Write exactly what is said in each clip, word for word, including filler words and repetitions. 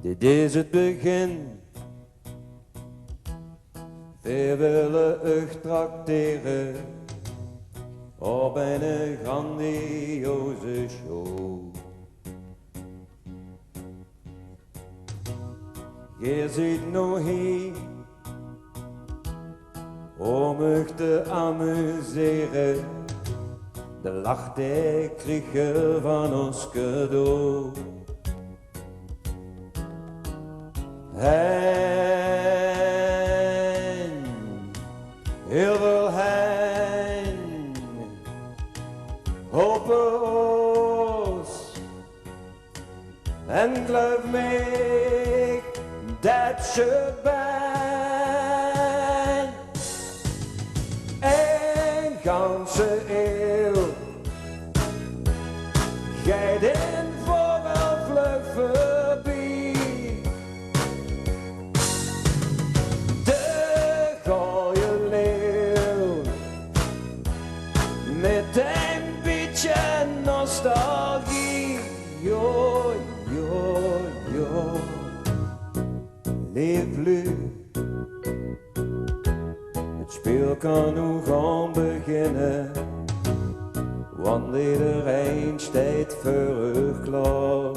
Dit is het begin. Veer wille uch tractere op ein grandioze show. Geer zeet noe hie om uch te amusere. De lach, dae krieg geer van ós cadeau. Hein, hiel väöl hein, hope ós. En geluif mich, det se bent ein ganse eeuw. Geit in vogelvlug veurbie. De gooje leeuw, mit ein bietje nostalgie. Jo, jo, jo. Leef luuj, het speel kan noe gaon beginne, want ederein steit veur uch klaor.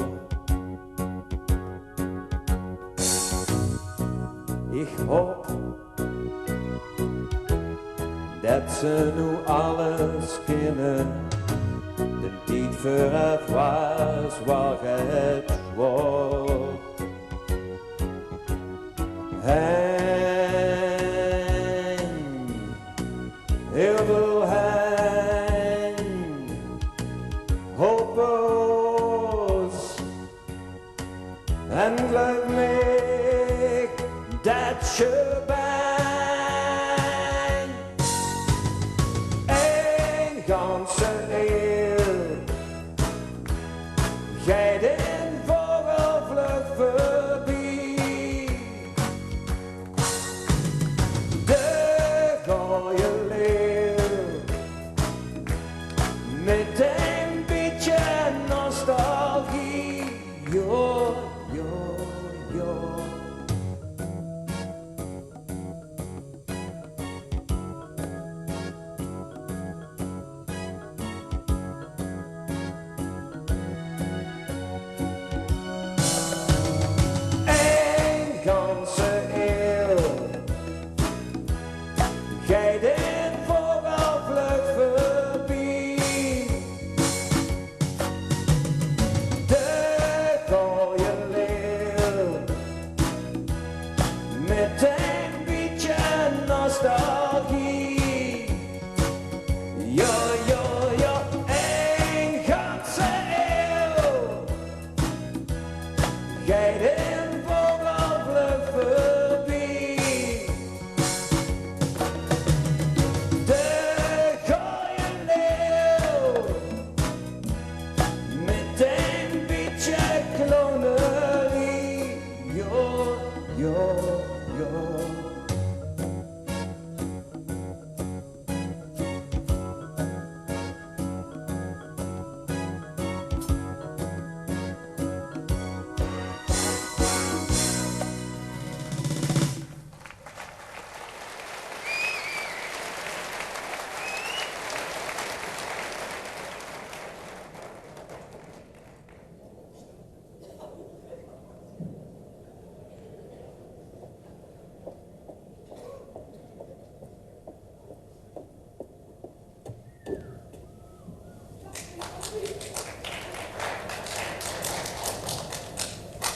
Ich haop det ze noe alles kinne. Den tied veuraf waas, waas het zwaor. Hein, hiel väöl hein, hope ós. En geluif mich, det se bent ein ganse eeuw. Geit in vogelvlug veurbie. De gooje leeuw, mit ein bietje nostalgie. Jo, jo, jo. Ein ganse eeuw geit in vogelvlug veurbie. De gooje leeuw, mit ein bietje nostalgie. Jo, jo, jo, ein ganse eeuw geit in vogelvlug veurbie. De gooje leeuw, mit ein bietje clownerie. Jo, jo, jo.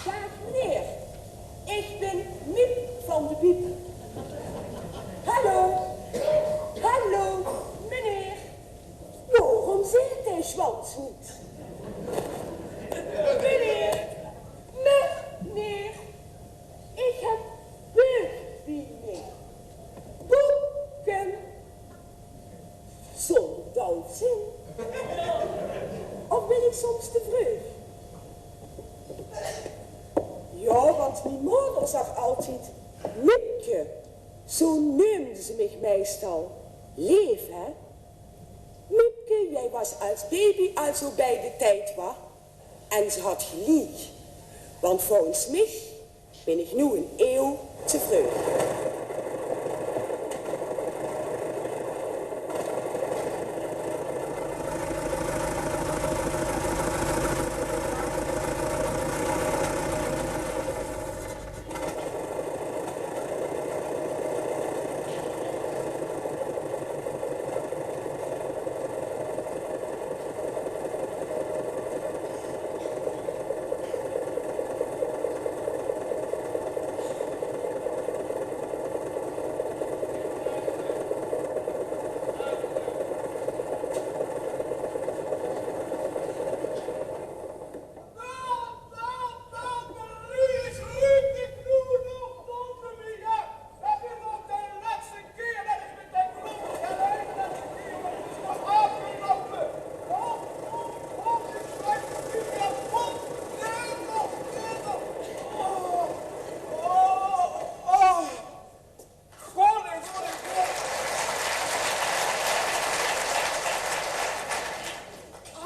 Daag meneer, ich bin Miep van de Biep. Hallo, hallo, meneer. Waorom zit dae sjwans neet? Meneer, meneer, ich höb beuk bie mich. Boeke. Zónger dansing? Of bin ich soms te vreug? Jao, want mien moder zag altied: Miepke, zo neumde ze mich meistal. Leef, hè? Miepke, jij was als baby al zo bij de tijd, wa? En ze had geliek. Want volges mich bin ich noe ein eeuw te vreug.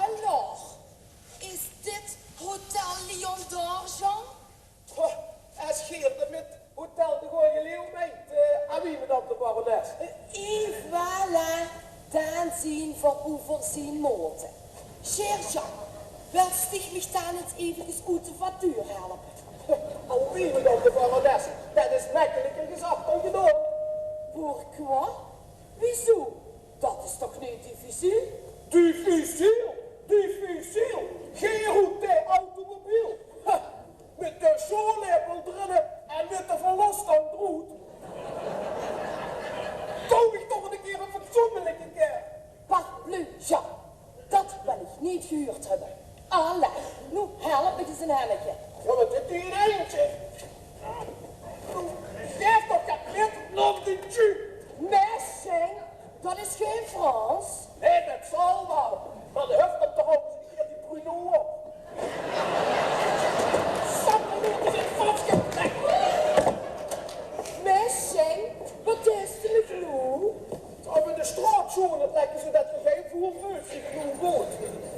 Alors, is dit Hotel Lion d'Or, Jean? Goh, es geer det mit Hotel de Gooje Leeuw meint, eh, ah oui, madame de barones. Eh, et voilà, daan zien v'r euver zien maote. Cher Jean, wèls dich mich daan ins evinkes oet de factuur helpe? Ah oui, madame de barones, det is mekkeliker gezag dan gedaon. Pourquoi? Wiezoe? Det is toch neet difficiel? Difficiel? Difficiel? Geer roept de automobiel. Ha, mit de sjaolepel d'rin en mit de verlostang d'roet. Doon mich toch ein kier ein fatsoenlike kier. Parbleu, Jean. Det wèl ich neet gehuurd höbbe. Allei, noe help mich ins ein henneke. Jao, waat is dit hie ein eintje? Noe, gaef toch get mit, nom de tju. Messing, det is gein Frans. Nae, det zal waal. Mer de höft 'm toch ouch ins ein kier die Bruno op. Sappelot, is 't vastgeplek. Messing, waat deis se mich noe? Of in de straot sjoon het lekker, zoedet ge gein voelreus zich noe voelt.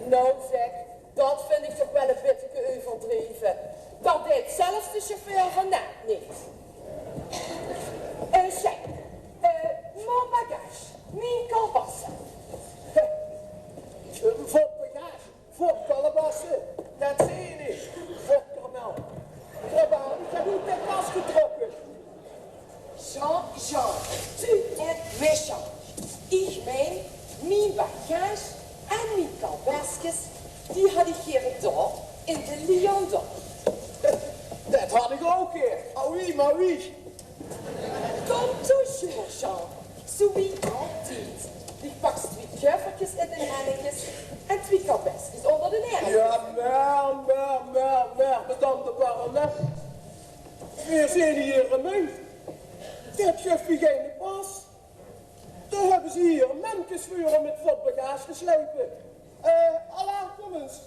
Noe zeg, det vind ich toch waal ein bitteke euverdreve. Det deit zelfs de chauffeur van net neet. Eh, zeg, eh, mon bagage, mien kalbasse. Vot bagage, vot kalbasse, det zeen ich. Vot karmel. Rabaal, ich höb oet de kas getrokke. Jean, Jean, tu es méchant. Ich mein, mien bagage en mien kalbaskes, die had ich gaer dao in de Lion d'Or. Det had ich ouch gaer. Ah oui, mer wie? Kom toe, cher Jean. Zoe wie altied. Dich paks twie kufferkes in de hennekes en twie kalbaskes ónger de erm. Jao, mer, mer, mer, mer, madame de barones. Veer zeen hie in Remunj. Dit guf mich geine pas. Dao höbbe ze hie menskes veur óm mit vot bagage te sjleipe. Eh, Alain, kóm ins.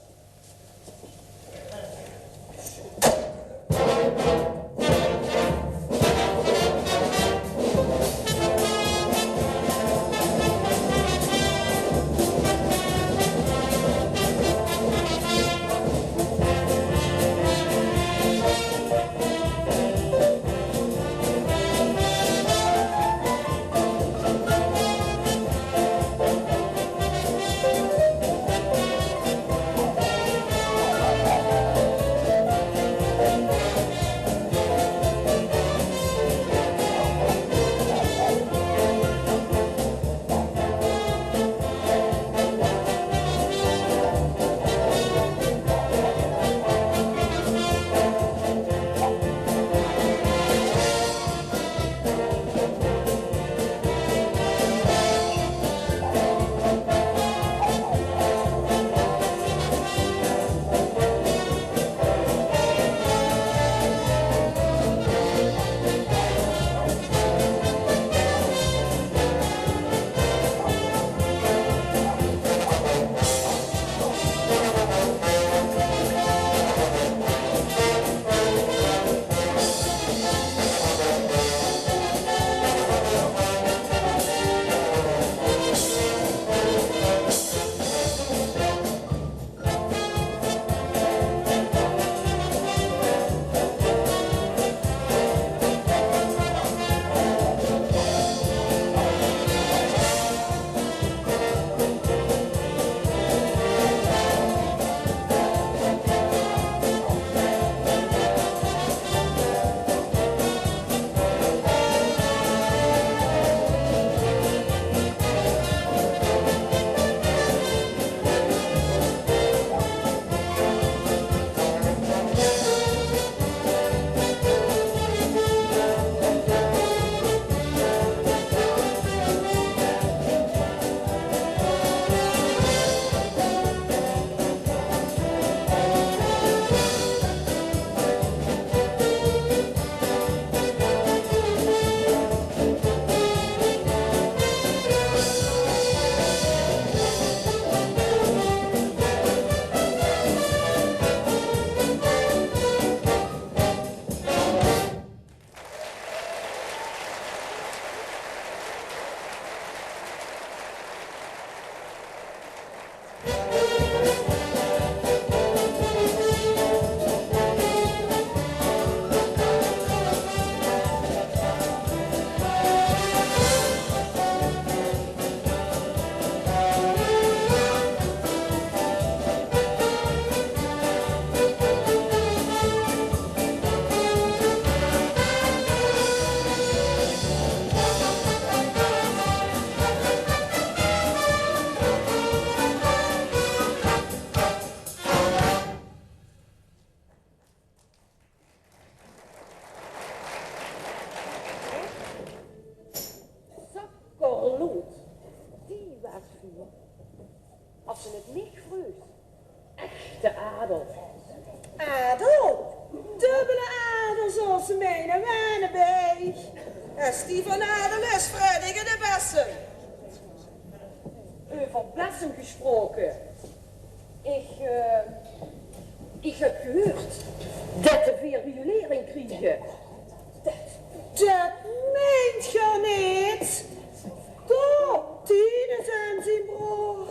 As se 't mich vreugs, echte adel. Adel? Dubbele adel, zoals ze mijne wenne bij. Es die van adel is, vret ik de bessen. Euver bessen gesproke. Ich, eh, ich höb gehuurd det de veer riolering kriege. Det, det meint geer neet? Dao, Tinus en zien broor.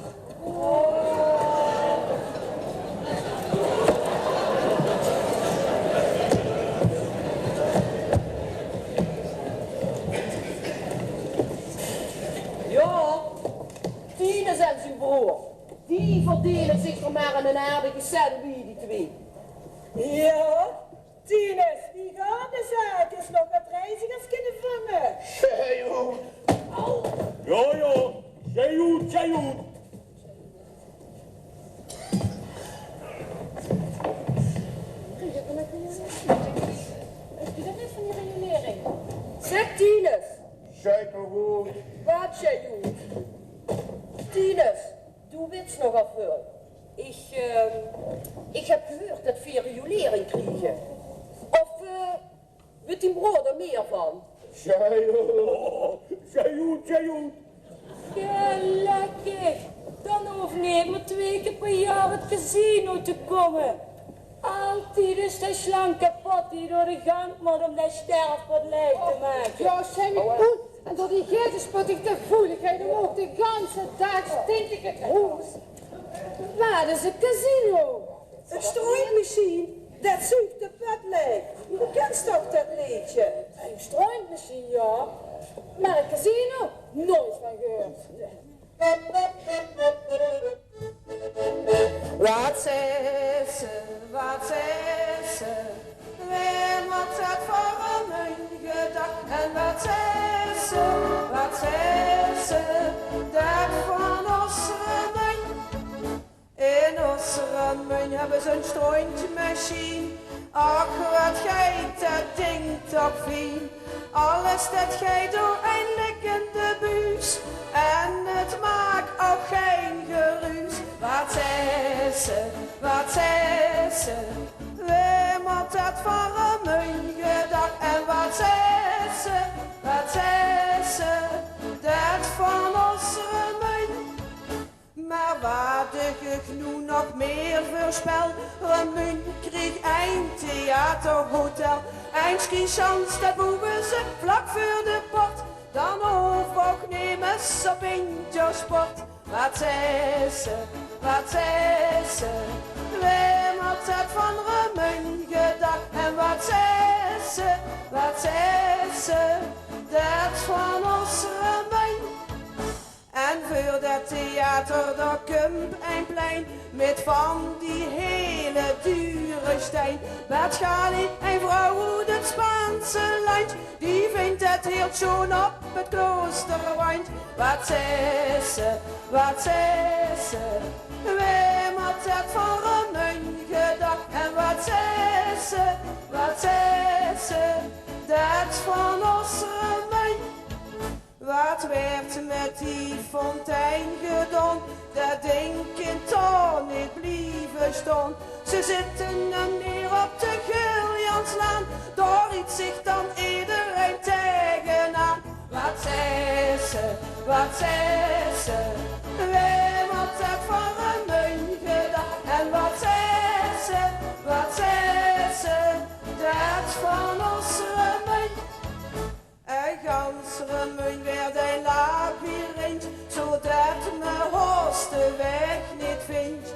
Jao, Tinus en zien broor, die verdene zich d'r mer 'n aardige cent bie, die twee. Jao, Tinus, die gaon de zaakjes nog get reizigers kinne vange. Sjei oet. Jao, jao, sjei oet, sjei oet. Zèk, Tinus. Sjei oet. Waat sjei oet? Tinus, doe wits nogal väöl. Ich, eh, ich höb gehuurd det veer riolering kriege. Of, eh, wit dien broor d'r mieë van? Sjei oet, sjei oet. Gelökkig. Dan hoof neet mieë twee kier per jaor 't casino te kómme. Altied is de slang kepot die door de gank mót óm de sterf waat leuk te make. Jao, sjei oet. En door die geite spot ich de voeligheid óm ouch de ganse daag stinkige hoes. Waat is 't casino? Ein stroontmesjien, det zuug de pöt laeg. Doe kins toch det leedje? Ein stroontmesjien, jao. Mer ein casino? Noeats van gehuurd. Waat zaet ze, waat zaet ze? Wae haw det veur ein munj gedach? En waat zaet ze, waat zaet ze? Det van ós Remunj. In ós Remunj höbbe ze ein stroontmesjien. Och, waat geit det ding toch fien. Alles det geit door ein likkende buus. En 't maak ouch gein geruus. Waat zaet ze, waat zaet ze? Wae haw det veur ein munj gedach? En waat zaet ze, waat zaet ze? Det van ós Remunj. Mer waat ich uch noe nog mieë veurspel: Remunj krieg ein theaterhotel, ein skisjans, det boewe ze vlak veur de port. Dan hoof ouch nemes op Intersport. Waat zaet ze, waat zaet ze? Wae haw det van Remunj gedach? En waat zaet ze, waat zaet ze? Det van ós Remunj. En veur det theater, dao kump ein plein mit van die hele dure stein. Bert Gali, ein vrouw oet 't Spaanse landj, die vindj 't hieël sjoon op 't kloosterwandj. Waat zaet ze, waat zaet ze? Wae haw det van Remunj gedach? En waat zaet ze, waat zaet ze? Det van ós Remunj. Waat waert mit die fontein gedaon? Det dink kin toch neet blieve staon. Ze zitte 'm neer op 't Giljanslaan, dao riet zich dan ederein taegenaan. Waat zaet ze, waat zaet ze? Wae haw det van Remunj gedach? En waat zaet ze, waat zaet ze? Det van ós Remunj. En gans Remunj waert ein labyrint, zodet me haos de waeg neet vindj.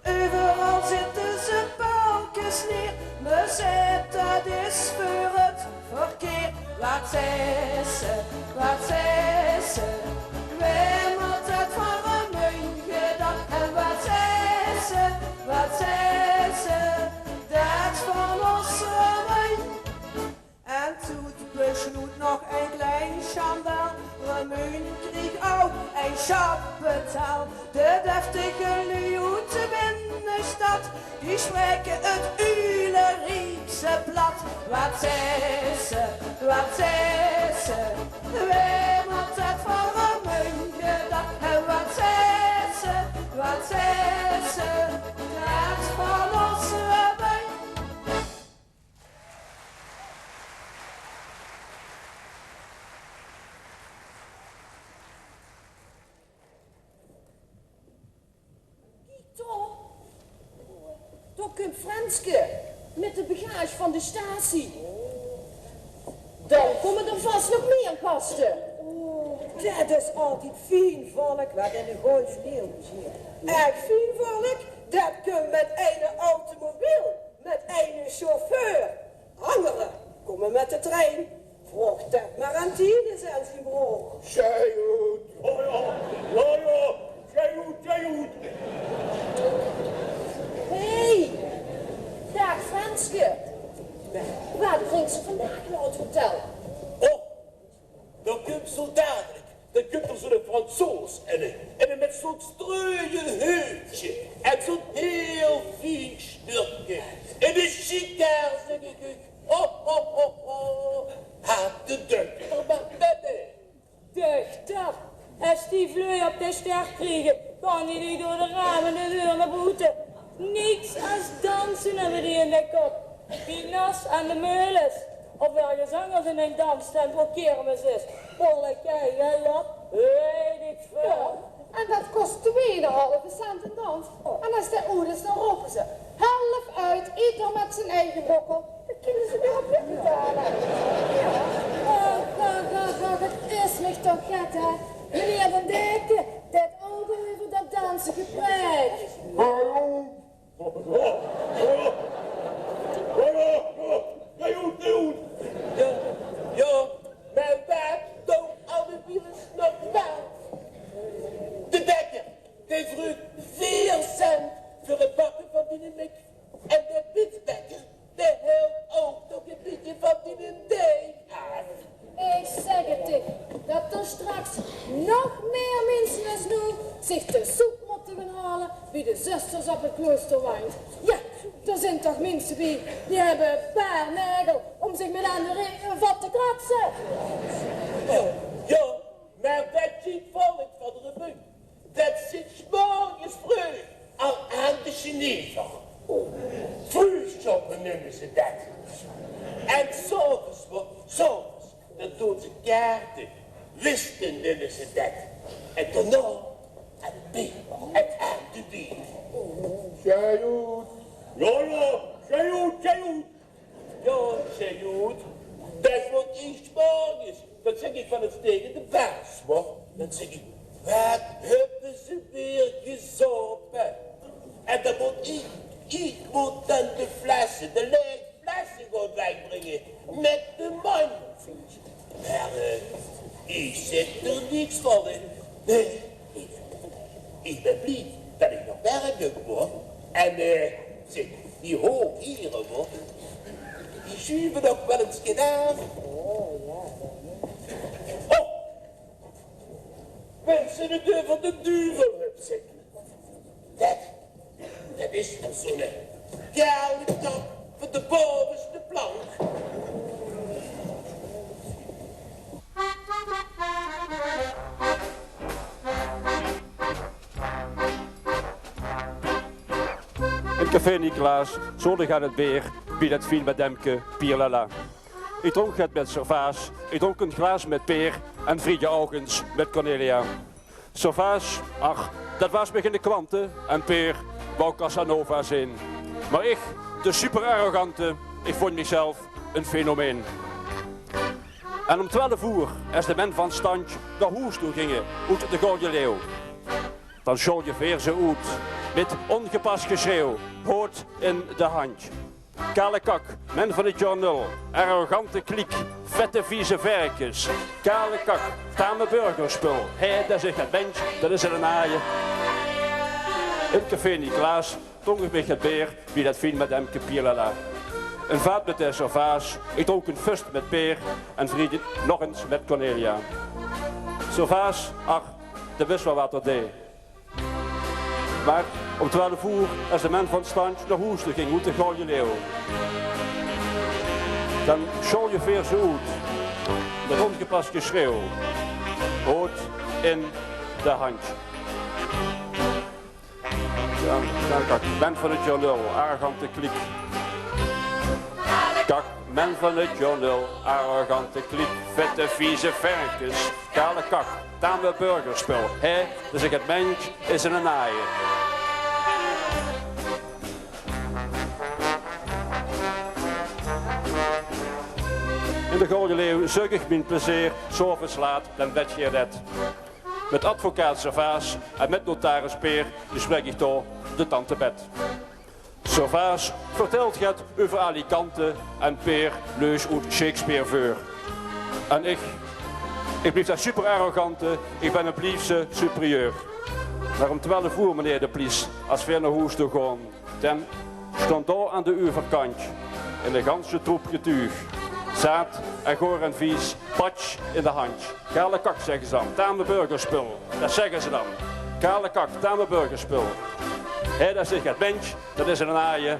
Euveral zitte ze paalkes neer, me zaet det is veur 't verkeer. Waat zaet ze, waat zaet ze? Wae haw det van Remunj gedach? En waat zaet ze, waat zaet ze? Det van ós Remunj. En toet besloet nog ein klein sjandaal: Remunj krieg ouch ein sjapetaal. De deftige luuj oet de binnestad, die spraeke 't Uleriekse plat. Waat zaet ze, waat zaet ze? Wae haw det van Remunj gedach? En waat zaet ze, Wat zègk ze, dat van ós allebei. Kiek toch, dao kump Frenske mit de bagage van de statie. Dan kómme d'r vas nog mieë gaste. Oh, det is altied fien volk wat in de Gooj Leeuw zit. Ech fien volk, det kump mit eine automobiel, mit eine chauffeur. Angere kómme mit de trein. Vraog det mer aan Tinus en zien broor. Sjeer oet. Jao, jao. Jao, jao. Sjeer oet, sjeer oet. Hey, daag Frenske. Waat bringk ze vandaag nao 't hotel? Och, dao kump zo dalik, dao kump d'r zoe'n Fransoos en, en mit zoe'n streujen heutje en zoe'n hiel fien sjnurke en ein sikaar, zègk ich. Ho, ho, ho, ho. Haet de dokter mer binne. Dokter, es die vleuj op de ster kriege, kan die neet door de raam en de deur nao boete. Niks es danse höbbe die in de kop. Die nas aan de meules. Of örges angers in ein danstent, wo kermis is. Polke, gallop, weit ich väöl. Jao, en det kos twee en ein halve cent eine dans. En es dae oet is, dan rope ze: "Helf oet, eder mit zien eige brokkel." Dan kinne ze weer op betale. Jao. Och, och, och, och, 't is mich toch get, hè. Meneer Van Dijken, det ouch al euver det danse gepraet. Hallo. Hallo. Hallo. Jao, jao. Jao, jao. Mer waat doon alle wielers nog waal? De bekker, dae vreug veer cent veur 't bakke van diene mik. En de Piet Bekker, dae hilt ouch nog e bietje van diene deig aaf. Ich zègk 't dich, det d'r straks nog mieë minse es noe zich de soep mótte gaon haole bie de zusters op 't Kloosterwandj. Jao, d'r zeen toch minse bie, die höbbe e paar naegel óm zich mit aan de re-, vat te kratse. Jao, jao, mer det zit volk van de Remunj. Det zit 's morges vreug al aan de jenever. Vroegshoppen neume ze det. En 's aoves, wa-, 's aoves, dan doon ze kaarte. Whisten neume ze det. En daonao aan 't beer. En aan 't beer. Sjeer oet. Jao, jao, sjeer oet, sjeer oet. Jao, sjeer oet. Det waor ieërs 's morges. Det zègk ich van ós taenge de baas, wa. Dan zègk ich: "Waat höbbe ze weer gezaope?" En dan mót ich, ich mót dan de flesse, de laeg flesse gaon wegbringe mit de mandj. Mer, eh, ich zègk d'r niks van, hè. Nae, ich, ich bön blie det ich nog wirke kóm. En, eh, zègk, die hoog hiere, wa, die sjuve ouch waal ins get aaf. Oh, wens se 't euver de duvel höbs, zègk. Det, det is veur zoe'n kale kap van de boveste plank. 't Café Nicolaas, zóndig aan 't beer, bie det fien mademke Pierlala. Ich drónk 't mit Servaas, ich drónk e glaas mit Peer en vriendje ouch ins mit Cornelia. Servaas, ach, det waas mich in de kwante, en Peer wou Casanova zeen. Mer ich, de superarrogante, ich vónj michzelf e fenomeen. En óm twelf oer, es de men van standj nao hoes toe ginge oet de Goje Leeuw, dan sjolje veer ze oet mit óngepas gesjreeuw, hood in de handj. Kale kak, men van 't jaor nul, arrogante kliek, vette vieze verkes. Kale kak, tame burgerspul, hè, det is ech 't mensj, det is 'ne naaie. In 't Café Nicolaas drónk ich mich 't beer bie det fien mademke Pierlala. E vaat mit de Servaas, ich drónk e vöst mit Peer en vriendje nog ins mit Cornelia. Servaas, ach, det wis waal waat 'r dee. Mer óm twelf oer, es de men van standj nao hoes toe ging oet de Goje Leeuw, dan sjolje veer ze oet mit óngepas gesjreeuw, hood in de handj. Kak, men van 't journaal, arrogante kliek. Kak, men van 't journaal, arrogante kliek. Vette, vieze verkes, kale kak, dame burgerspul. Hè, dus ik het mensj is in een naaie. In de Golje Leeuw zeuk ich mien plezeer, 's aoves laat, dan wèt geer det. Mit advocaat Servaas en mit notaris Peer bespreek ich dao de tante Bet. Servaas vertèlt get euver Alicante en Peer leus oet Shakespeare veur. En ich, ich blief dao super arrogante, ich bèn 'ne bliefse superieur. Mer óm twelf oer, meneer de plies, as veer nao hoes toe gaon, dan stóng dao aan de euverkantj 'ne ganse troep getuug. Zaat en goor en vies, patsj in de handj. Kale kak, zègke ze dan, dame burgerspul. Det zègke ze dan. Kale kak, dame burgerspul. Hè, det is 't mensj, det is 'ne naaie.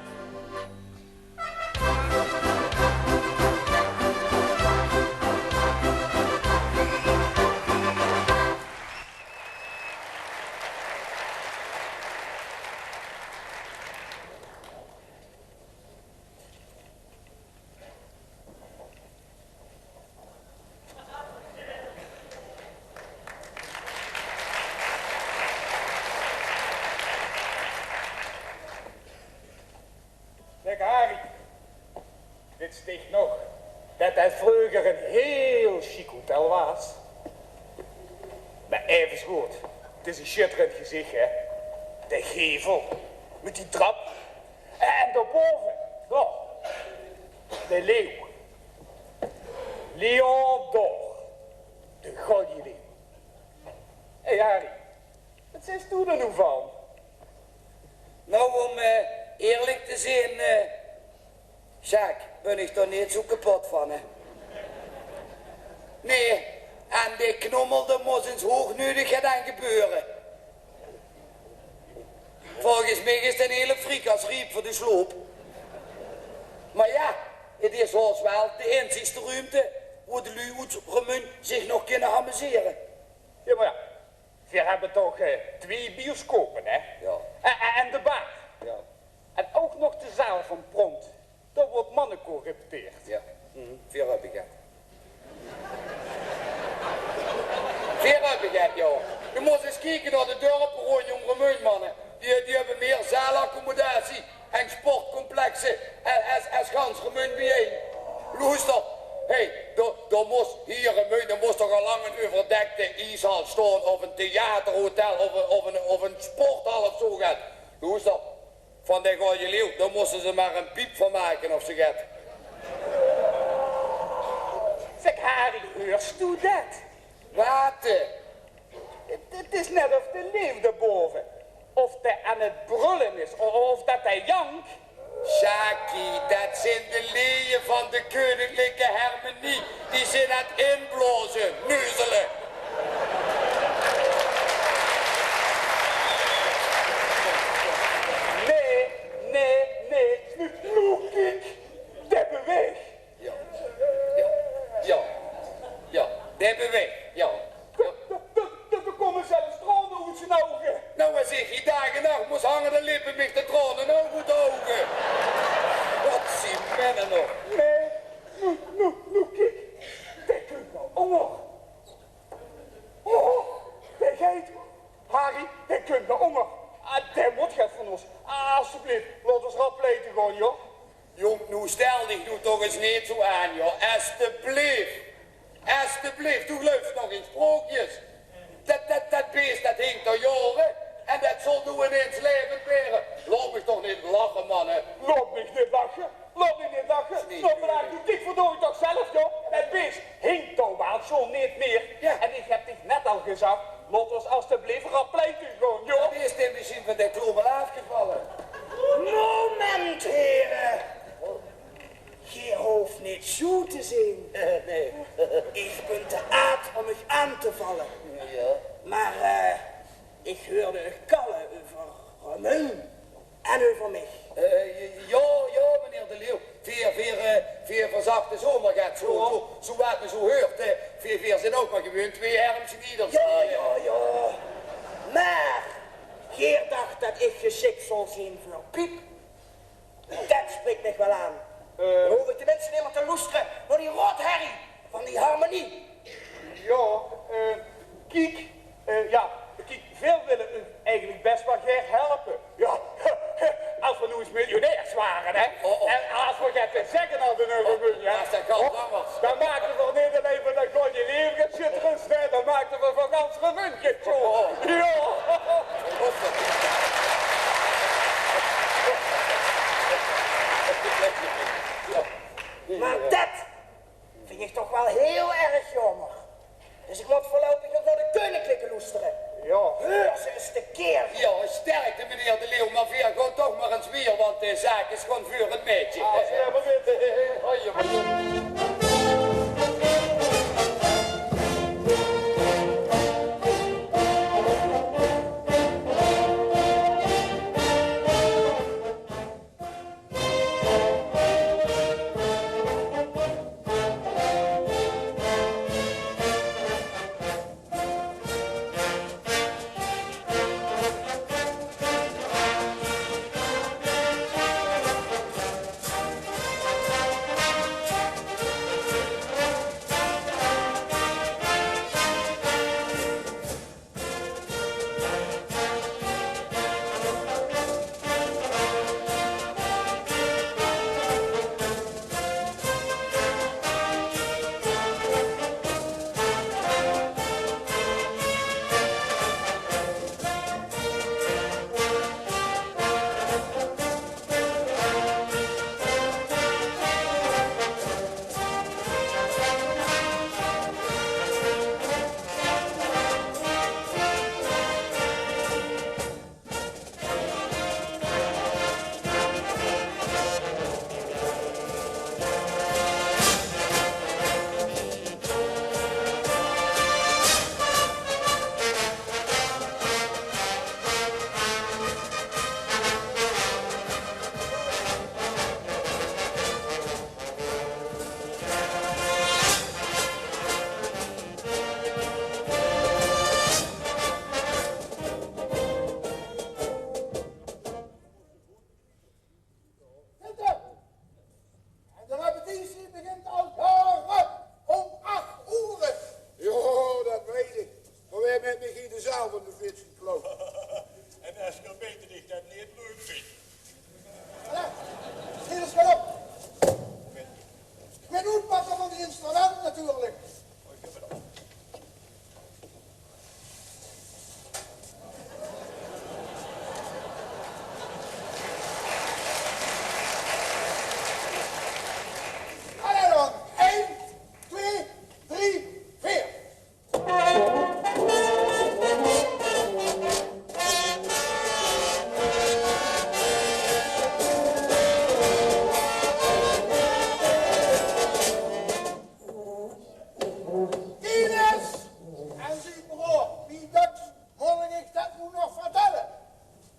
Zèk, Harie, wits dich nog det 't vreuger ein hieël sjiek hotel waas? Mer efkes good, 't is ein sjitterend gezich, hè? De gevel, mit die trap. En dao bove, dao, de leeuw. Lion d'Or, de Golje Leeuw. Hé, Harie, waat zaes doe d'r noe van? Nou, óm, eh, eerlik te zeen, eh, Sjaak, bön ich d'r neet zoe kepot van, hè. Nae, aan de knommel, dao mós ins hoegneudig get aan gebeure. Volges mich is dae hieël frikas riep veur de sloop. Mer jao, 't is haos waal de einzigste ruumte wo de luuj oet Remunj zich nog kinne amusere. Jao, mer jao, veer höbbe toch, eh, twee bioscope, hè? Jao. En, en, en de bar. Jao. En ouch nog de zaal van Pront. Dao weurt mannekoor gerepeteerd. Jao. Mhm. Veer höbbe get. Veer höbbe get, jao. Doe mós ins kieke nao de dörpe róndjóm Remunj, manne. Die, die höbbe mieë zaalaccommodatie en sportcomplexe es, es, es gans Remunj biejein. Loester, hé, dao, dao mós hie in Remunj, dao mós toch al lang ein euverdekte ieshal staon of ein theaterhotel of ein, of ein, of ein sporthal of zoe get. Loester, van de Golje Leeuw, dao móste ze mer ein piep van make of zoe get. Zèk, Harie, heurs doe det? Waat, eh? 't, 't is net of de leeuw dao bove, of dae aan 't brölle is, o-, of det dae jank. Sjaki, det zeen de leeje van de keuninklike hermenie. Die zeen aan 't inblaoze, neuzele. Nae, nae, nae. Noe, noe kiek, dae beweeg. Jao. Jao. Jao. Jao. Dae beweeg. Jao. Jao. Dao, dao, dao, dao kómme zelfs traone oet zien ouge. Nou, es ich hie daag en nach mós hange, dan lepe mich de traone ouch oet de ouge. Waat zeen menne nog? Nae, noe, noe, noe, kiek. Dae kump nao ónger. Oh, dae geit. Harie, dae kump nao ónger. Ah, dae mót get van ós. Ah, estebleef, laot ós rap pleite gaon, jao. Jóng, noe stèl dich noe toch ins neet zoe aan, jao. Estebleef. Estebleef, doe geluifs nog in sprookjes. Det, det, det bees, det hingk dao jaore en det zal noe ineins laevend waere. Laot mich toch neet lache, man, hè. Laot mich neet lache. Laot mich neet lache. Nae, noe, vandaag doon ich 't verdorie toch zelf, jao. Det bees hingk dao waal zoe neet mieë. Jao. En ich höb dich net al gezag, laot ós estebleef rap pleite gaon, jao. Det is mesjien van de trommel aafgevalle. Moment, here. Geer hoof neet zoe te zeen. Nae. Ich bön te aad óm uch aan te valle. Jao. Mer, eh, ich heurde uch kalle euver Remunj en euver mich. Eh, jao, jao, meneer de Leeuw. Veer, veer, eh, veer verzachte zomer get zoe, zoe, zoe waat me zoe heurt, eh. Veer, veer zeen ouch mer gewoon twee hermsje die d'r... Jao, jao, jao. Mer Geer dach det ich gesjik zól zeen veur Piep? Det sprik mich waal aan. Eh. Dan hoof ich tenminste neet mieë te loestere nao die rotherrie van die harmonie. Jao, eh, kiek, eh, jao, kiek, veer wille uch eigelik bès waal gaer helpe. Jao, es veer noe ins miljonairs wore, hè. Oh, oh. En es veer get te zègke hadde euver München, hè. Jao, det kan waal. Dan maakde veer neet allein van det Goddje Leeuw get sjitterends, nae, dan maakde veer van gans Remunj get sjoon. Oh, oh. Jao. Mer det vinj ich toch waal hiel erg jaomer. Dus ich mót veurluipig nog nao de keuninklijke loestere. Jao. Heur ze ins te keer. Jao, sterkte, meneer de Leeuw, mer veer gaon toch mer ins wiejer, want de zaak is gewoon veur het meidje. Ah, ze höbbe wit. Hoi, jao. Zèt uch! En de repetitie begint al jare óm ach oere. Jao, det weit ich. Mer veer höbbe mich hie de zaal van de fiets gekloot. En es geer weit det ich det neet leuk vinj. Allee, schiet ins get op. Mit oetpakke van die instrumente natuurlik. Allee dan, ein, twee, drie, veer. Ines en zien broor, wie döks mót ich uch det noe nog vertèlle?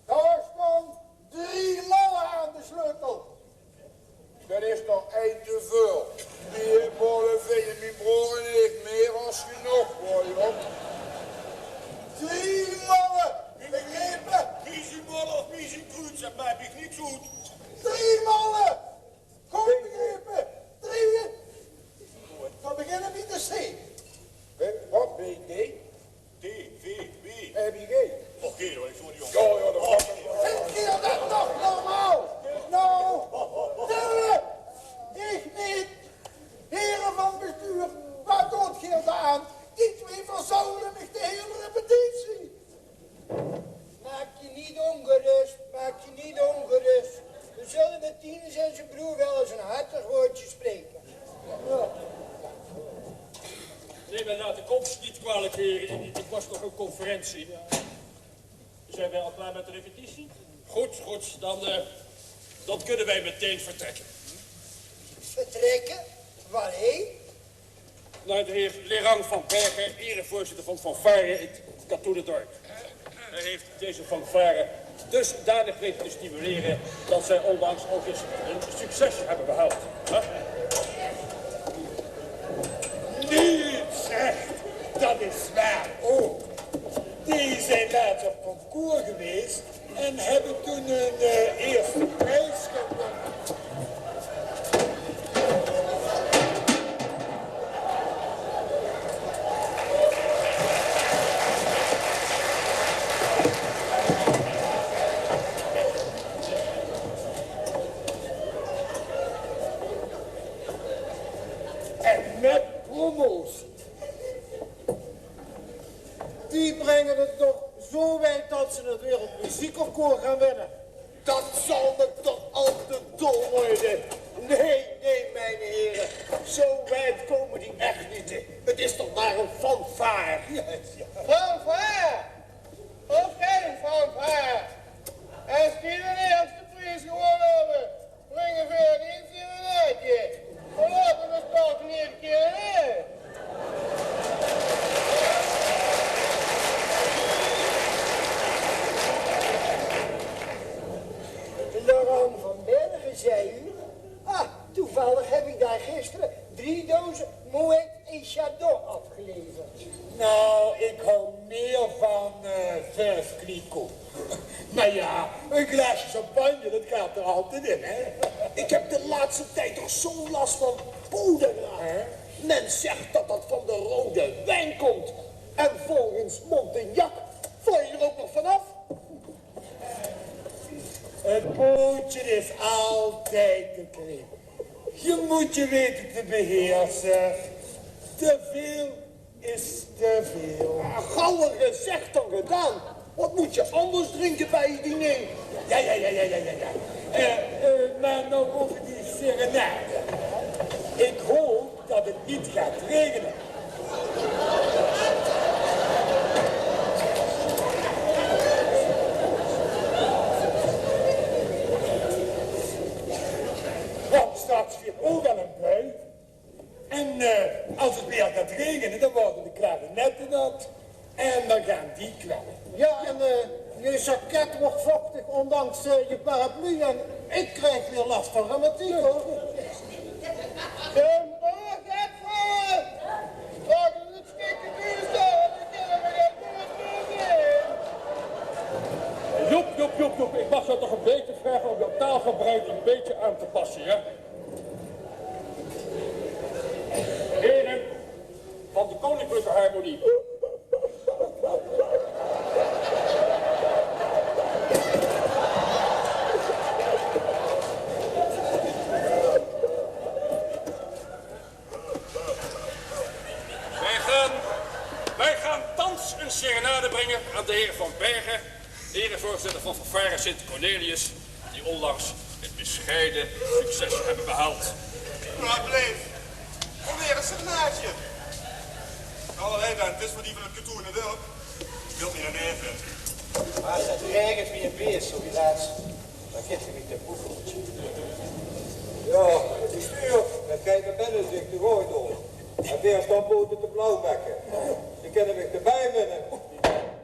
Dao staon drie molle aan de sleutel. Det is toch ein te väöl. Die molle vinje mien broor en ich mier es genóg, huur, jóng. Drie molle, begrepe? Wie zien molle of wie zien kruuts, det maak mich niks oet. Drie molle! Good begrepe. Drieje. Dan beginne v'r mit de C. Eh, waat, B D? D, V, W. Eh, W G. Och, geit, hoor, ich hoor die jóng. Jao, jao, det waas 't. Vinjt geer det nog normaal? Noe, tèlle. Ich neet. Here van bestuur, waat doot geer dao aan? Die twee verzuile mich de hiel repetitie. Maak je niet ongerust, maak je niet ongerust. We zullen met Tinus en zijn broer wel eens een hartig woordje spreken. Neem mij laat de komst niet kwalijk, heren. Ik was nog op een conferentie. Zijn wij al klaar met de repetitie? Goed, goed. Dan, eh, dan kunnen wij meteen vertrekken. Vertrekken? Waarheen? Naar de heer Lerang van Bergen, erevoorzitter van Fanfare in Katoenendorp. Hij heeft deze fanfare dusdanig weten te stimuleren dat zij onlangs ook eens een succesje hebben behaald. Huh? Niet zeg, dat is waar. Oh, die zijn laatst op koor gewees en hebbe toen 'n, eh, eerste prijs gewonne. En met promotie. Die brengen het toch zo wied dat ze het Wereldmuziekconcours gaan winnen. Dat zal me toch al te dol worden. Nee, nee, mijn heren. Zo wied komen die echt niet. Het is toch maar een fanfare. Fanfare? Of geen fanfare? Als die de eerste prijs gewonnen hebben, brengen veer niet in een uitje. We laten ons toch niet kennen. Laurent van Bergen, zei u? Ah, toevallig heb ik daar gisteren drie dozen Moet en Chardon afgeleverd. Nou, ik hou meer van, eh, Veuve Clicquot. Maar ja, een glaasje champagne, dat gaat er altijd in, hè? Ik heb de laatste tijd toch zo'n last van poederraad. Hè? Men zegt dat dat van de rode wijn komt. En volgens Montignac val je er ook nog vanaf. Het pootje is altijd te kriebelen. Je moet je weten te beheersen. Te veel is te veel. Gauwer gezegd dan gedaan. Wat moet je anders drinken bij je diner? Ja, ja, ja, ja, ja, ja, ja. Eh, eh, maar nou over die serenade. Ik hoop dat het niet gaat regenen. Want straks weer overal een bui. En, eh, als het weer gaat regenen, dan worden de klarinetten nat. En dan gaan die knallen. Ja, en, eh, je jacket wordt vochtig ondanks, eh, je paraplu. En ik krijg weer last van rheumatiek, hoor. Een barget voor! Laat het stikken, duur staan, want ik ken hem weer uit de buurt. Joep, Joep, Joep, Joep, ik mag jou toch een beetje vragen om jouw taalgebruik een beetje aan te passen, ja? Heren van de Koninklijke Harmonie. Wij gaan, wij gaan thans een serenade brengen aan de heer Van Bergen, erevoorzitter van Fanfare Sint Cornelius, die onlangs het bescheiden succes hebben behaald. Waar bleef? Alweer een serenaadje. Allee dan, het is voor die van het katoene wulp. Wilt u er even? Maar het regent wie een beest, zo helaas. Dan geeft u niet de boeven. Ja, die stuur, dat geeft me binnen zich de gooi door. En weer staan boten te blauwbekken. Die kunnen mich de bij winnen.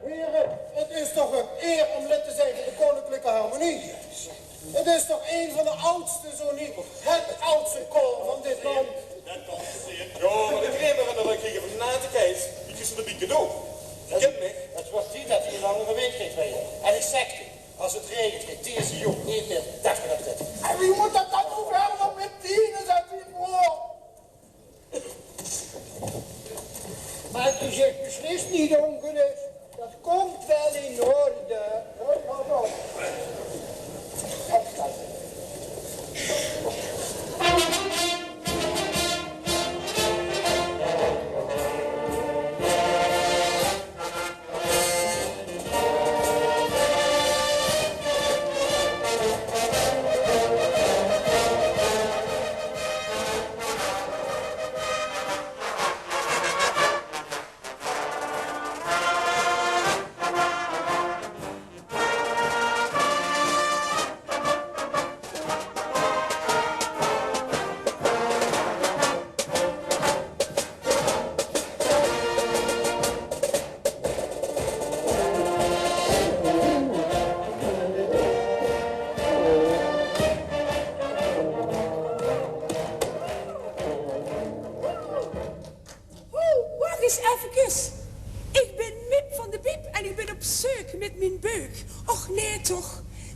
Heren, het is toch een eer om lid te zijn van de Koninklijke Harmonie. Het is toch een van de oudste, zo niet het oudste koor van dit land. Ja, maar ik herinner me nog een keer van de Natekees. Die is er een beetje door. Ken mich. Het wordt tijd dat hij een andere week geeft weten. En ik zeg je, als het regent, gaat deze jongen niet meer dag en nacht zitten. En wie moet dat dan overal nog met tieners uit die broer? Maak je zich beslist niet ongerust. Dat komt wel in orde. Hoor, kom op.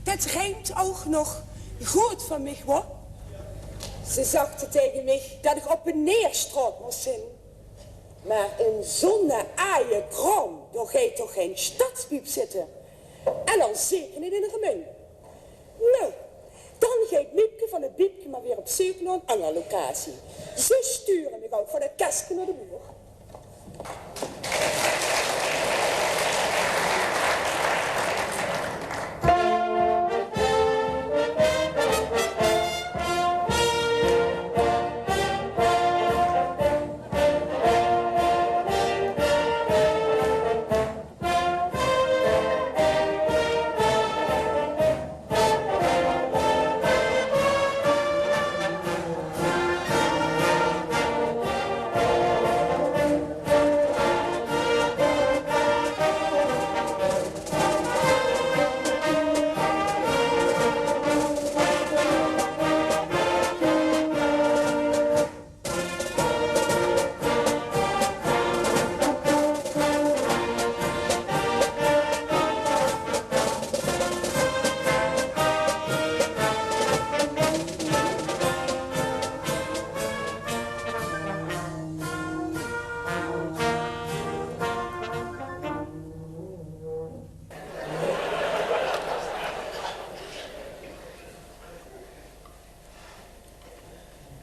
Det riemp ouch nog good veur mich, wor. Ze zagte taenge mich det ich op ein neerstraot mós zeen. Mer in zón aaie kraom, dao geit toch gein sjtadspiep zitte? En al zeker neet in de gemein. Noe, dan geit Miepke van 't Biepke mer weer op zeuk nao ein anger locatie. Ze sjture mich ouch van 't keske nao de boer.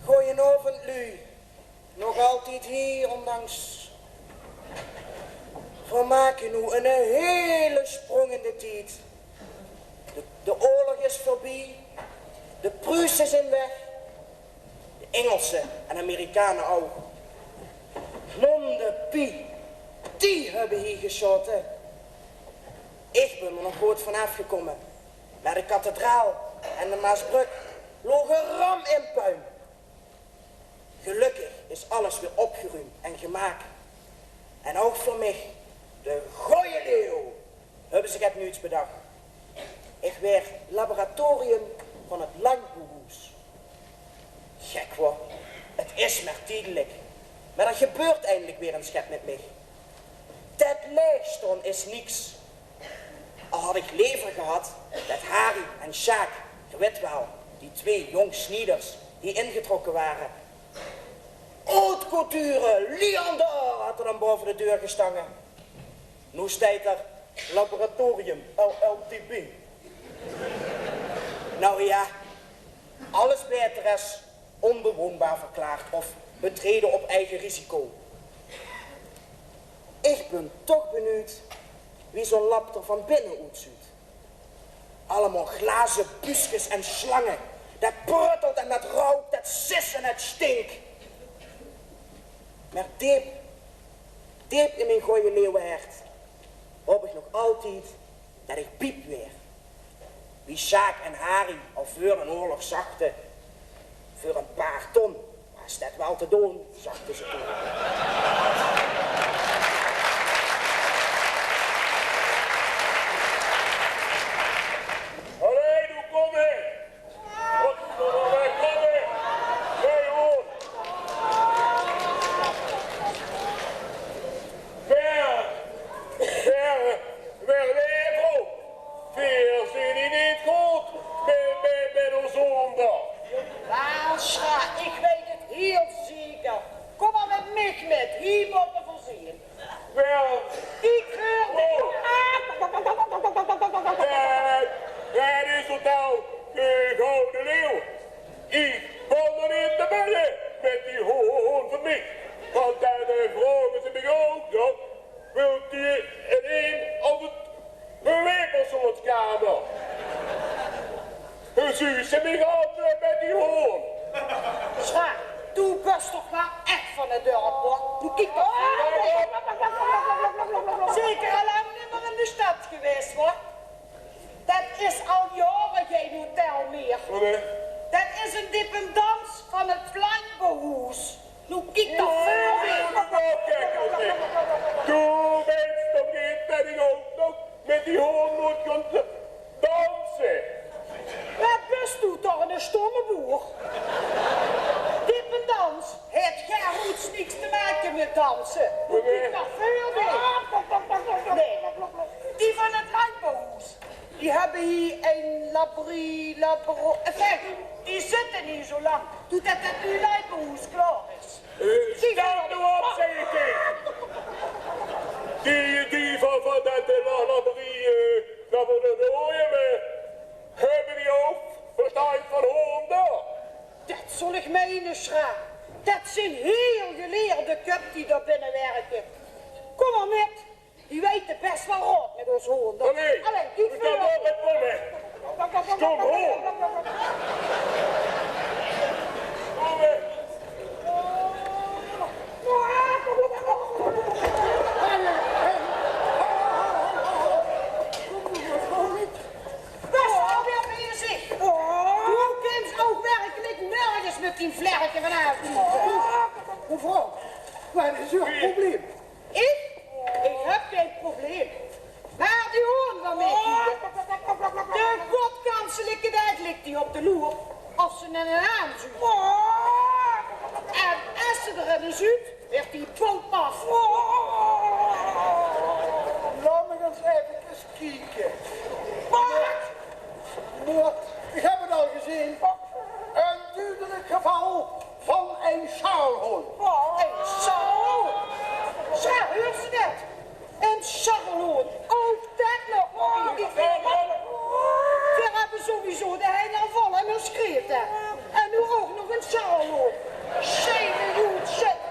Goojenaovend, luuj. Nog altied hie, ondanks. Veer make noe eine hele sjprong in de tied. De, de oorlog is veurbie. De Pruuse zeen weg. De Ingelse en Amerikane ouch. Blonde Pie, die höbbe hie gesjaote. Ich bön d'r nog good vanaaf gekómme. Mer de kathedraal en de Maasbrögk loge ram in puin. Gelökkig is alles weer opgeruump en gemaak. En ouch veur mich, de gooje leeuw, höbbe ze get nuuts bedach. Ich waer laboratorium van 't landbouwhoes. Gek, wor. 't Is mer tiedelik. Mer d'r gebeurt eindelik weer ins get mit mich. Det laegstaon is niks. Al had ich lever gehad det Harie en Sjaak, geer wit waal, die twee jóng snieders, hie ingetrokke wore. Haute couture, Liander, had d'r dan bove de deur gestange. Noe steit d'r laboratorium L L T B. Noe jao, alles baeter es onbewoonbaar verklaard of betreden op eigen risico. Ich bön toch benuujd wie zo'n lab d'r van binne oetzuut. Allemaol glaze buuskes en slange. Det pruttelt en det rouk, det sis en det stink. Mer deep, deep in mien gooje leeuwehert haop ich nog altied det ich Piep waer. Wie Sjaak en Harie al veur d'n oorlog zagte: veur ein paar ton waas det waal te doon, zagte ze toen. Allee, doe kóm ich! Godverdomme, kóm ich! Hey, hoor! Wer, wer, wer leeft op? Veer zeen hie neet good mit, mit, mit ós hoonder. Waal, Sjra, ich weit 't hieël zeker. Kóm mer mit mich mit, hie mótte veer zeen. Wer? Ich heur dich. Oh. Eh, det is hotel, eh, Gouden Leeuw. Ich kóm d'r neet te binne mit die ho-, ho-, hoon van mich. Want dan, eh, vraoge ze mich ouch nog: wilt u in ein of 't tweepersoonskamer? Zuus se mich al, eh, mit die hoon? Sjra, doe bös toch waal ech van 't dörp, huur. Doe kiek toch. Zeker al lang nimmer in de sjtad gewaes, huur. Det is al jaore gein hotel mieë. Waat, hè? Det is ein dependance van 't landbouwhoes. Noe kiek toch veur dich. Doe weits toch neet det ich ouch nog mit die hoon mót gaon danse? Waat bös doe toch eine sjtómme boer. Dependance haet gaar niks te make mit danse. Doe kiek toch veur dich. Nae. Die van 't landbouwhoes. Die höbbe hie ein labri, labro, enfin, die zitte hie zo lang. Toedet det nuuj leipehoes klaor is. Eh, staot noe op, zèk ich taenge uch. Die, die van, van det, eh, la-, labri, eh, laboratorium, eh, höbbe die ouch verstand van hoonde? Det zal ich meine, Sjra. Det zeen hiel geleerde köp die dao binne wirke. Kóm mer mit. Die weite bès waal raod mit ós hoonde. Allee, allee, kiek, veur kóm mer. Stom hoon. Kóm mer. Waas alweer bezig. Doe kins ouch werkelik nörges mit dien vlerke vanaaf. Mevrouw, waat is eur probleem? Ich? Ich höb gein probleem. Mer die hoon van mich hie, de godganselike daag ligk die op de loer of ze eine haan zuut. En es ze d'r eine zuut, waert die boutpas. Laot mich ins efkes kieke. Waat? Noe, ich höb 't al gezeen. Ein dudelik geval van ein sjallhoon. Ein sjallhoon? Zo, huurs se det? Ein sjallhoon. Ouch det nog. Veer höbbe sowieso de hein al vol aan ós krete. En noe ouch nog ein sjallhoon. Sjene joet, sjene.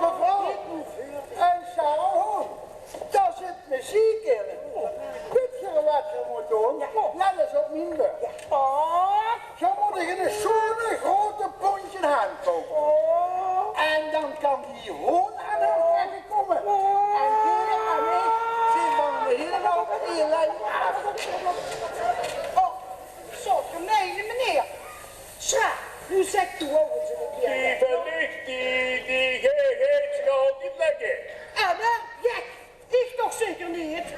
Mevrouw, ein sjallhoon. Dao zit meziek in. Wit geer waat geer mót doon? Let ins op mien beurt. Geer mót eine sjoene groeate póntje haan koupe. En dan kan die hoon aan häör trèkke kómme. En geer en ich zeen van de hiele hoop ellend aaf. Oh, zo gemein, meneer. Sjra, noe zèk doe ouch ins ein kier. Die van mich, die, die ge-, geit zich altied lekker. En, eh, jek, ich toch zeker neet.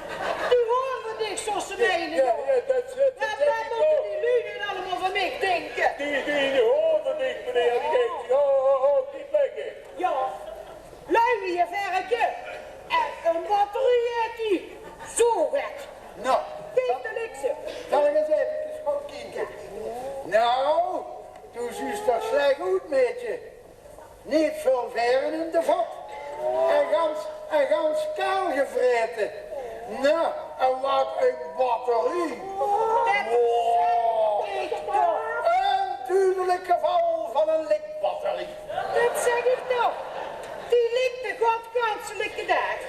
Die hoon van dich, zóws se meine, jao. Jao, jao, det, det, det mótte die luuj noe allemaol van mich dinke? Die, die, die hoon van mich, meneer, die geit zich altied lekker. Jao. Lui wie e verke. En ein batterie haet die. Zo get. Noe, kiek, dao ligk ze. Zal ich ins efkes gaon kieke? Noe, doe zuus d'r slech oet, maedje. Neet väöl vaere in de vat. En gans, en gans kaal gevraete. Noe, en waat ein batterie. Wow. Ein dudelik geval van ein likbatterie. Det zèk ich toch. Die ligk de godganselike daag.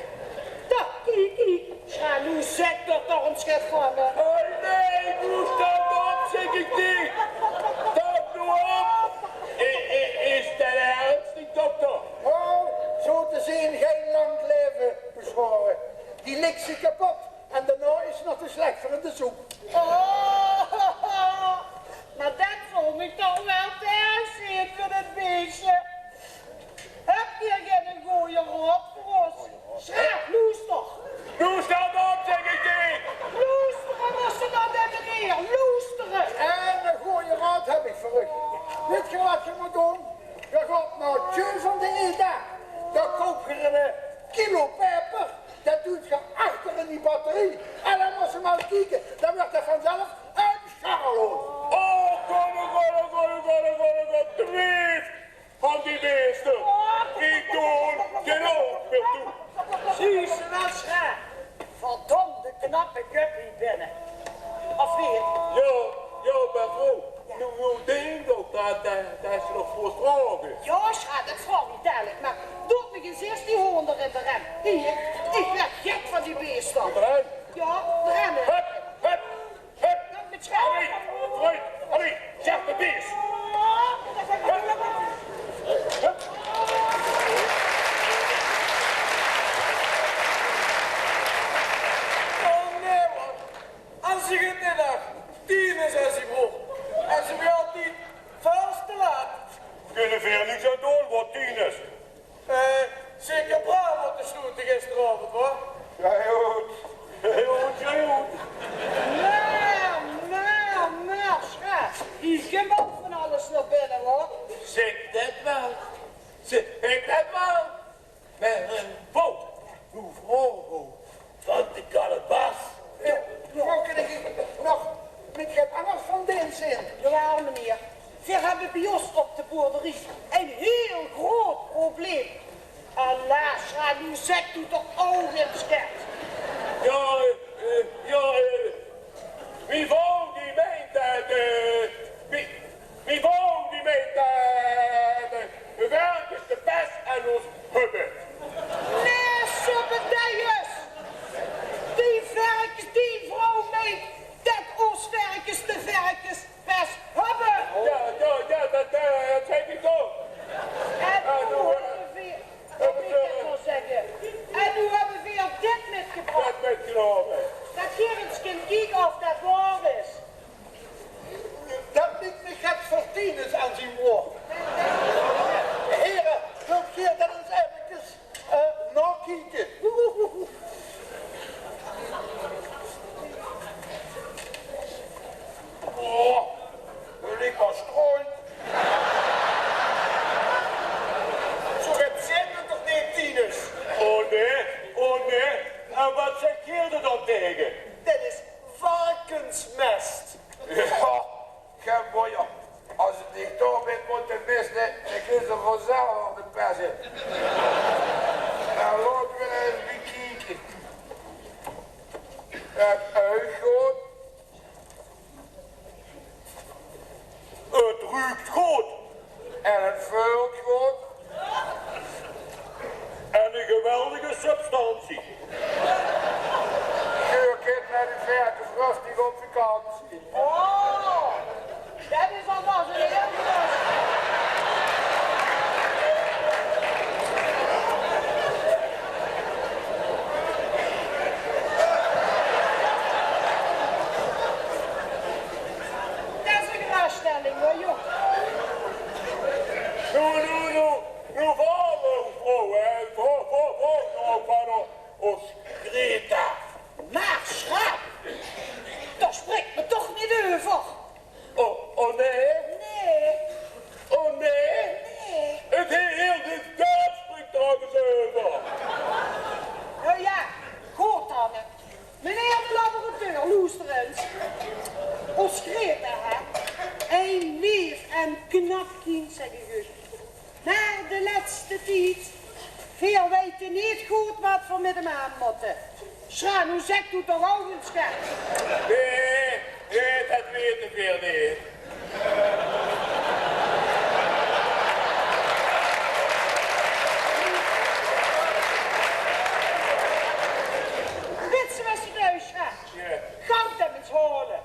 Toch, kiek, kiek. Sjra, noe zèk d'r toch ins get van, hè. Allee, noe sjtaot op, zèk ich dich. Sjtaot noe op. I-, i-, is det ernstig, dokter? Noe, zo te zeen gein lang laeve besjore. Die lik ze kepot en daonao is ze nog te slech veur in de soep. Oh, mer det vónj ich toch waal te erg veur det beesje. Höb geer geine gooje raod veur ós? Sjra, loester. Loester dan, zèk ich dich. Loestere mós se dan, meneer, loestere. En eine gooje raod höb ich veur uch. Wit geer waat geer mót doon? Geer gaot nao Tjeu van de Eda. Dao koup geer eine kilo paeper. Det doot geer achter in die batterie. En dan mós se mer kieke. Dan wuuert det vanzelf ein sjallhoon. Oh, god, oh, god, oh, god, oh, god, oh, god, oh, god, drief van die beeste. Ich doon gein oug mieë toe. Zuus se waal, Sjra? Verdómde knappe köp hie binne. Of neet? Jao, jao, mevrouw. Noe, noe dink ich det, det, det ze nog veur ós vraoge. Jao, Sjra, det vraog ich dalik. Mer doot mich ins eers die hoon d'r in de ren. Hie, ich waer gek van die beeste. De ren? Jao, de ren. Hup, hup. Hup! Allee, veuroet! Allee, zèk de bees! Hup! Hup! Oh nae, man. Es ich 't neet höb, Tien is es ich broor. En ze weer altied väöl te laat. Kinne veer niks aan doon, waat Tien Van den zin. Jawel, meneer. Veer höbbe bie ós op de boerderie ein hiel groot probleem. Alla, Sjra, noe zèt doe toch ouch ins get. Jao, eh, jao, eh, mien vrouw die meint det, eh, mien, mien vrouw die meint det, eh, de verkes de pes aan ós höbbe. Nae, Subbedeus! Die verkes, die vrouw meint det ós verkes de verkes pes höbbe. Jao, jao, jao, det, eh, det zag ich toch. En noe höbbe veer, höbbe veer, en noe höbbe veer dit mitgebrach. Det mitgenómme. Det geer ins kint kieke of det waor is. Det liek mich get vertienends aan zien woord. Here, wilt geer det ins efkes Eh, naokieke. Oh, wil ich mer strooi. Zoe get zeen v'r toch neet, Tinus? Oh nae, oh nae. En waat zèk geer d'r dan taenge? Det is varkensmest. Jao. Gen bojer, es 't neet door bent mótte miste, dan kins se vanzelf al de pes in. Noe, laote v'r ins bekieke. 't Ruuk good. 't Ruuk good. En 't veult good. En ein geweldige substantie. Geer kint mit de verkes rustig op vakantie. Oh, det is alvas ein hiel groot. Det is ein geruststelling, huur, jóng. Noe, noe, noe, noe, vrouw, vrouw, hè, vrouw, vrouw, vrouw, noe, vrouw, ós Greta. Mer Sjra, dao sprik me toch neet euver. Oh, oh nae? Nae. Oh nae? Nae. 't Hiel, hiel de stad sprik dao ins euver. Noe jao, good dan, hè. Meneer de laborateur, loester ins. Ós Greta, hè. Ein leef en knap kindj, zèk ich uch. Mer de lètste tied, veer weite neet good waat veer mit häöm aan mótte. Sjra, noe zèk doe toch ouch ins get. Nae, nae, det weite veer neet. Wits se waat se deis, Sjra? Jao. Gank 'm ins haole.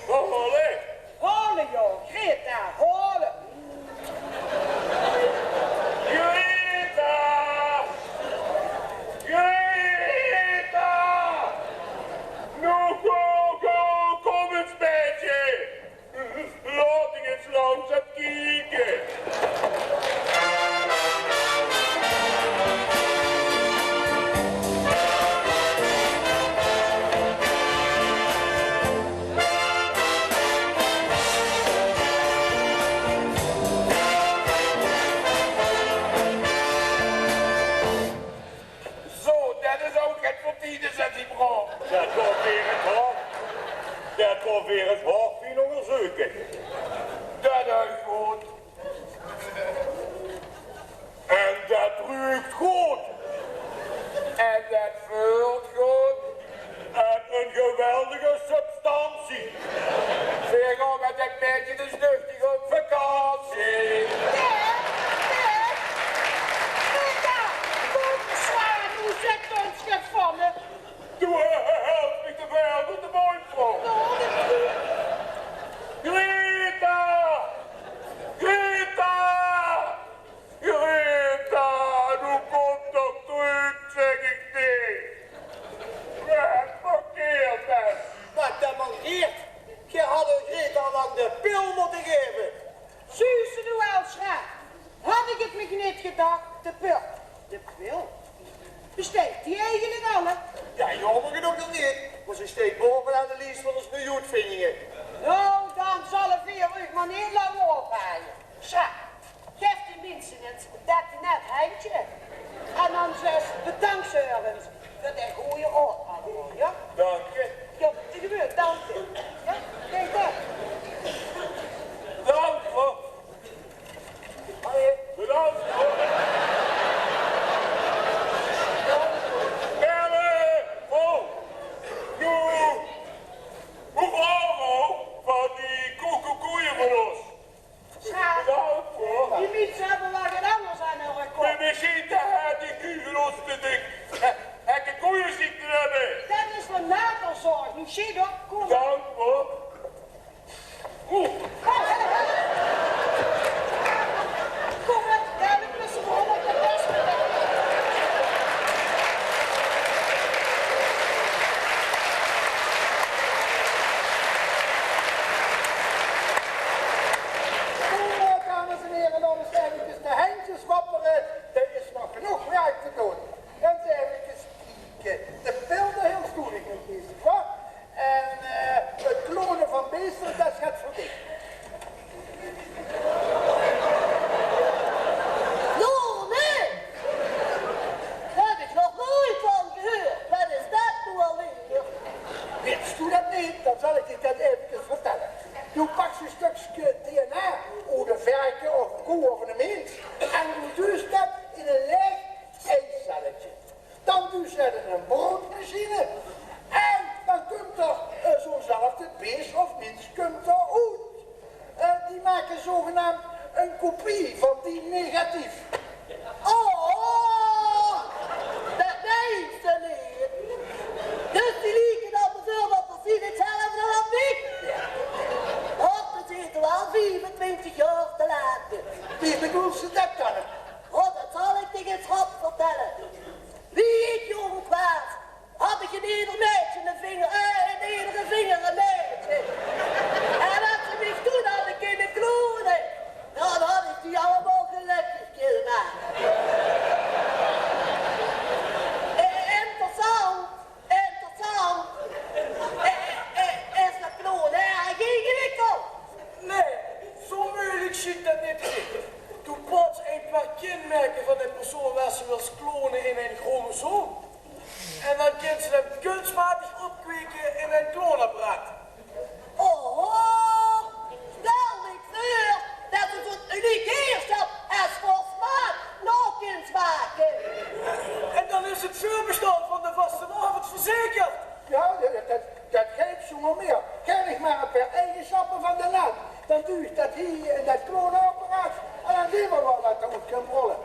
Haole? Haole, jao, Greta, haole. Greta! Greta! Noe, kóm, kóm, kóm ins, meidje. Laot ich ins langs kieke. Zo, det is ouch get veur Tinus en zien vrouw. Det kónt weer ins hoog. Det kónt weer ins hoog fien óngerzeuke. Det is good. En det ruuk good. En det veult good. En ein geweldige substantie. Veer gaon mit det meidje dus duchtig op vakantie. Nae, nae. Rita, kóm, Sjra, noe zèk ós get van, hè. Doe helps mich te väöl mit de boeivrouw. Noe, det is good. Greta! Greta! Greta, noe kóm toch trök, zèk ich dich. Waat mankeert det? Waat det mankeert? Geer hadde Greta al lang de pil mótte gaeve. Zuus se noe waal, Sjra? Had ich 't mich neet gedach, de pil. De pil? Besteit die eigelik al, hè? Jao, jaomer genóg nog neet. Mer ze steit bovenaan de lies van ós nuuj oetvindinge. Noe, dan zalle veer uch mer neet langer ophaaje. Sjra, gaef die minse ins det net hendje. En dan zèk: bedank, Sörens, veur de gooje raod allemaol, jao? Dank je. Jao, tegemoet, dank je. Jao, kijk det. Doe paks e stökske D N A oet e verke of e koe of 'ne mins en doe duujs det in e laeg eicelleke. Dan duujs det in 'n broodmachine en dan kump d'r, eh, zoe'nzelfde bees of mins kump d'r oet. Eh, die make zogenaamd 'n kopie van dien negatief. Oh, det meins se neet. Dus die lieke dan bieveurbeeld precies 'tzelfde es ich. Och, dan zeet ze waal viefentwintig jaor te laat. Wie bedoels se det dan? Oh, det zal ich dich ins rap vertèlle. Wie ich jónk waas, had ich in eder meidje 'ne vinger, eh, in edere vinger e meidje. En es ze mich toen hadde kinne klone, dan had ich die allemaol gelökkig kinne make. Eh, interessant, interessant. Eh, eh, eh, is det klone erg ingewikkeld? Nae, zoe meujelik sjientj det neet te zeen. Doe poots e paar kinmerke van de persoon waas se wils klone in ein chromosoom. En dan kins se 'm kunstmatig opkweke in ein kloonapparaat. Oho, stel dich veur det se zoe'n uniek heersjap es Vosmaat nao kins make. En dan is 't veurbestaon van de vastelaovend verzekerd. Jao, det, det, det geit zoemer mieë. Kin ich mer e paar eigensjappe van de naat. Dan duujs se det hie in det kloonapparaat en dan zeen v'r waal waat d'r oet kump rolle.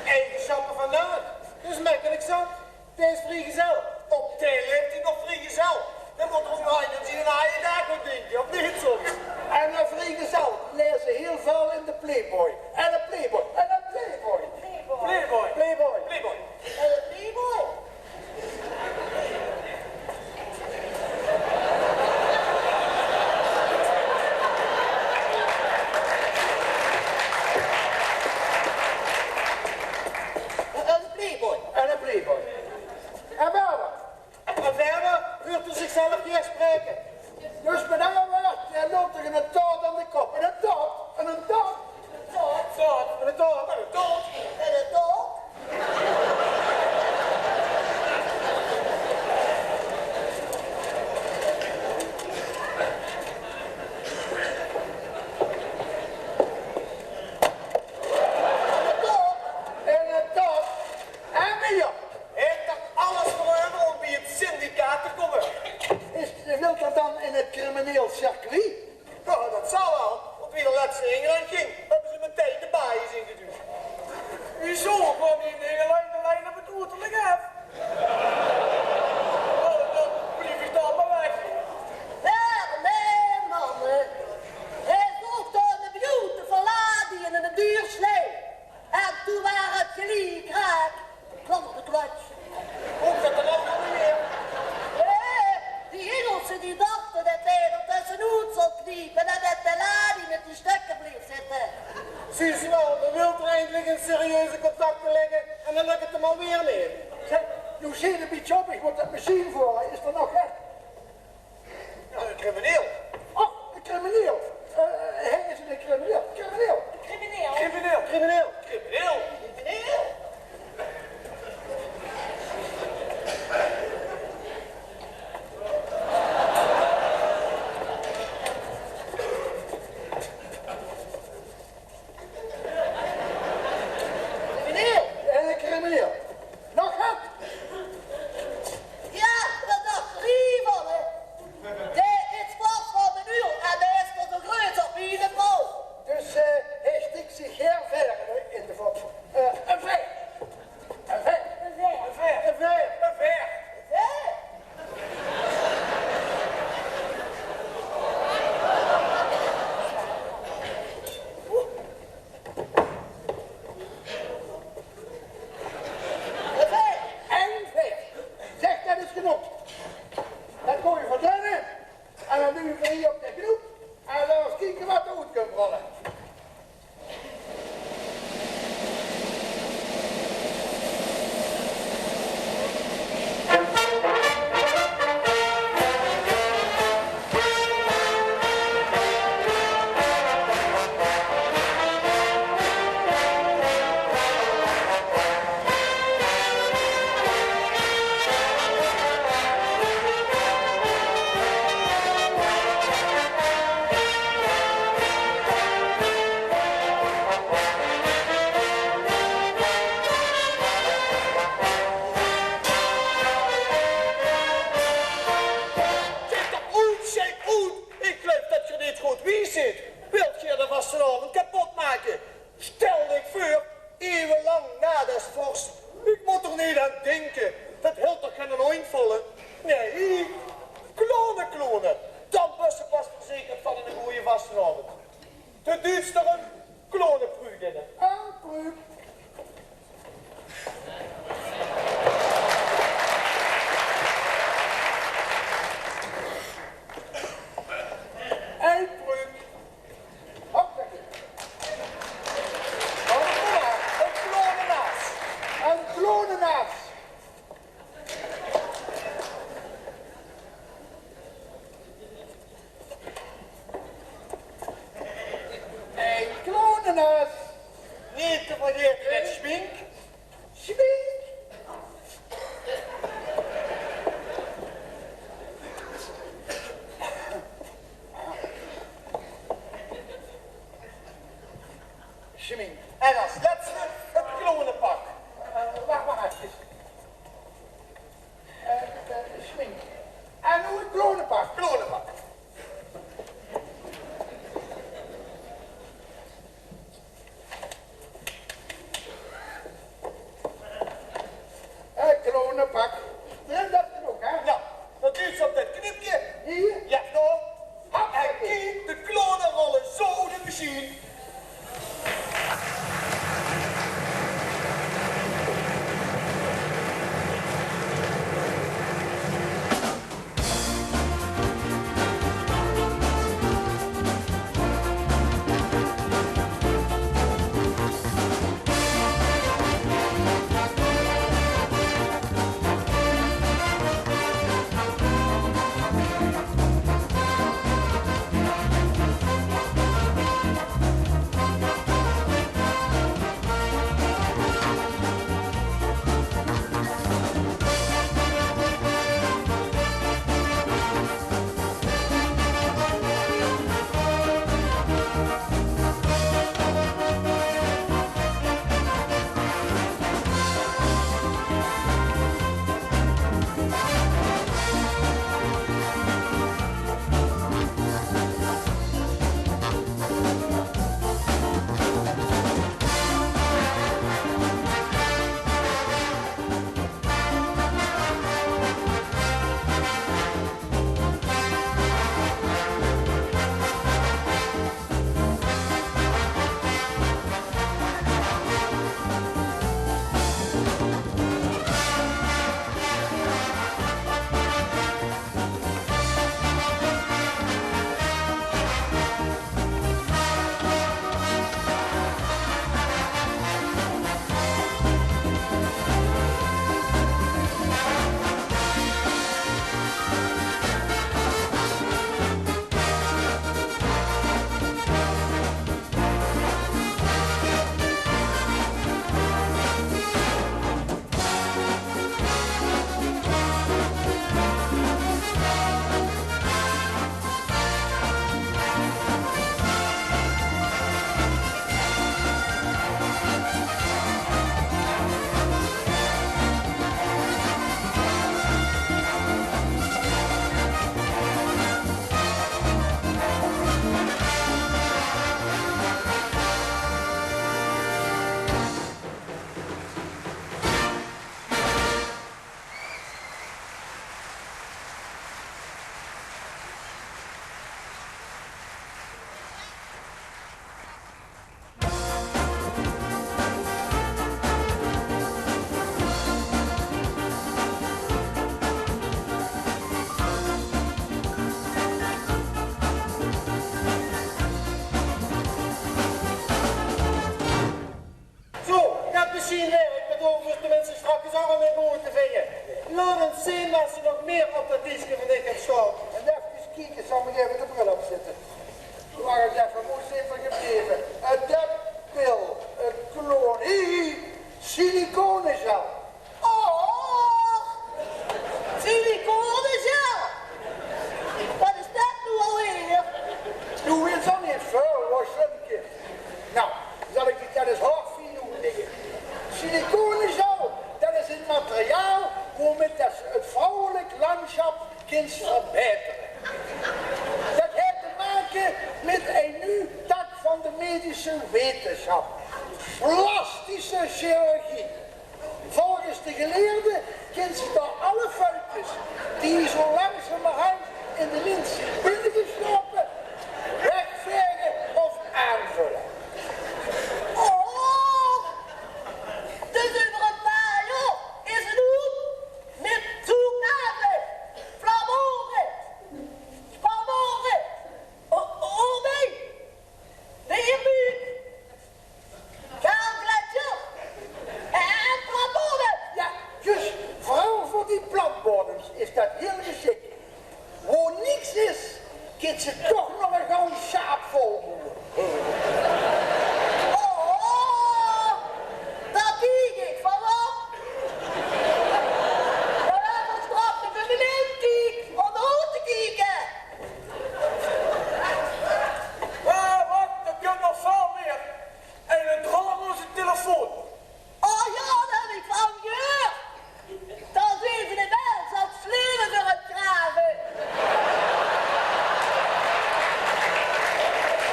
Eigensjappe van naat? Det is mekkelik zat. Dae is vriegezel. Op dae laeftied nog vriegezel. Dan mót d'r ouch nog aan zien aje daag dinke, of neet soms? En 'ne vriegezel laeze hiel väöl in de Playboy. En de Playboy. En de Playboy. Playboy. Playboy. Playboy. En de Playboy. En de Playboy. En de Playboy. En verder? En verder huurt 'r zichzelf neet spraeke. Dus mit anger wäörd, hae löp dich 'ne taart aan de kop. 'Ne taart, 'ne taart. 'Ne taart. 'Ne taart. 'Ne taart. 'Ne taart. En 'ne taart. En mieë. Hae haet alles verlaote óm bie 't syndicaat te kómme. Is, wilt 'r dan in 't crimineel circuit? Noe, det zal waal, want wie d'r lèts nao Engeland ging, höbbe ze 'm metein de baai ingedujd. Wieso? Kwaam hae in Engeland allein op 't oeterlik aaf? Oh, dan blief ich dao mer weg. Mer nae, manne. Hae zoch dao 'ne beautiful lady in 'ne duursjlei. En toen waas 't geliek raak. Klapper de klats. Hoe geit 't dan noe weer? Eh, die Ingelse die dachte det hae d'r tössenoet zól kniepe en det de lady mit die stökker bleef zitte. Zuus se waal, dan wilt 'r eindelik in serieuze contacte ligke en dan lök 't 'm alweer neet. Zèk, noe zeen 'n bietje op, ich mót det mesjien veur, is d'r nog get? Jao, 'ne crimineel. Och, 'ne crimineel. Eh, hae is 'ne crimineel. Crimineel. Crimineel. Crimineel. Crimineel. Crimineel. Crimineel. Eh, crimineel. Nog get? Jao, det dach ich hie waal, hè. Dae is pas van de uur en dae is tot de greuts op miene vrouw. Dus, eh, hae stik zich gaer veer in de vot. Eh, ein veer. Ein veer. Ein veer. Ein veer. Ein veer. Ein veer. Ein veer. Zèk, det is genóg. Dan kómme v'r d'r in. En dan duuje v'r hie op de knoep. En dan ins kieke waat d'r oet kump rolle. Zit, wilt geer de vastelaovend kapot make? Stel dich veur, eeuwenlang na des vorst. Ich mót d'r neet aan dinke, det hilt toch geinen óndj vol, hè? Nae, klone, klone. Dan bös se pas verzekerd van eine gooje vastelaovend. De Duutstere klone pruuk in. Ein pruuk. Ein pruuk. Hoppakee. Ein klonenaas. Ein klonenaas. Ein klonenaas. Neet te vergaete mit sjmink. Sjmink. Sjmink. En es lètste het klonepak. Eh, wach mer efkes. Eh, eh, sjmink. En noe het klonepak. Klonepak. Eh, klonepak. Drin, det is genóg, hè? Jao, det duujs se op det knipke. Hie? Jao, dao. Hop, en kiek, de klone rolle zo oet de mesjien. Zo, det mesjien weer. Ich bedoel, mós de minse sjtrak ins arm en good te vinje. Laot ins zeen waat se nog mieë op det dieskje van dich höbs sjtaon. En efkes kieke, zal ich efkes de bril opzitte. Wach ins effe, wo zeen v'r gebleve? Eh, det pil, eh, kloon. Hie, hie, siliconegel. Och, siliconegel. Waat is det noe alweer? Doe wits al neet väöl, waat sjmink. Noe, zal ich dich det ins haof fien oetlègke. Siliconegel, det is ein materiaal womit det se het vrouwelik landsjap kins verbaetere. Det haet te make mit Nu dat van de medische wetenschap. Plastische chirurgie. Volgens de geleerde kint ze door alle fuikjes die zo langzamerhand in de mins zien binnegeslope, wegvege of aanvulle. Oh, dus euver e paar jaor is 't oet mit zoeknave, flamoren, spanmoren. Oh, oh nee, de eerbuuk. Gaangletsjer en platbodems. Ja, juus. Veural veur die platbodems is dat hiel gesjik. Wo niks is, kint ze toch nog 'n gans sjaap vol boewe. Oh, dao kiek ich van op. Dao höb ich straks de beminde kiek om dao te kieke. Eh, wach, dat kint nog väöl mieë. En 'ne draadloze telefoon. Oh ja, dao höb ich van gehuurd. Dan zeen ze de mins es slaeve veur 't grave.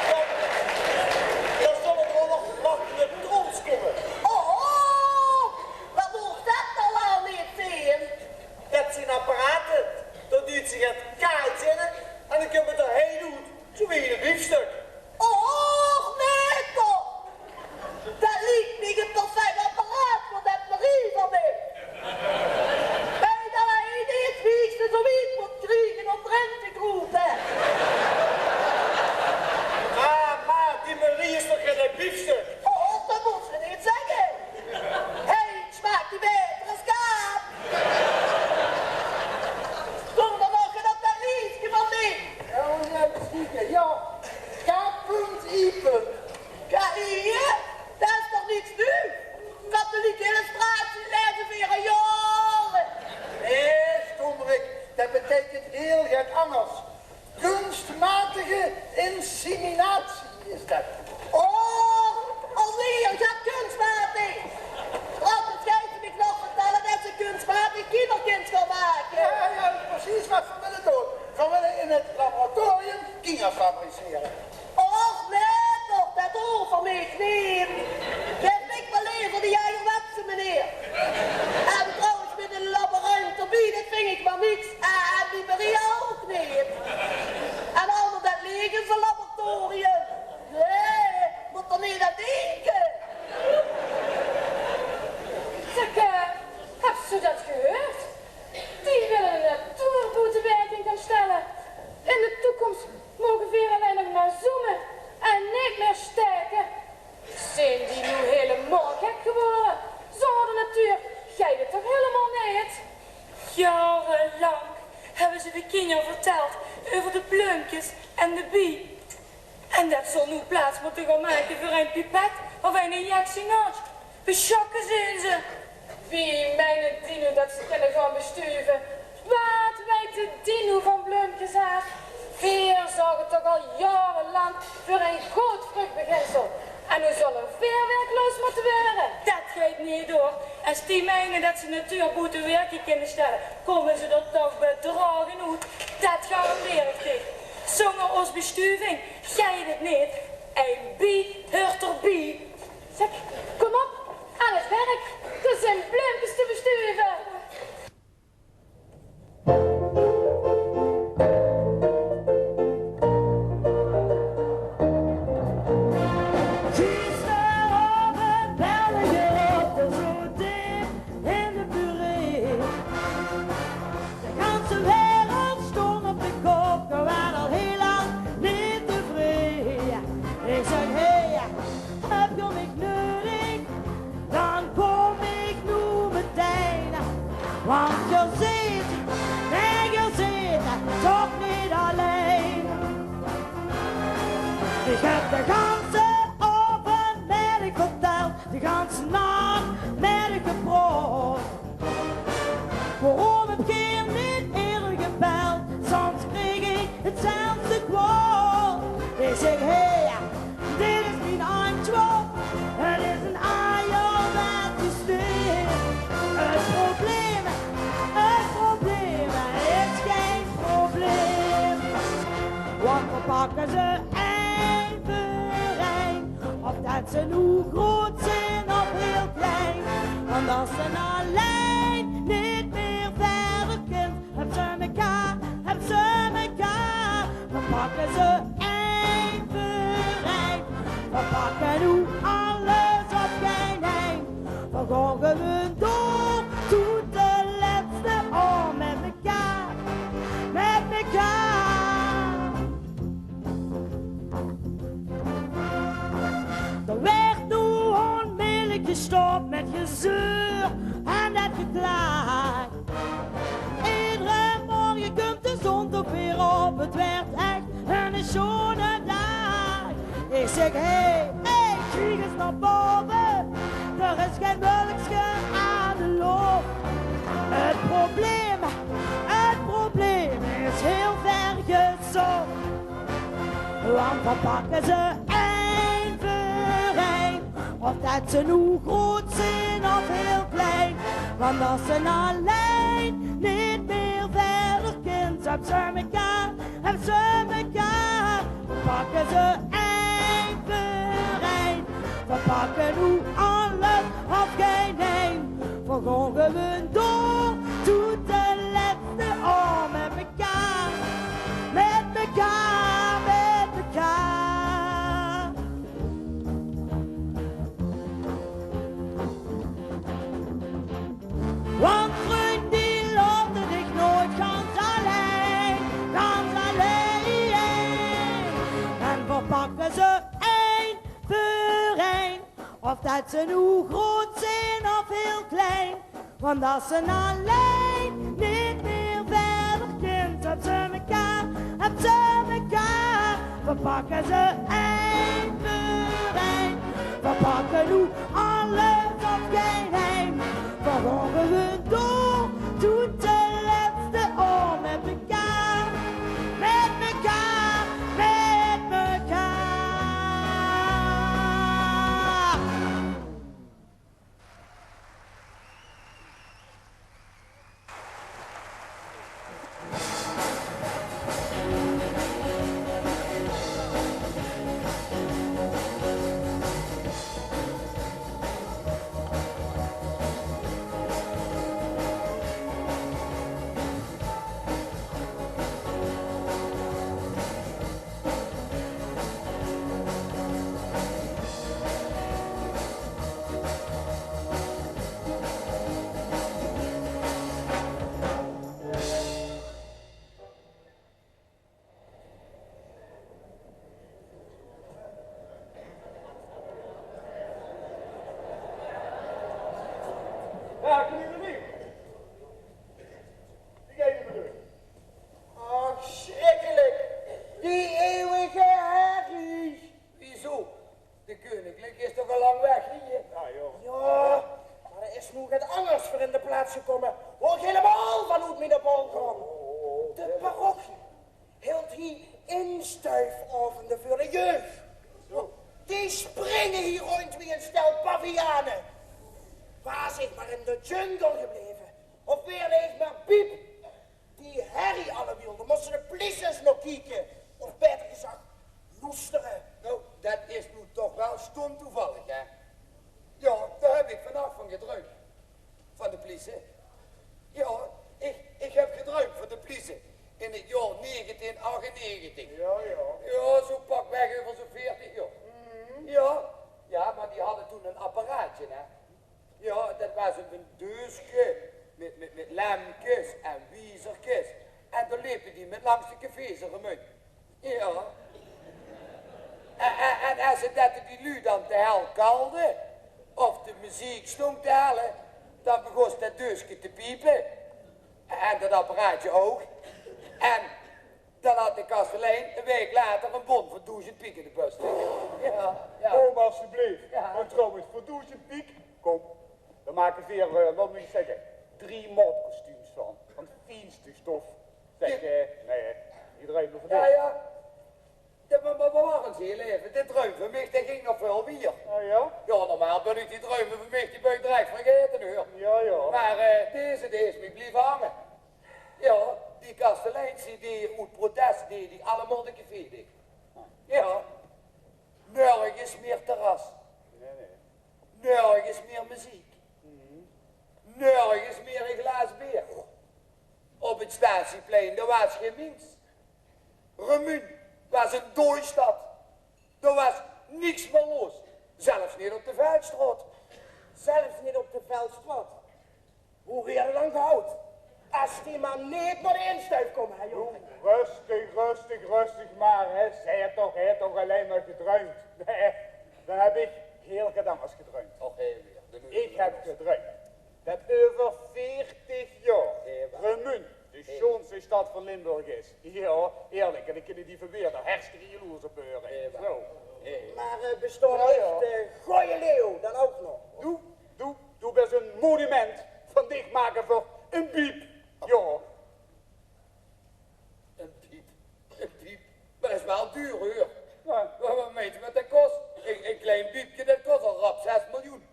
Dan, dan zal 't waal nog makkelijk rondkomme. Oh, wat wuuert dat dan waal neet zeen? Dat zien apparaten. Dao duit ze get kaartjes in en dan kump 't d'r hiel oet. Zoe wie 'ne biefstuk. Och, nee toch! Dat liek mich 't perfect apparaat veur dat Marie van mich. Bij dat iedereen wist zoe wied mót kriege om d'rin te kroepe. Ah, ma, die Marie is toch gein biefstuk? Och, dat mós se neet zègke. Hey, 't smaak die baeter es kaap. Stóng d'r nog get op dat liefke van mich? Oh, ja, zeker. Ja, K punt I punt. Ja, hie, dat is toch niks nuuj? Katholieke illustratie leze veer al jaore. Nee, stommerik, dat beteikent hiel get angers. Kunstmatige inseminatie is dat. Oh, alweer get kunstmatig. Straks geit ze mich nog vertèlle dat ze kunstmatig kinderkind kan make. Ja, ja, precies wat veer wille doon. Veer wille in 't laboratorium kinger fabricere. Och, nee toch, dat hoof veur mich neet. Gaef mich mer lever die eigerwetse meneer. En trouwens, mit 'n labyrinth d'rbie, dat ving ich mer niks. En die Maria ouch neet. En anger dat leeg is 'n laboratorium. Nee, mót d'r neet aan dinke. Zeg, eh, höbs doe dat gehuurd? Die wille de natuur boete werking gaon stelle. In de toekoms moge veer allein nog mer zoeme en neet mier staeke. Zeen die noe hielemaol gek gewore? Zónger de natuur geit 't toch hielemaol neet? Jaorelank höbbe ze de kinjer vertèld euver de bleumkes en de bie. En det ze noe plaats mótte gaon make veur ein pipet of ein injectie naotj. Besjakke zeen ze. Wie meine die noe det ze kinne gaon bestuve? Waat weite die noe van bleumkes aaf? Veer zörge toch al jaorelank veur ein good vruchbeginsel. En noe zölle veer werkeloos mótte waere. Det geit neet door. Es die meine det ze natuur boete werking kinne stelle, kómme ze d'r toch bedraoge oet. Det garandeer ich dich. Zónger ós bestuving geit 't neet. Ein bie huurt d'rbie. Zeg, kóm op, aan 't werk. D'r zeen bleumkes te bestuve. Gisteraovend belde ich op de zoete in de puree. De ganse wereld stóng op de kop, geer waart al hiel lang neet tevree. Ich zag: "Hey, höb geer mich neudig, dan kóm ich noe metein. Want geer zeet, nae, geer zeet toch neet allein." Ich höb de ganse aovend mit uch verteld, de ganse nach mit uch gepraot. Waorom höb geer neet eerder gebeld? Soms krieg ich 'tzelfde kwaod. Ich zèk: "Hey, dit is mien antjwaord. 't Is ein ajerwet systeem. 't Probleem, 't probleem is gein probleem. Want veer pakke ze ein Ze noe groot zeen of hiel klein, want as ze allein neet mier wiejer kint, höbs ze mekaar, höbs ze mekaar. Veer pakke ze ein veur ein, veer pakke noe alles of gein ein. Veer gaon gewoen door tot de lètste oor mit mekaar, mit mekaar. D'r weurt noe oonmiddellik gestop mit gezeur en det geklaag. Edere morge kump de zon toch weer op, 't weurt ech eine sjoene daag. Ich zèk: hey, hey, kiek ins nao bove, d'r is gein wulkske aan de lóch. 't Probleem, 't probleem is hiel wied gezóch. Want veer pakke ze ein veur ein, of det ze noe groot zeen of hiel klein. Want as ze allein neet mier wiejer kint, höbs ze mekaar, höbs ze mekaar. Veer pakke ze ein veur ein, veer pakke noe alles of gein ein. Veer gaon gewoen door tot de lètste oor mit mekaar, mit mekaar, mit mekaar. Want vrunj, die laote dich noeats gans allein, gans allein. En veer pakke ze ein veur ein, of det ze noe groot zeen of hiel klein. Want as ze allein neet mier wiejer kint, höbs ze mekaar, höbs ze mekaar. Veer pakke ze ein veur ein, veer pakke noe alles of gein ein. Veer gaon gewoen door tot de lètste oor mit mekaar, mit mekaar, mit mekaar. Jao, kneep 'm neet. Die geit 'm door. Ach, sjrikkelik. Die eeuwige herrie. Wieso? De keuninklike is toch al lang weg hie? Jao, joh. Jao, mer d'r is noe get angers veur in de plaats gekómme, wo ich hielemaol van oet mien bol gaon. De parochie hilt hie instuifaovende veur de jeug. Die springe hie róndj wie ein stel paviane. Waas ich mer in de jungle gebleve, of waer ich mer Piep. Die herrie allewiel, dao móste de pliesie ins nao kieke. Of baeter gezag, loestere. Nou, det is noe toch waal stom toevallig, hè? Jao, dao höb ich vannach van gedruimp. Van de pliesie. Jao, ich, ich höb gedruimp van de pliesie. In 't jaor negentieën achtennegentig. Jao, jao. Jao, zoe pakweg euver zoe'n veertig jaor. Jao, jao, mer die hadde toen ein apparaatje, hè. Jao, det waas ein deuske mit, mit, mit lempkes en wiezerkes. En dao lepe die mit langs de cafés róndj. Jao. En, en, en es 't det die luuj dan te hel kalde, of de meziek stóng te helle, dan begós det deuske te piepe. En det apparaatje ouch. En dan had de kastelein ein waek later ein bon van doezend piek in de bus ligke. Jao, jao. Kom, alstublieft. Jao. En trouwens, veur doezend piek, kom, dan make veer, eh, laot mich zègke, drie maotkostuums van. Van 't fienste stof. Zèk, eh, nae, die druime van... Jao, jao. Jao, mer, mer, mer wach ins hiel effe. Dit druimke van mich, det ging nog väöl wiejer. Ah, jao? Jao, normaal bön ich die druime van mich, die bön ich direk vergaete, huur. Jao, jao. Mer, eh, deze, dae is mich blieve hange. Jao, die kasteleins, die deje oet protest, deje die allemaol de café dich. Jao. Nörges mier terras. Nörges mieër meziek. Nörges mieër e glaas beer. Op 't Statieplein, dao waas gein mins. Remunj waas ein dooj stad. Dao waas niks mieër los. Zelfs neet op de Veldstraot. Zelfs neet op de Veldstraot. Wie waer d'r dan gehaold? Es die mer neet nao de instuif kómme, hè, jóng? Doe, rustig, rustig, rustig mer, hè. Zèk toch, hae haet toch allein mer gedruimp. Nae, dan höb ich hieël get angers gedruimp. Och, hae weer. Ich höb gedruimp det euver veertig jaor Remunj de sjoonste stad van Limburg is. Jao, eerlik, en dan kinne die van Weert d'r hartstikke jaloers op waere. Zo. Mer, eh, bestaon Jao, jao. De Gooje Leeuw dan ouch nog? Doe, doe, doe bès ein monument. Van dich make v'r ein biep. Jao. Ein biep, ein biep. Mer det is waal duur, huur. Jao. Waat, waat meint geer waat det kos? Ein, ein klein biepke, det kos al rap zès miljoen.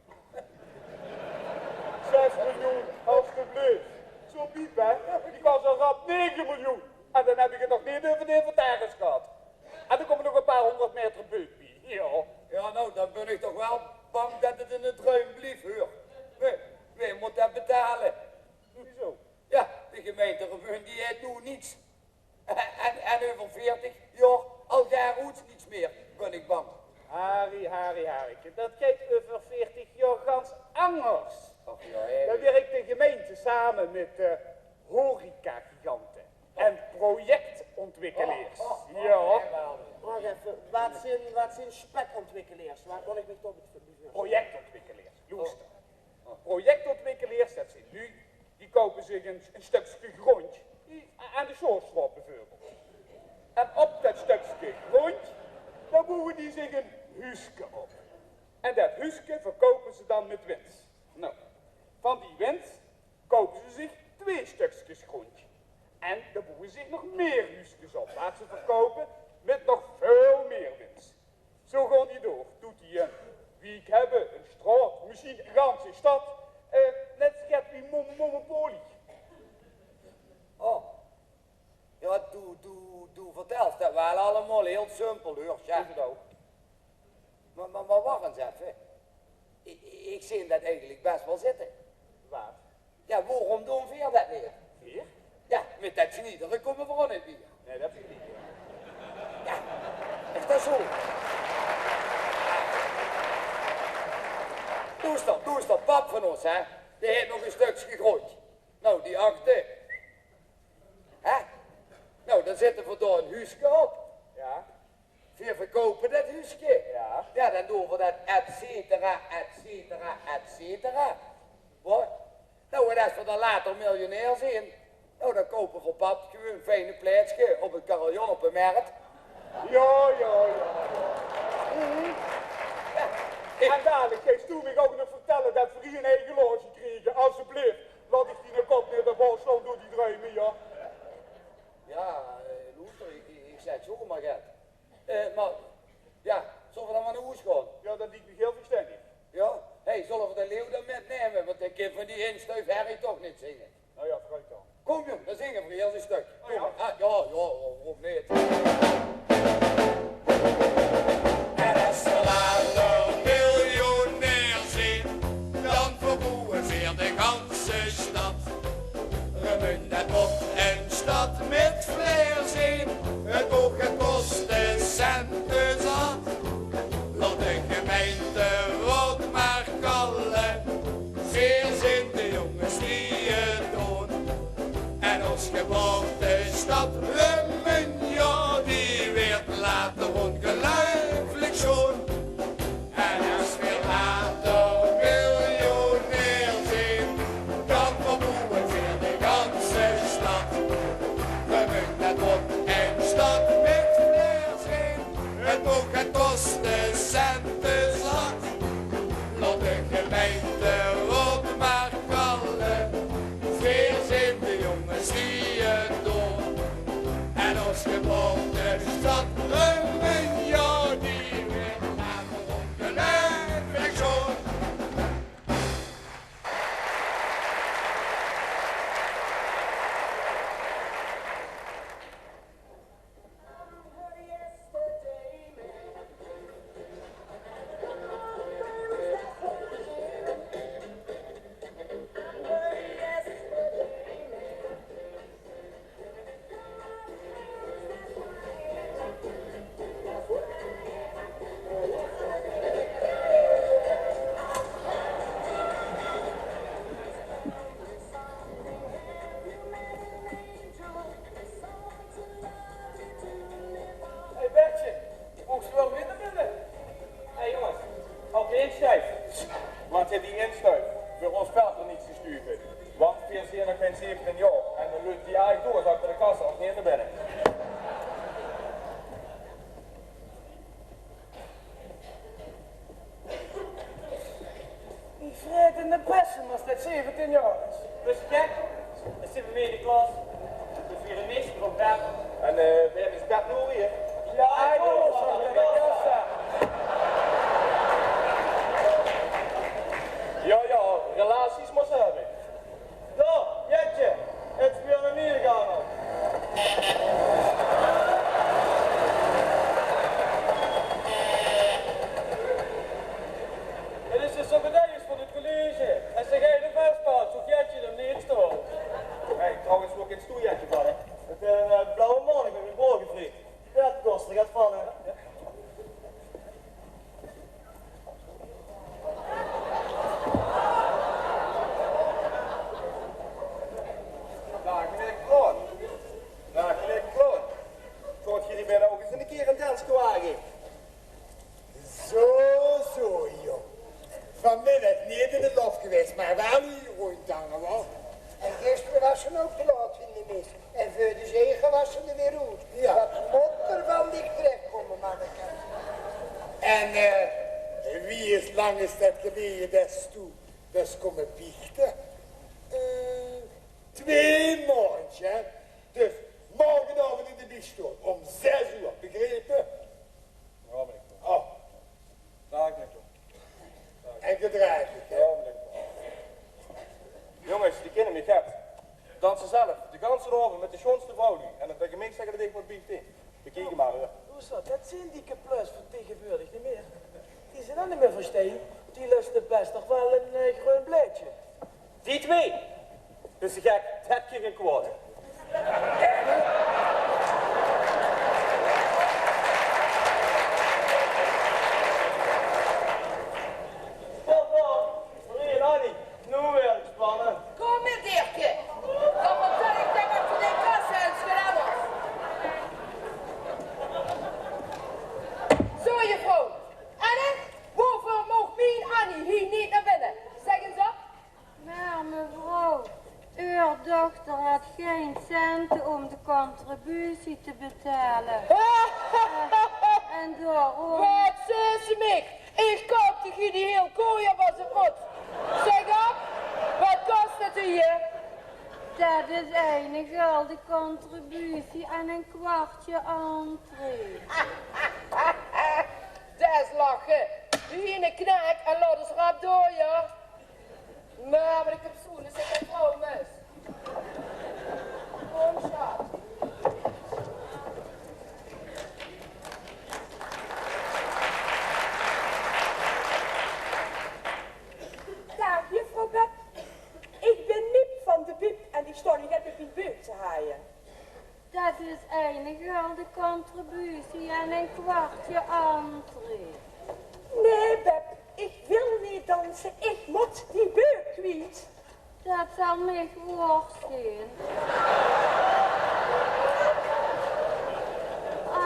Zès miljoen, alstublieft. Zo'n biep, hè? Die kos al rap nege miljoen. En dan höb ich 't nog neet euver de inventaris gehad. En dan kómme nog ein paar hóngerd maeter beuk bie. Jao. Jao, noe, dan bön ich toch waal bang det 't in de druim blief, huur. Wae, wae mót det betale? Wieso? Jao, de gemeinte Remunj, die haet noe niks. En, en euver veertig jaor al gaar oets niks mieër, bön ich bang. Harry, Harry, Harry, det geit euver veertig jaor gans angers. Och, jao, hè. Dan wirk de gemeinte same mit, eh, horecagigante en projectontwikkelaars. Och, och, och, jao. Wach effe, waat zeen, waat zeen spekontwikkelaars? Waat kan ich mich dao bie veurstelle? Projectontwikkelaars, loester. Projectontwikkelaars, det zeen luuj die koupe zich ein, ein stökske gróndj, aan de Sjoosjtraot bieveurbeeld. En op det stökske gróndj, dao boewe die zich ein huuske op. En det huuske verkoupe ze dan mit wins. Noe, van die wins koupe ze zich twee stökskes gróndj. En dao boewe ze zich nog mieër huuskes op, waat ze verkoupe mit nog väöl mieër wins. Zo gaon die door, toet die ein wiek höbbe, ein straot, mesjien de ganse stad. Eh, net zo get wie Mo-, Monopoly. Oh. Jao, doe, doe, doe vertèls det waal allemaol hieël simpel, huur, zèk. Is 't ouch. Mer, mer, mer wach ins effe. Ich, ich zeen det eigelik bès waal zitte. Waat? Jao, waorom doon veer det neet? Veer? Jao, mit det sniedere kómme veer ouch neet wiejer. Nae, det is neet. Jao, is det zo? Doe is d'r, doe is d'r pap van ós, hè? Dae haet nog ein stökske gróndj. Noe, die achte. Hè? Noe, dan zitte veer dao ein huuske op. Jao. Veer verkoupe det huuske. Jao. Jao, dan doon veer det et cetera, et cetera, et cetera. Waat? Noe, en es veer dan later miljonair zeen, noe, dan koupe veer veur pap gewoon ein fijn plaetske op 't carillon op de mert. Jao, jao, jao, jao. Mhm. Jao, ich... En dalik geis doe mich ouch nog vertèlle det veer hie ein eige loge kriege. Alstublieft, laot ich diene kop neet op hol slaon door die druime, jao. Jao, eh, loester, ich, ich, ich zèk zomaar get. Eh, mer, jao, zölle v'r dan mer nao hoes gaon? Jao, det liek mich hieël verstenjig. Jao? Hey, zölle v'r de leeuw dan mitnumme? Want dae kin van die instuif herrie toch neet zinge. Noe jao, veuruit dan. Kóm, jóng, dan zinge v'r hie ein stök. Kóm. Ah, jao, jao, waorom neet? En es v'r later miljonair zeen, dan verboewe v'r de ganse stad. Remunj, det mót ein stad mit flair zeen. 't Mót get koste, cente zat. Laot de gemeinteraod mer kalle. Veer zeen de jónges die 't doon. En ós geboortestad Remunj, jao, die weurt later óngeluifelik sjoon. En es veer later miljonair zeen, dan verboewe veer de ganse stad. V'r mótte toch ein stad mit flair zeen. 't Mót get koste, cente zat. Laot de gemeinteraod mer kalle. Veer zeen de jónges die 't doon. En ós geboortestad Remunj, jao, die weurt later óngeluifelik sjoon. Insjtuif. Wat haet die insjtuif veur ós Pelter neet gesjtuif? Want veer zeen nog gein zeventien jaor en dan löp die eigelik door, zag de kassa, of neet, nao binne. Die vreten de bessen als dat zeventien jaor is. Dus gek, dat zit bij mij in de klas. Dus weer een meester van Bert. En eh, we hebben eens Bert Noor hier. Ja, ik hoor ze, de kassa. Ja, ja, relaties maar hebben. Zo, Jetje, het is weer een nieuwe ganger. Het is de secretaris van het college. En ze geven vast pas of Jetje er niet stond. Hey, trouwens, wil ik eens toe Jetje vallen. Het eh, blauwe man, ik ben mijn bol gevreegd. Ja, het kost er gaat vallen. Daag, meneer Kroon. Daag, meneer Kroon. Zouwt geer die binne ouch ins ein kier ein danske wage? Zo, zo, jóng. Vanmiddig neet in de lof gewaes, mer waal hie róndjhange, wa? En gister waas se ouch te laat, vinj ich, mis. En veur de zege waas se d'r weer oet. Ja. Wat mót d'r van dich terechkómme, manneke? En eh, wie is lang is det geleje des toe bös kómme biechte? Eh, twee maondj, hè? Dus morgenaovend in de biechtstool óm zès oer, begrepe? Ja, meneer Koen. Oh. Daag, meneer Koen. En gedraag dich, hè? Ja, meneer Koen. Jónges, die kinne mich get. Danse zelf de ganse aovend mit de sjoonste vrouwluuj en dan taenge mich zègke det ich mót biechte. Bekiek mer, huur. Hoezo? Det zeen die plus van taengewoordig neet mieë. Die zeen al neet mieë van stein. Die löste bès nog waal ein eh, greun blaedje. Die twee. Bis se gek? Det kan gein kwaod. Stop, Ron. Marie en Annie, noe weer spannend. Kóm, mien deerke. Dan vertèl ich dich waat veur ein kassa ins gedaon waas. Zo, juffrouw. Anne, woeväör moog mien Annie hie neet nao binne? Zèk ins op. Mer mevrouw, eur dochter haet gein cente óm de contributie te betale. En, en daoróm... Waat zaes se mich? Ich koup dich hie die hiel kooj op es ein pots. Zèk op, waat kos det hie? Det is eine gulde contributie en ein kwartje entree. Det is lache. Hie eine knaak en laot ós rap door, ja. Mer, mer ich höb zoe'n zieke vrouw mis. Kóm, sjat. Daag, juffrouw Bep. Ich bin Miep van de Biep en ich sjtaon hie net mit mien beuk te haaie. Det is eine gulde contributie en ein kwartje entree. Nae, Bep, ich wil neet danse. Ich mót die beuk kwiet. Det zal mich wors zeen.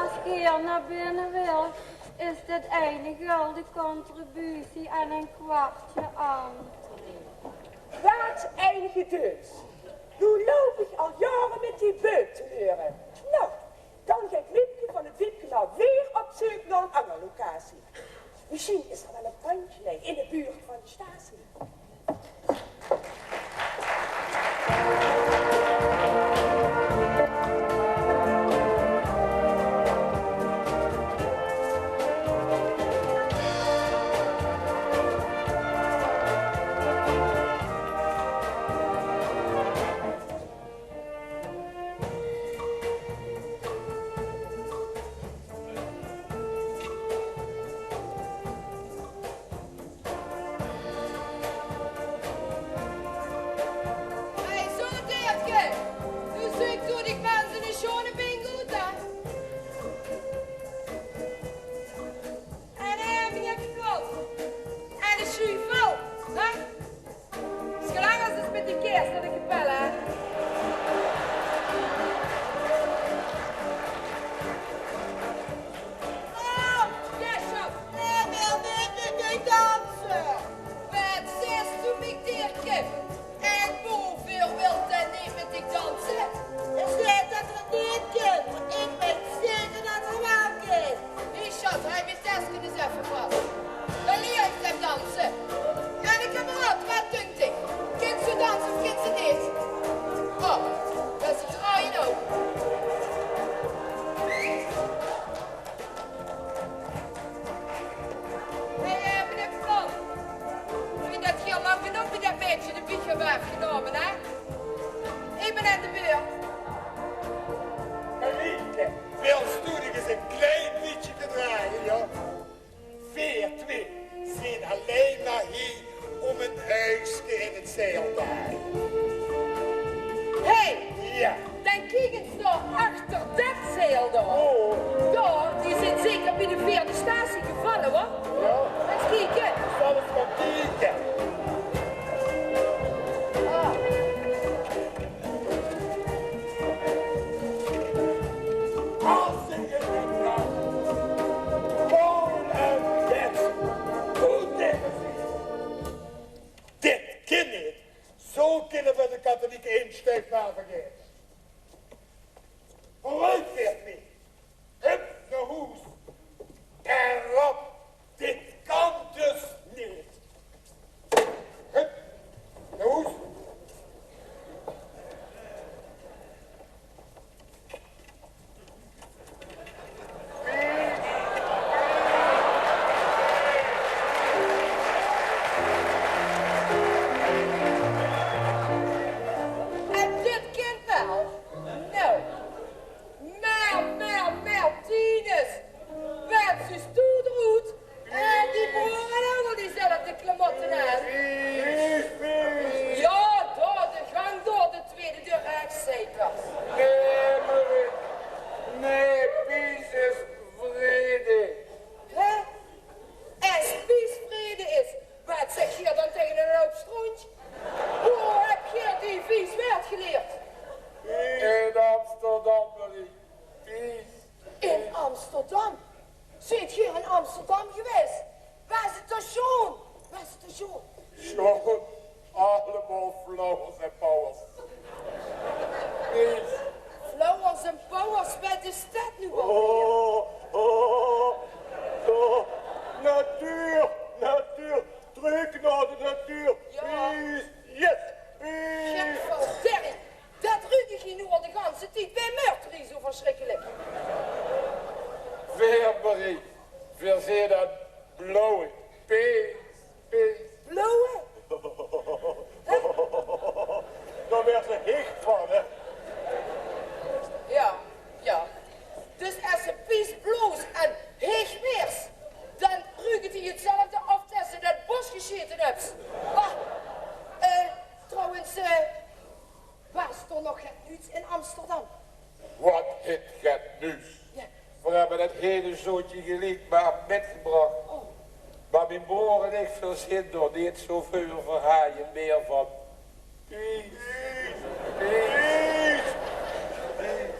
Es geer nao binne wilt, is det eine gulde contributie en ein kwartje entree. Waat ein gedeuns. Noe loup ich al jaore mit die beuk te leure. Noe, dan geit Miepke van 't Biepke mer weer op zeuk nao 'n anger locatie. Mesjien is d'r waal e pandje lei in de buurt van de stasie. Höbs se de bietje waaf genómme, hè? Ich bön aan de beurt. Marieke, wils doe dich ins ein klein bietje gedrage, jao? Veer twieë zeen allein mer hie óm ein huuske in 't zeil te haje. Hé! Jao. Dan kiek ins dao achter det zeil dao. Oh. Jao, die zeen zeker bie de veerde stasie gevalle, huur. Jao. Ins kieke. Zal ins gaon kieke. Ah. Als ik het niet kan, gewoon een wet. Goed tegen zich. Dit kin neet. Zo kinne v'r de katholieke instuif waal vergaete. Veuroet, Beatrice. Hup, nao hoes. En rop, dit kan dus neet. Hup, nao hoes. En dit kint waal. Noe. Mer, mer, mer, Tinus. Waat zuus doe d'r oet? En die broor haet ouch al diezelfde klamotte aan. Jao, dao de gank door, de twiede deur rechs zeker. Nae, Marie. Nae, Pies is vrede. Hè? Es Pies vrede is, waat zèk geer dan taenge eine houp strontj? Boe höb geer die vies waerd gelierd? In Amsterdam, Marie. Pies. In Amsterdam? Zeet geer in Amsterdam gewaes? Waas 't dao sjoon? Waas 't dao sjoon? Sjoon? Allemaol flowers en powers. Pies. Flowers en powers, waat is det noe alweer? Oh, oh, oh. Natuur, natuur. Trök nao de natuur. Jao. Pies. Yes, Pies. Getverderrie. Det ruuk ich hie noe al de ganse tied bie Murterie, zo versjrikkelik. Veer, Marie, veer zeen aan blauwe. Pies, Pies. Blauwe? Dao waers se hich van, hè? Jao, jao. Dus es se Pies bloos en hich waers, dan ruuk 't hie 'tzelfde of det se in 't bos gesjete höbs. Ah, eh, trouwens, eh, Waas d'r nog get nuuts in Amsterdam? Waat hèt get nuuts? Jao. Veer höbbe 't hieël zootje geliek mer mitgebrach. Oh. Mer mien broor en ich, veer zeen dao neet zo väöl veur haaie, mieër van Pies. Pies. Pies.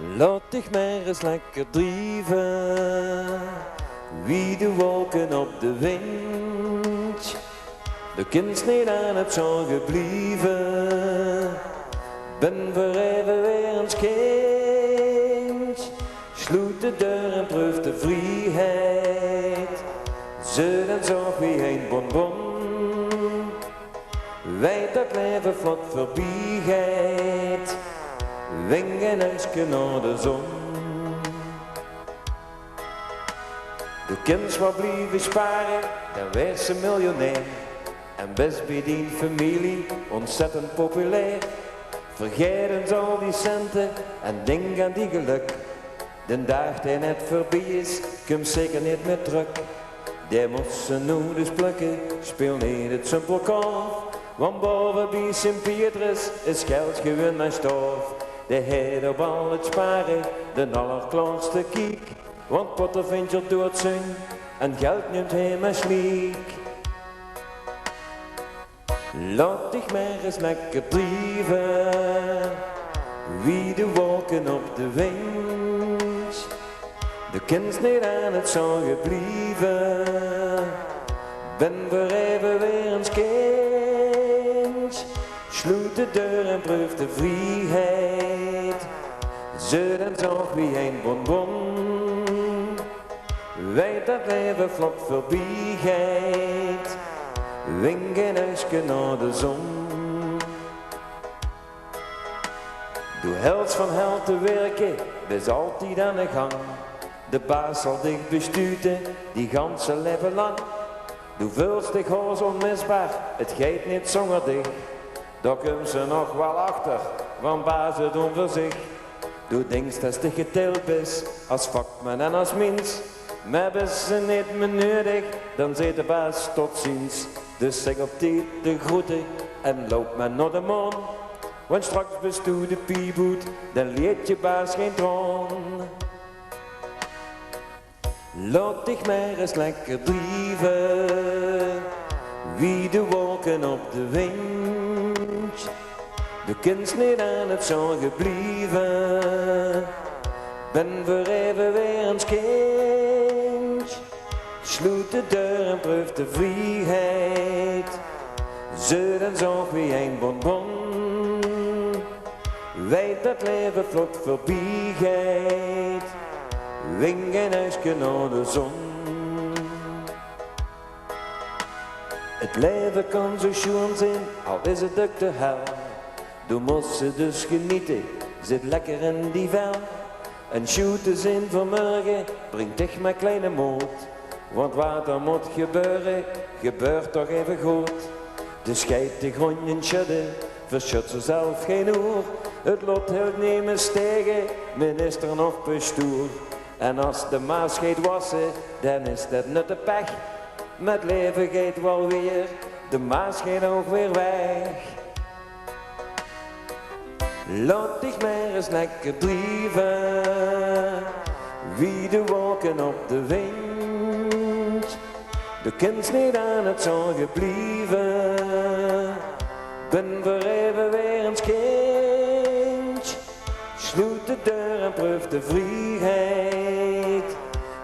Laot dich mer ins lekker drieve, wie de wolke op de windj. De kins neet aan 't zorge blieve, bin veur effe weer ins kindj. Sloet de deur en preuf de vrieheid, zeut en zorg wie ein bonbon. Weit det 't laeve vlot veurbie geit, wink ein uigske nao de zon. De kins waal blieve spare, dan waers se miljonair. En bis bie dien femilie ontzettend populair. Vergaet ins al die cente en dink aan die gelök. Den daag dae net veurbie is, kump zeker neet mieë trök. Dae mós se noe dus plökke, speel neet 't simpel kaof. Want bove bie Sint Pietrus is geld gewoon mer stof. Dae haet op al 't spare den allerklaorste kiek. Want Potter vindj 'r doeadzeng en geld nump hae mer sliek. Laot dich mer ins lekker drieve, wie de wolke op de windj. De kins neet aan 't zorge blieve, bin veur effe weer ins kindj. Sloet de deur en preuf de vrieheid, zeut en zorg wie ein bonbon. Weit det 't laeve vlot veurbie geit, wink ein uigske nao de zon. Doe hèls van hel te wirke, bis altied aan de gang. De baas zal dich bestute, die ganse laeve lang. Doe veuls dich haos onmisbaar, 't geit neet zónger dich. Dao kums se nog waal achter, want baze doon veur zich. Doe dinks des dich geteild bis, as vakman en as mins. Mer bis se neet mieë neudig, dan zeet de baas tot ziens. Dus zèk op tied de groete en loup mer nao de maan. Want straks bis doe de piep oet, dan lieët dien baas gein traon. Laot dich mer ins lekker drieve, wie de wolke op de windj. De kins neet aan 't zorge blieve, bin veur effe weer ins kindj. Sloet de deur en preuf de vrieheid, zeut en zorg wie ein bonbon. Weit det 't laeve vlot veurbie geit, wink ein uigske nao de zon. Het laeve kan zo sjoean zeen, al is het uk de hel. Doe mós se dus geniete, zit lekker in die vel. En sjoe te zeen veur mörge bringk dich mer kleine mood. Want waat d'r mót gebeure, gebeurt toch eve good. Dus geit de gróndj in sjudde, versjud zelf gein oer. Het lot hilt nemes taege, minister noch pestoer. En as de Maas geit wasse, dan is det nutte pech. Mer 't laeve geit waal weer, de Maas geit ouch weer weg. Laot dich mer ins lekker drieve, wie de wolke op de windj. De kins neet aan 't zorge blieve, bin veur eve weer ins kindj. Sloet de deur en preuf de vrieheid,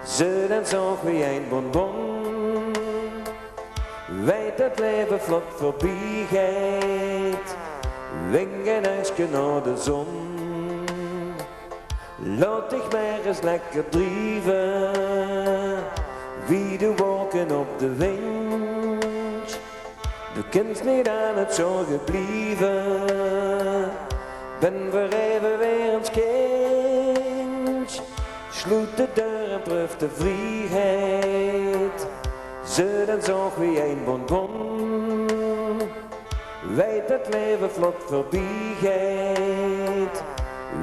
zit en zorg wie ein bonbon. Weit det 't laeve vlot veurbie geit, wink ein uigske nao de zon. Laot dich mer ins lekker drieve, wie de wolke op de windj. De kins neet aan 't zorge blieve, bin veur eve weer ins kindj. Sloet de deur en preuf de vrieheid, zit en zorg wie ein bonbon. Weit det 't laeve vlot veurbie geit,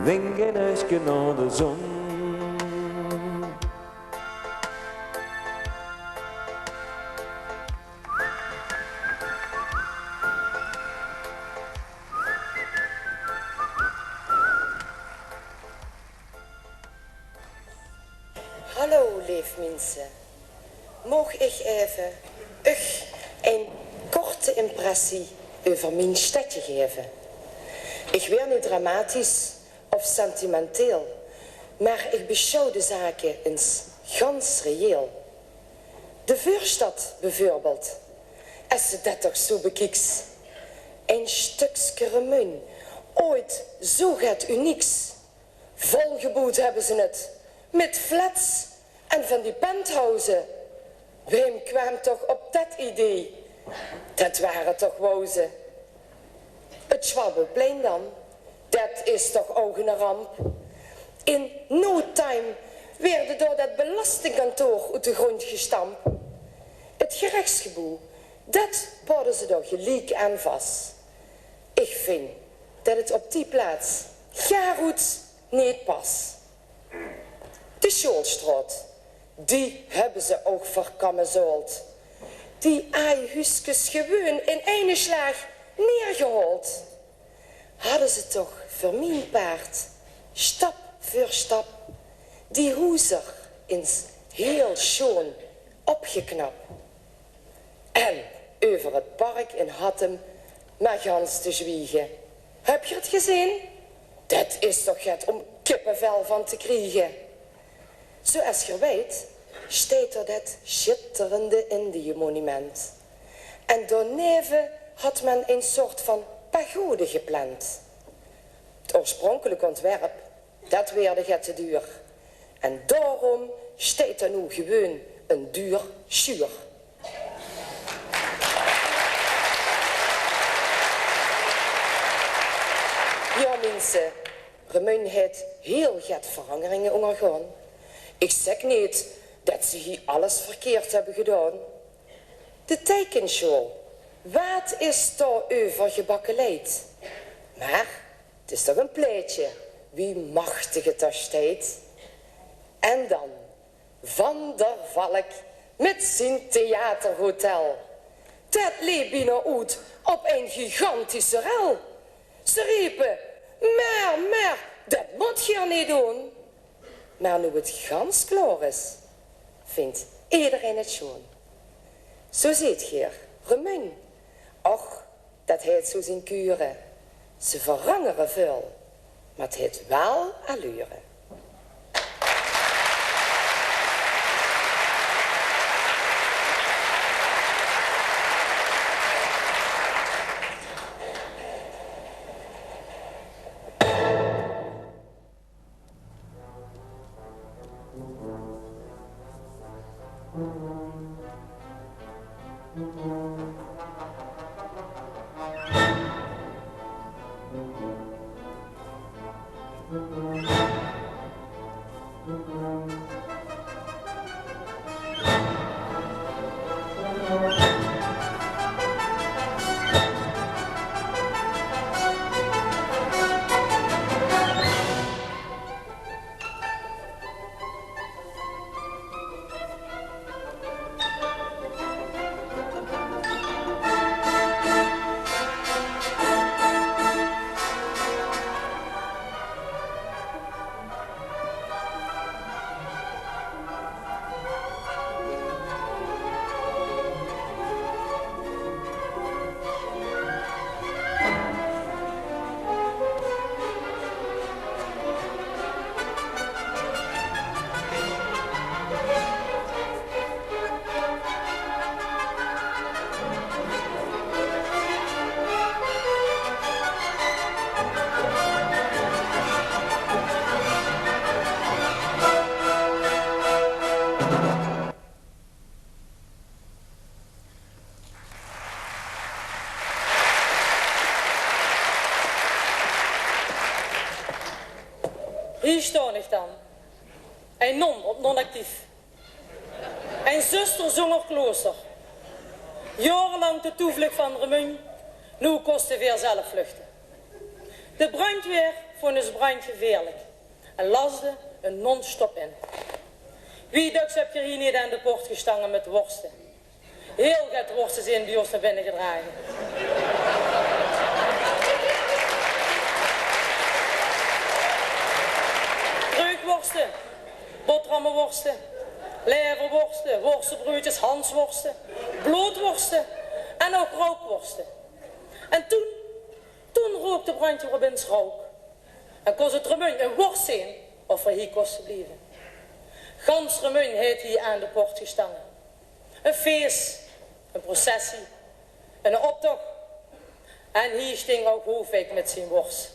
wink ein uigske nao de zon. Hallo, leef minse. Maog ich effe uch ein korte impressie euver mien stedje gaeve? Ich waer neet dramatisch of sentimenteel, Mer ich besjouw de zake ins gans reëel. De veurstad beveurbeeld, es se det toch zo bekieks. Ein stökske Remunj, ooit zo get unieks. Volgeboewd höbbe ze 't mit flats en van die penthousen. Waem kwaam toch op det idee? Det ware toch wouze. 't Schwalbeplein dan, det is toch ouch 'n ramp. In no time weerde dao det belastingkantoor oet de gróndj gestamp. 't Gerechtsgeboew, det bouwde ze dao geliek aan vas. Ich vinj det 't op die plaats gaar oets neet pas. De Sjoolstraot, die höbbe ze ouch verkammezeuld. Die aaj huuskes gewoon in eine slaag neergehaold. Hadde ze toch veur mien paart, stap veur stap, die hoezer ins hiel sjoon opgeknap. En euver 't park in Hattem mer gans te zwiege. Höb geer 't gezeen? Det is toch get óm kippevel van te kriege. Zoeas geer weit, steit dao det sjitterende Indië-monument. En daoneve had men ein soort van pagode gepland. 't Oorspronkelik óntwerp, det weerde get te duur. En daoróm steit d'r noe gewoon 'n duur sjuur. Jao, minse, Remunj haet hiel get verangeringe óngergaon. Ich zèk neet det ze hie alles verkeerd höbbe gedaon. De Teikensjool, waat is dao euver gebakkeleid? Mer 't is toch ein plaetje, wie machtig 't dao steit. En dan Van der Valk mit zien theaterhotel. Det leep bienao oet op ein gigantische rel. Ze repe: "Mer, mer, det mót geer neet doon." Mer noe 't gans klaor is, vindj ederein 't sjoon. Zo zeet geer, Remunj, och, det haet zo zien kure. Ze verangere väöl, mer 't haet waal allure. Hie sjtaon ich dan. Ein non op non-actief. Ein zuster zónger klooster. Jaorelank de toevluch van Remunj, noe kóste veer zelf vluchte. De brandjwaer vónj ós brandj gevieërlik en lasde 'n non-stop in. Wie döks höb geer hie neet aan de poort gestange mit worste? Hiel get worste zeen bie ós nao binne gedrage. Dreugworste, boterhammeworste, laeverworste, worstebreudjes, hansworste, bloodworste en ouch roukworste. En toen, toen rook de brandj opins rouk. En kós 't Remunj ein worst zeen, of veer hie kóste blieve. Gans Remunj haet hie aan de poort gestange. Ein fees, ein processie, eine optoch. En hie sting ouch Hoofwijk mit zien wors.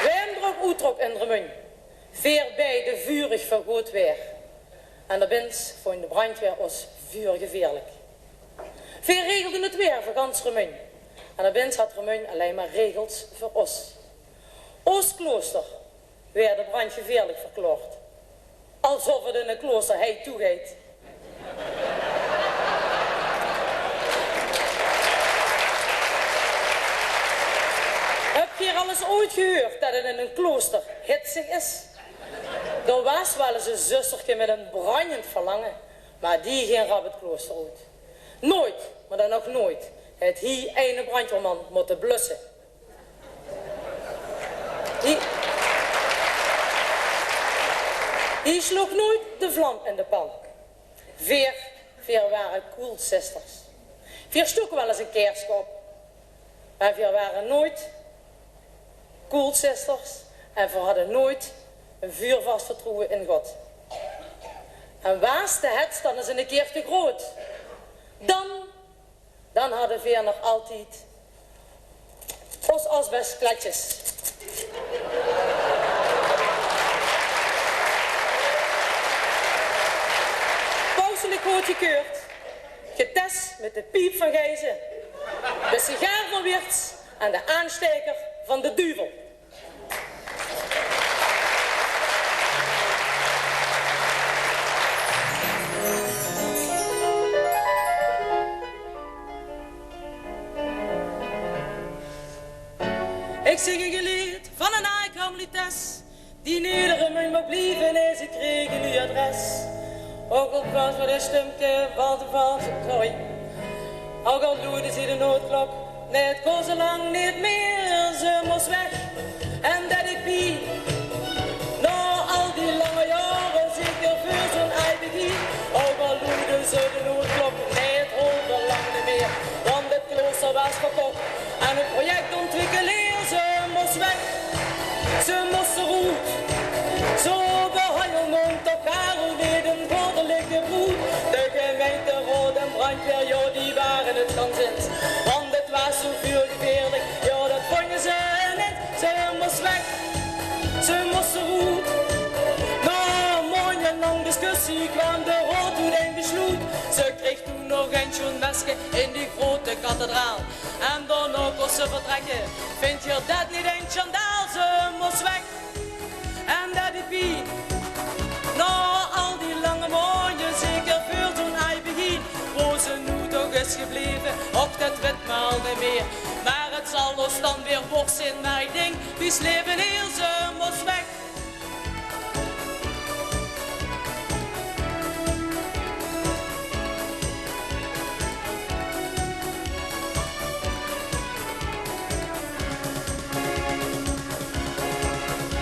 Wae d'r ouch oettrok in Remunj, veer beide vurig veur good waer. En d'r bins vónj de brandjwaer ós vuur geveerlik. Veer regelden 't waer veur gans Remunj. En d'r bins had Remunj allein mer regels veur ós. Ós klooster waer de brandjgeveerlik verklaord. Alsof 't in ein klooster hei toegeit. Höb geer al ins ooit gehuurd det 't in ein klooster hitsig is? D'r waas waal ins ein zusterke mit ein brandjend verlange, mer die ging rap 't klooster oet. Nooit, mer dan ouch nooit, haet hie eine brandjweerman mótte blusse. Hie, hie sloog nooit de vlam in de pan. Veer, veer ware koelsisters. Veer stoke waal ins ein kaerske op, mer veer ware nooit koelsisters en veer hadde nooit ein vuurvas vertroewe in God. En waas de hets dan ins eine kaer te groot, dan dan hadde veer nog altied ós asbeskletsjes. Pauselik goodgekeurd, getes mit de piep van Gijzen, de sigaar van Wirtz en de aanstaeker van de duvel. Ich zing ein geleed van ein aai karmelites, die in eder Remunj maag blieve, en ze kriege ein nuuj adres. Ouch al kwam ze mit ein stumke van de valse kooi. Ouch al loeide ze de noodklok, nae, 't kós ze lang neet mieë, ze mós weg. En det deej pien. Nao al die lange jaore, zeker veur zoe'n aai begien. Ouch al loeide ze de noodklok, nae, 't holp lang neet mieë. Want 't klooster waas verkoch aan ein projectontwikkelaer, ze mós weg. Ze mós d'roet. Zo behanjel noe toch gaar neet ein goddelike broed. De gemeinteraod en brandjwaer, jao, die ware 't gaans ins. Want 't waas zo vuurgeveerlik, jao, det vónje ze neet. Ze mós weg. Ze mós d'roet. Nao maonjelang discussie kwaam de raod tot ein besloet. Ze kreeg toen nog ein sjoon meske in die groete kathedraal. En daonao kós ze vertrèkke. Vindj geer det neet ein sjandaal? Ze mós weg. En det deej pien. Nao al die lange maonje, zeker veur zoe'n aai begien. Wo ze noe toch is gebleve, och, det wit me al neet mieë. Mer 't zal ós dan weer wors zeen, mer ich dink, wie is 't laeve hie, ze mós weg.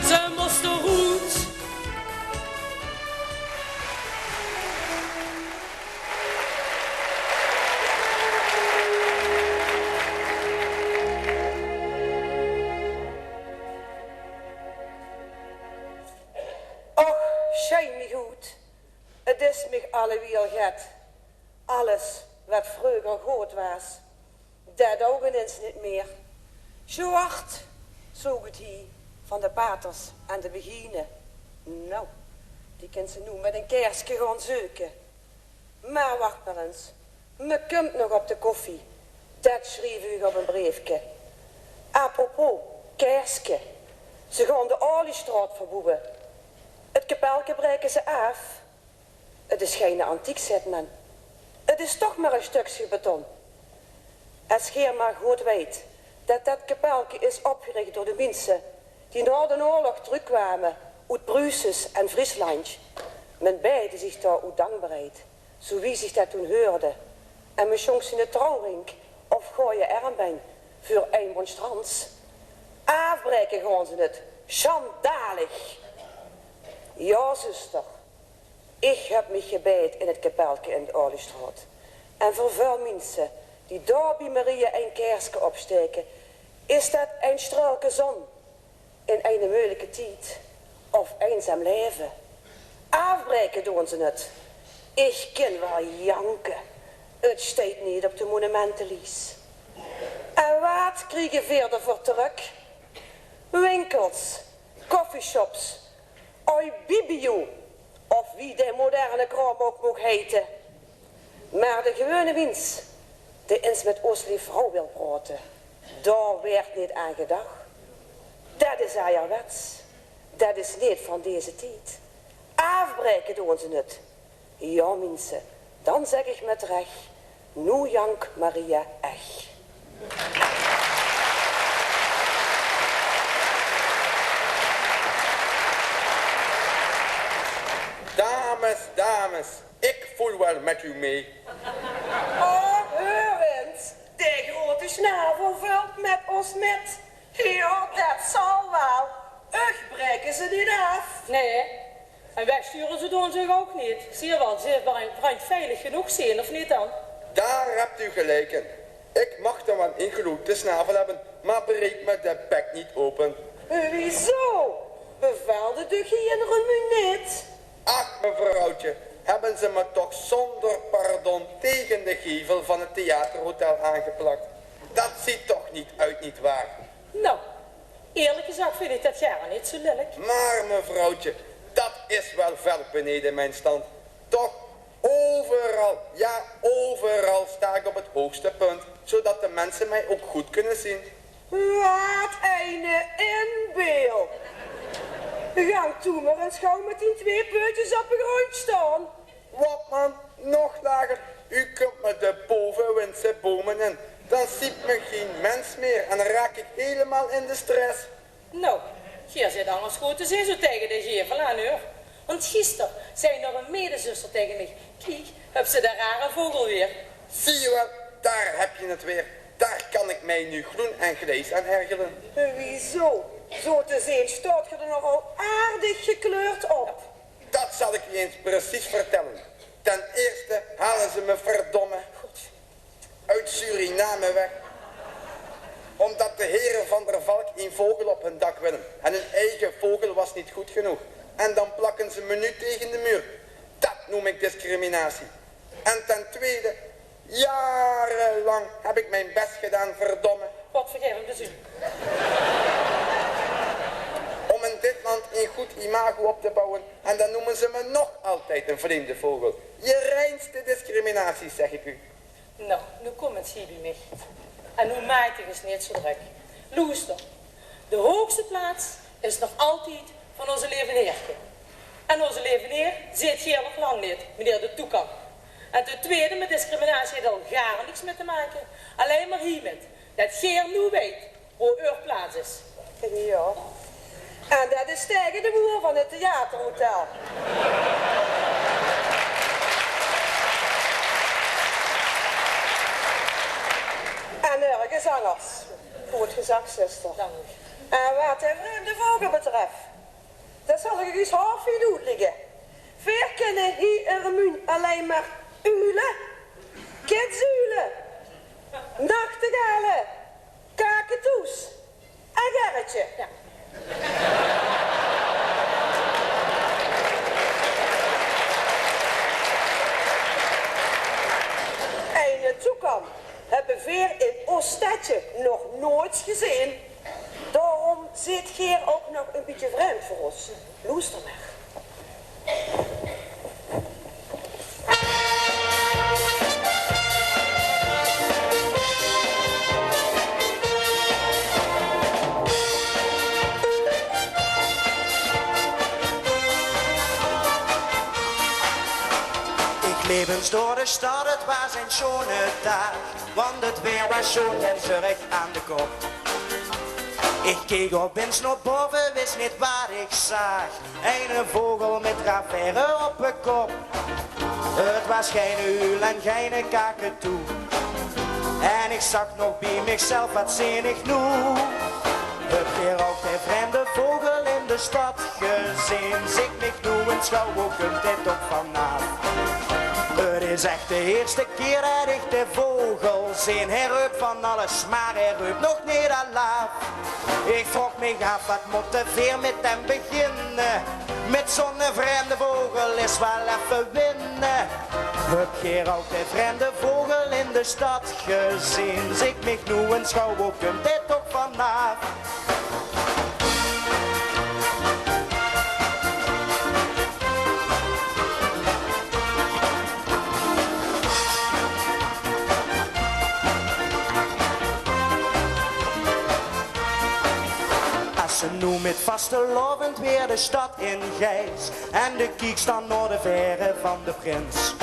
Ze mós d'roet. Och, sjei mich oet. 't Is mich allewiel get. Alles waat vreuger good waas, det ouch inins neet mieë. Sjoeart, zoog 't hie van de paters en de begiene. Noe, die kins se noe mit ein kaerske gaon zeuke. Mer wach mer ins, me kump nog op de koffie. Det sjrief ich op ein breefke. Apropos kaerske, ze gaon de Oliestraot verboewe. 't Kepelke braeke ze aaf. 't Is geine antiek, zaet me. 't Is toch mer ein stökske beton. Es geer mer good weit det det kepelke is opgerich door de minse die nao den oorlog trökkwame oet Pruuses en Frieslandj. Me beidje zich dao oet dankbaarheid, zo wie zich det toen heurde. En me sjónk zien trouwring of goje ermbendj veur ein monstrans. Aafbraeke gaon ze 't. Sjandalig! Jao, zuster. Ich höb mich gebeid in 't kepelke in de Oliestraot. En veur väöl minse die dao bie Maria ein kaerske opstaeke, is det ein straolke zon in eine meujelike tied of einzaam laeve? Aafbraeke doon ze 't. Ich kin waal janke. 't Steit neet op de monumentelies. En waat kriege veer d'r veur trök? Winkels, coffeeshops, oi Bibio, of wie de moderne kraom ouch maag heite. Mer de gewone mins, dae ins mit ós leef vrouw wil praote, dao weurt neet aan gedach. Det is ajerwets. Det is neet van deze tied. Aafbraeke doon ze 't. Jao, minse, dan zèk ich mit rech: noe jank Maria ech. Dames, dames, ik voel wel met u mee. Oh, heur ins, de grote snavel vult met ons met. Jao, det zal waal. Uch braeke ze neet aaf. Nae, en wegsjture ze doon ze uch ouch neet. Zie je waal, ze brandj, brandj veilig genóg zeen, of neet dan? Daar hebt u gelijk in. Ik mag dan wel een grote snavel hebben, maar breek me de bek niet open. Wieso? Bevèlde de gein remuneet? Ach, mevrouwtje, hebben ze me toch zonder pardon tegen de gevel van het theaterhotel aangeplakt. Dat ziet toch niet uit, nietwaar? Nou, eerlijk gezag vind ik dat gaar neet zo lelijk. Maar mevrouwtje, dat is wel ver beneden mijn stand. Toch, overal, ja, overal sta ik op het hoogste punt, zodat de mensen mij ook goed kunnen zien. Waat eine inbeeld. Gank toe mer ins gaw mit dien twee peutjes op de gróndj staon. Wat man, nog lager. U kunt me de bovenwindse bomen in. Dan ziet me geen mens meer en raak ik helemaal in de stress. Nou, geer zit angers good te zeen zo taege de gevel aan, heur. Want gister zei nog een medezuster tegen mich: "Kiek, höbs se de rare vogel weer." Zie je wel, daar heb je het weer. Daar kan ik mij nu groen en grijs aan ergeren. Wieso? Zo te zeen staot ge er nogal aardig gekleurd op. Dat zal ik je eens precies vertellen. Ten eerste halen ze me verdomme uit Suriname weg. Omdat de heren van der Valk een vogel op hun dak willen. En hun eigen vogel was niet goed genoeg. En dan plakken ze me nu tegen de muur. Dat noem ik discriminatie. En ten tweede, jarenlang heb ik mijn best gedaan, verdomme. God vergeef hem de zin. Om in dit land een goed imago op te bouwen. En dan noemen ze me nog altijd een vreemde vogel. Je reinste discriminatie, zeg ik u. Nou, noe kóm ins hie bie mich. En noe maak dich ins neet zo drök. Loester, de hoogste plaats is nog altied van ózze leve Heerke. En ózze leve Heer zeet geer nog lang neet, meneer de Toekan. En ten tweede, mit discriminatie haet 't al gaar niks mit te make. Allein mer hiemit, det geer noe weit wo eur plaats is. Jao. En det is taege de moer van 't theaterhotel. En nörges angers. Good gezag, zuster. Dank u. En waat de vreemde vogel betröf, det zal ich uch ins haof oetlègke. Veer kinne hie in Remunj allein mer uule, kitsuule, nachtegale, kaketoes en Gerritje. Jao. Eine toekan höbbe veer in ós stedje nog noeits gezeen. Daorum zeet geer ouch nog ein bietje vreemd veur ós. Loester mer. Ich leep ins door de stad, 't waas ein sjoone daag, want 't weer waas sjoon en zörg aan de kop. Ich keek op ins nao bove, wis neet waat ich zaag. Eine vogel mit raffiere op de kop. 't Waas geine uul en geine kaketoe. En ich zag nog bie mich zelf: waat zeen ich noe? Höb geer ouch de vreemde vogel in de stad gezeen? Zèk mich noe ins gaw, wo kump dae toch vanaaf? 't Is ech de eerste kier det ich de vogel zeen. Hae reup van alles, mer hae reup nog neet alaaf. Ich vraog mich aaf, waat mótte veer mit 'm beginne? Mit zo'ne vreemde vogel is waal effe winne. Höb geer ouch de vreemde vogel in de stad gezeen? Zèk mich noe ins gaw, wo kump dae toch vanaaf? Es se noe mit vastelaovend weer de stad in geis en de kieks dan nao de vaere van de prins,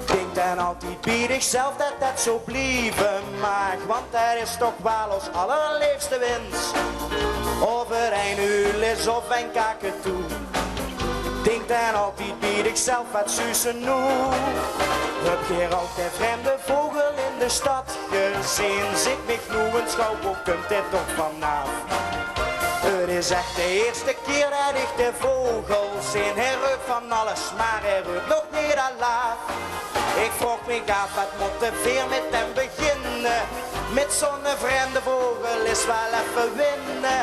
dink dan altied bie dichzelf det det zo blieve maag, want det is toch waal ós allerleefste wins. Of 't ein uul is of ein kaketoe, dink dan altied bie dichzelf: waat zuus se noe? Höb geer ouch de vreemde vogel in de stad gezeen? Zèk mich noe ins gaw, wo kump dae toch vanaaf? 't Is ech de eerste kier det ich de vogel zeen. Hae reup van alles, mer hae reup nog neet alaaf. Ich vraog mich aaf, waat mótte veer mit 'm beginne? Mit zo'ne vreemde vogel is waal effe winne.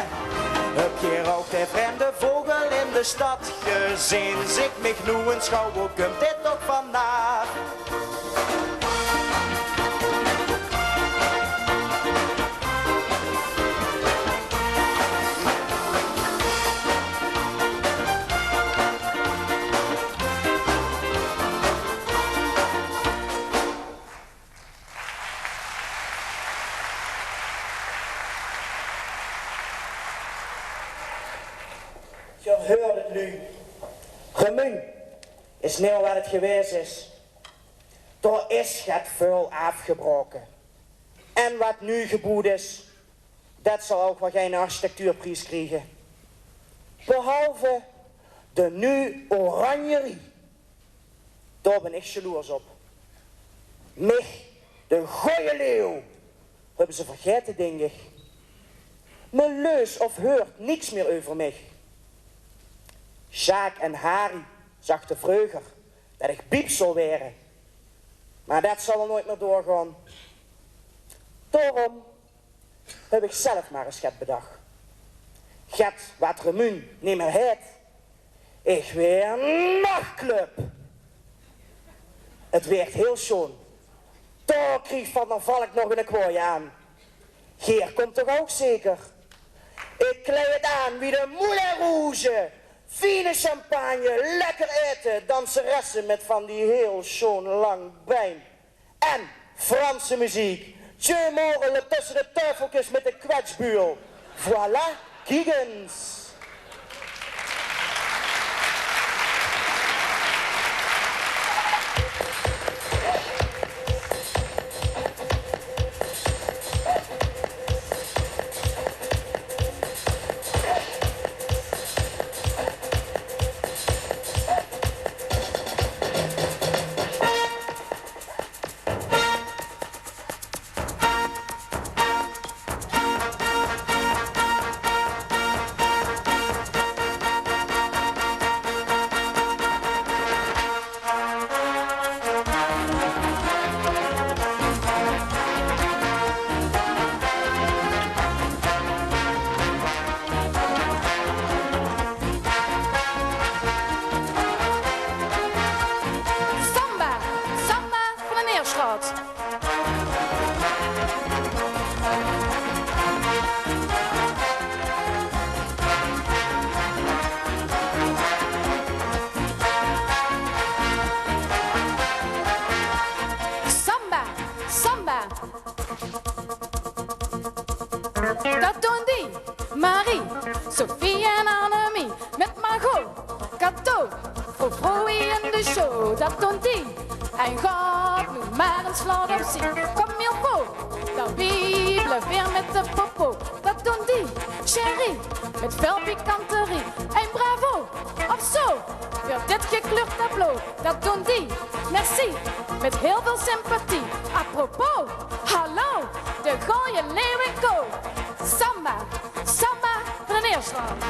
Höb geer ouch de vreemde vogel in de stad gezeen? Zèk mich noe ins gaw, wo kump dae toch vanaaf? Geer heurt 't, luuj. Remunj is nimmer waat 't gewaes is. Dao is get väöl aafgebraoke. En waat noe geboewd is, det zal ouch waal geine architectuurpries kriege. Behalve de nuuj oranjerie. Dao bön ich sjaloers op. Mich, de gooje leeuw, höbbe ze vergaete, dink ich. Me leus of heurt niks mier euver mich. Sjaak en Harie zagte vreuger det ich biep zól waere. Mer det zal waal noeats mier doorgaon. Daorum höb ich zelf mer ins get bedach. Get waat Remunj nimmer haet. Ich waer nachtclub. 't Waert hiel sjoon. Dao krieg ich van, dan val ich nog in de kwaoj aan. Geer kómp toch ouch zeker? Ich klei 't aan wie de Moulin Rouge. Fiene champagne, lekker aete, danseresse mit van die hiel sjoon lang bein. En Franse meziek. Tjeu Morel löp tösse de täöfelkes mit de kwetsbuul. Voilà, kiek ins. Samba, samba van de Neerstraot. Samba, samba. Dat doon die, Marie, Sophie en Annemie, mit Margot, Kato, vrouw Vrouwie in de show. Dat doon die en gaot noe mer ins laot op zie. Kom Milko, dan wie blief weer mit de popo. Dat doon die, Thierry, mit väöl pikanterie. En bravo, of zo, veur dit gekleurd tableau. Dat doon die, merci, mit hiel väöl sympathie. Apropos, hallo, de gooje leeuw en co. Samba, samba van de Neerstraot.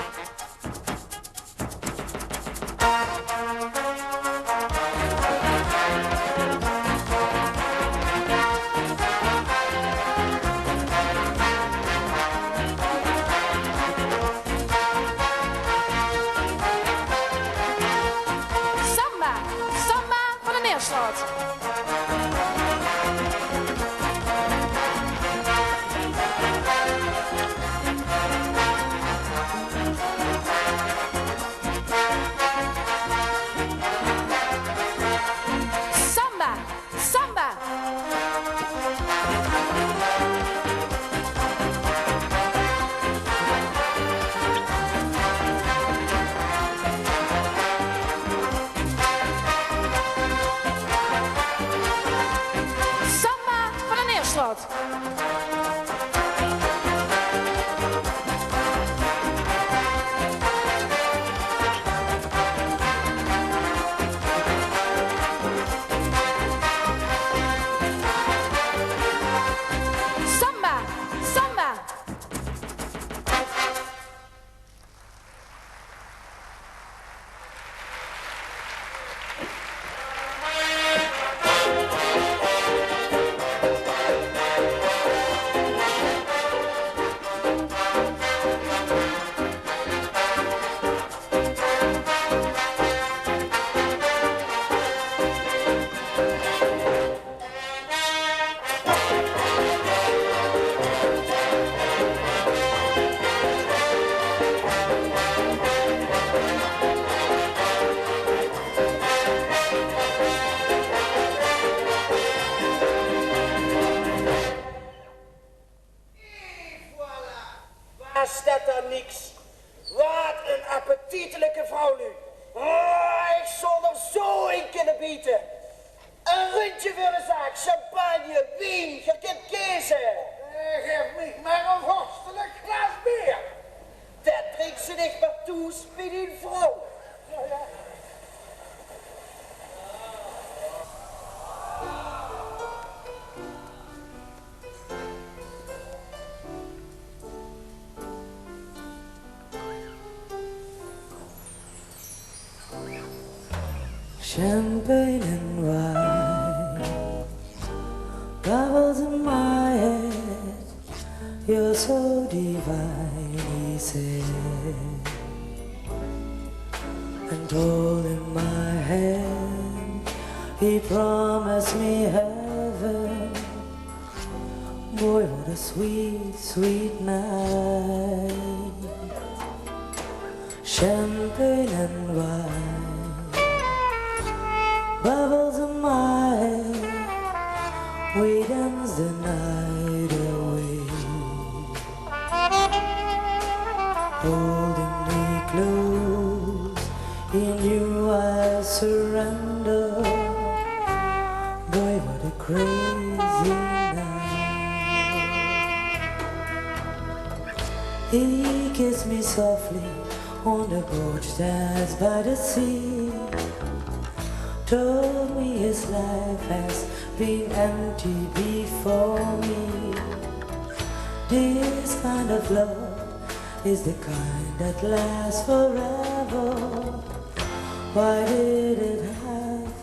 Champagne and wine, bubbles in my head, you're so divine, he said. And holding my hand, he promised me heaven. Boy, what a sweet, sweet night. Champagne and wine, bubbles in my head, we dance the night away. Holding me close, he knew I surrender. Boy, what a crazy night. He kissed me softly on the porch that's by the sea. Told me his life has been empty before me. This kind of love is the kind that lasts forever. Why did it have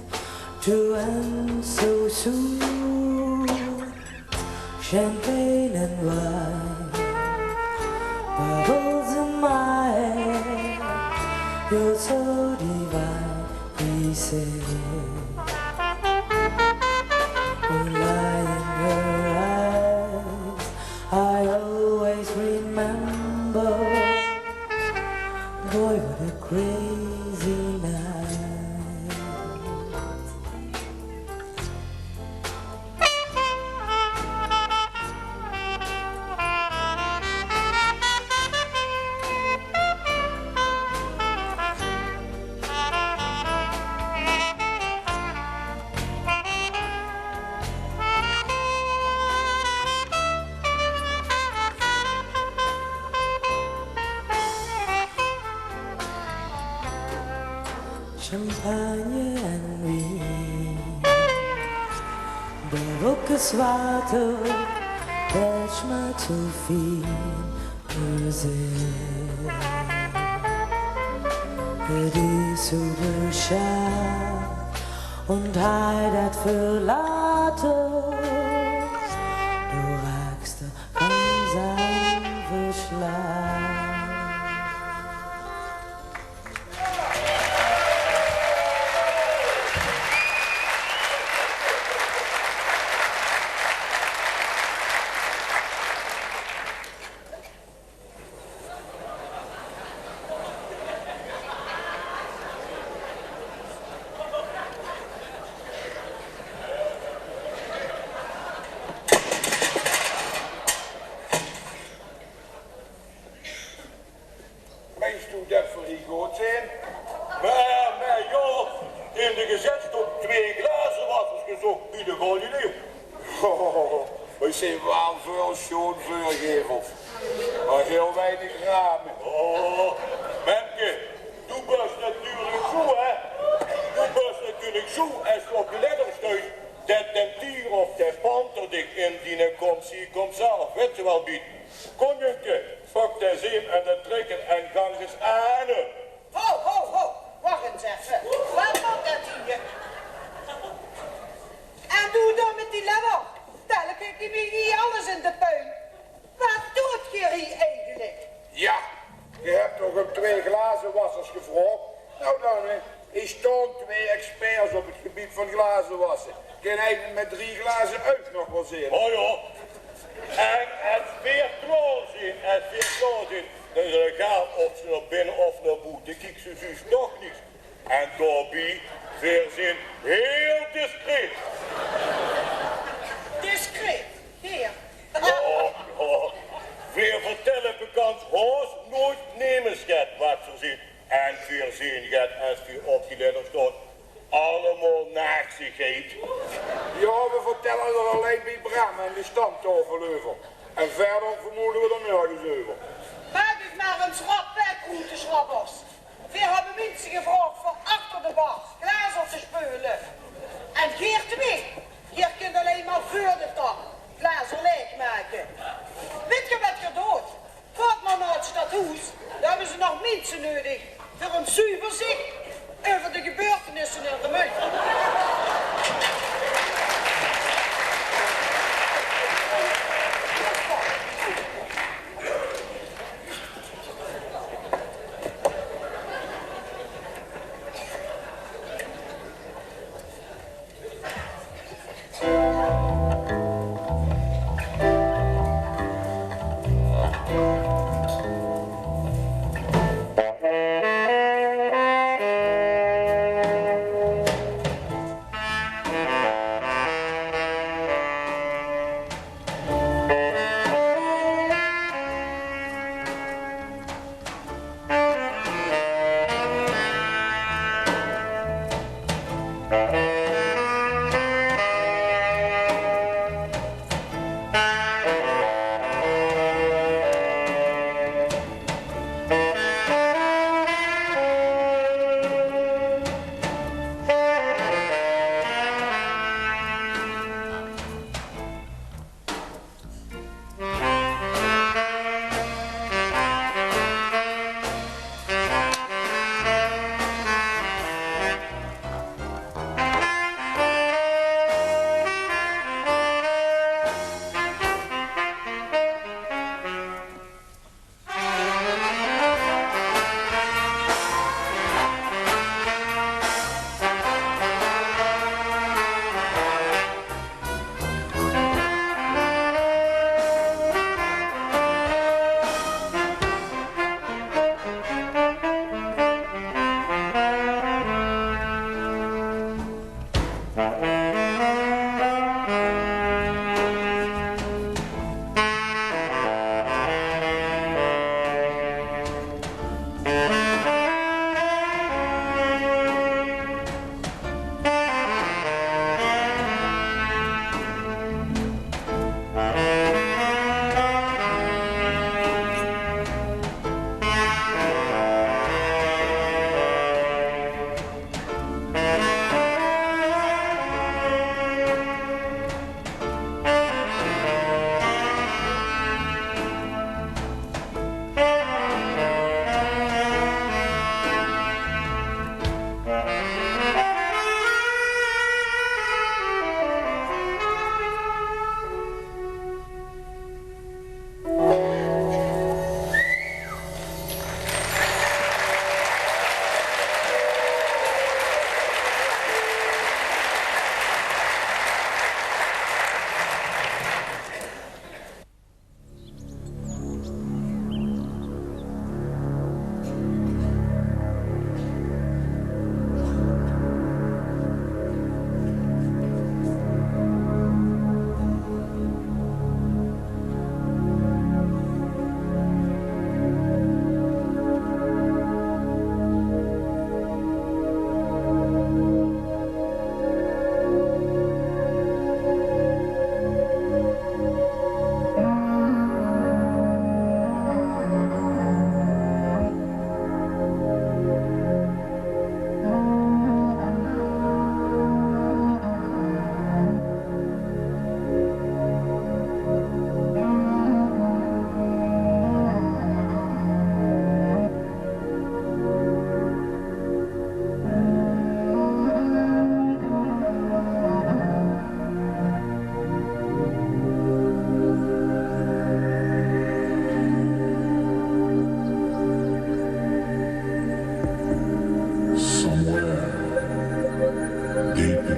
to end so soon? Champagne and wine, bubbles in my head. You're so divine, he said. Moonlight in your eyes, I always remember. Boy, what a crazy night. Champagne en wien, barokes water, dat schmaakt zo fien. Muziek, die zo beschaafd, und hij dat verlaten, du raakst van zijn verslaafd. Meins doe det v'r hie good zeen? Mer, mer jao, in de gezèt stóng twee glazewassers gezoch bie de Galileo. Veer zeen waal väöl sjoon veurgevels, mer hiel weinig rame. Oh, Memke, doe bös natuurlik zoe, hè? Doe bös natuurlik zoe es se op de ledder steis, det den tiger of de panter dich in diene kom-zie-kom-zelf, wèts se waal, biet. Kóm, Jumke, pak de zeem en de trekker en gank ins aan. Ho, ho, ho, wach ins effe. Waat mót det hie? En doe dan mit die ledder? Stel, ich, ich, hie alles in de puin. Waat doot geer hie eigelik? Jao, geer höbt toch óm twee glazewassers gevraog? Nou dan, hè. Hie staon twee experts op 't gebied van glazewasse. Kin eine mit drie glaze ouch nog waal zeen. Oh jao. En es veer klaor zeen, es veer klaor zeen, dan is 't egaal of ze nao binne of nao boete kieke, ze zuus toch niks. En daobie, veer zeen hiel discreet. Discreet? Heer. Jao, jao. Veer vertèlle bekans haos noeats nemes get waat veer zeen. En veer zeen get es veer op die ledder staon allemaol naaksigheid. Jao, veer vertèlle d'r allein bie Bram en de stamtaofel euver. En wiejer vermeude veer d'r nörges euver. Maak uch mer ins rap, hè, kroeteschrappers. Veer höbbe minse gevraog veur achter de bar glazer te speule. En geer twee, geer kint allein mer veur de bar glazer laeg make. Wit geer waat geer doot? Gaot mer nao 't stadhoes, dao höbbe ze nog minse neudig veur ein zuver zich euver de gebeurtenisse in Remunj.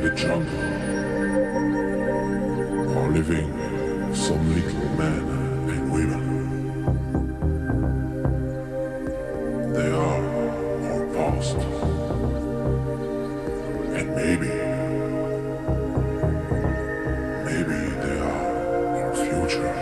The jungle are living some little men and women. They are our past. And maybe, maybe they are our future.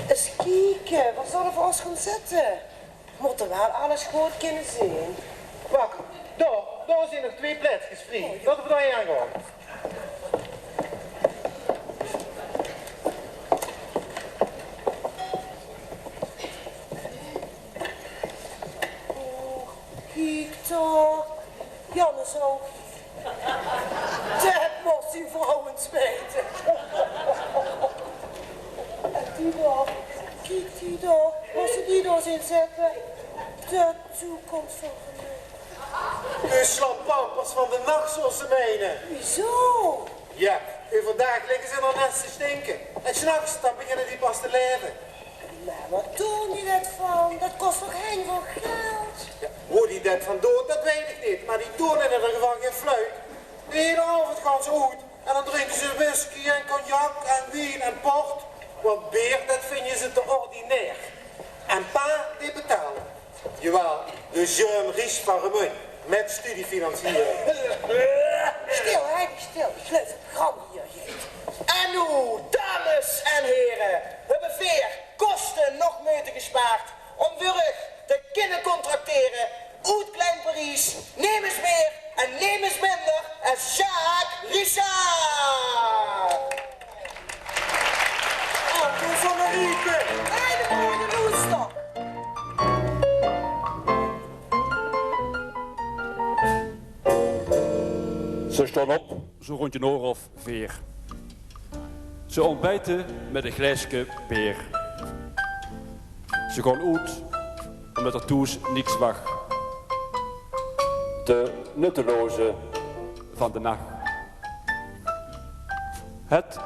Ins kieke, wao zölle v'r ós gaon zitte? Mót waal alles good kinne zeen. Wach, dao, dao zeen nog twee plaetskes vrie. Laote v'r dao-haer gaon. Zo. Det mós die vrouw ins weite. En die dao, kiek die dao, mós se die dao ins zètte. De toekoms van vandaag. De slampampers van de nach, zóws se meine. Wieso? Jao, euverdaag ligke ze in häör nes te stinke. En 's nachs, dan beginne die pas te laeve. Mer wo doon die det van? Det kos toch hiel väöl geld? Jao, wo die det van doon, det weit ich neet. Mer die doon in eder geval gein fluit. De hiele aovend gaon ze oet. En dan drinke ze whisky en cognac en wien en port. Want beer, det vinje ze te ordinair. En pa, dae betaalt. Jawaal, de jeune riche van Remunj, mit studiefinanciering. Stil, Hein, stil. Ich geluif det 't programma hie geit. En noe, dames en here, höbbe veer koste noch meujte gespaard óm veur uch te kinne contractere oet Klein Paries, nemes mier en nemes minder es Sjaak Richard. Anke van der Rieken. Eine mooie roester. Ze staon op, zo róndj ein oor of veer. Ze óntbiete mit ein glaeske beer. Ze gaon oet, ómdet d'r thoes niks mag. De nutteloze van de nach. Het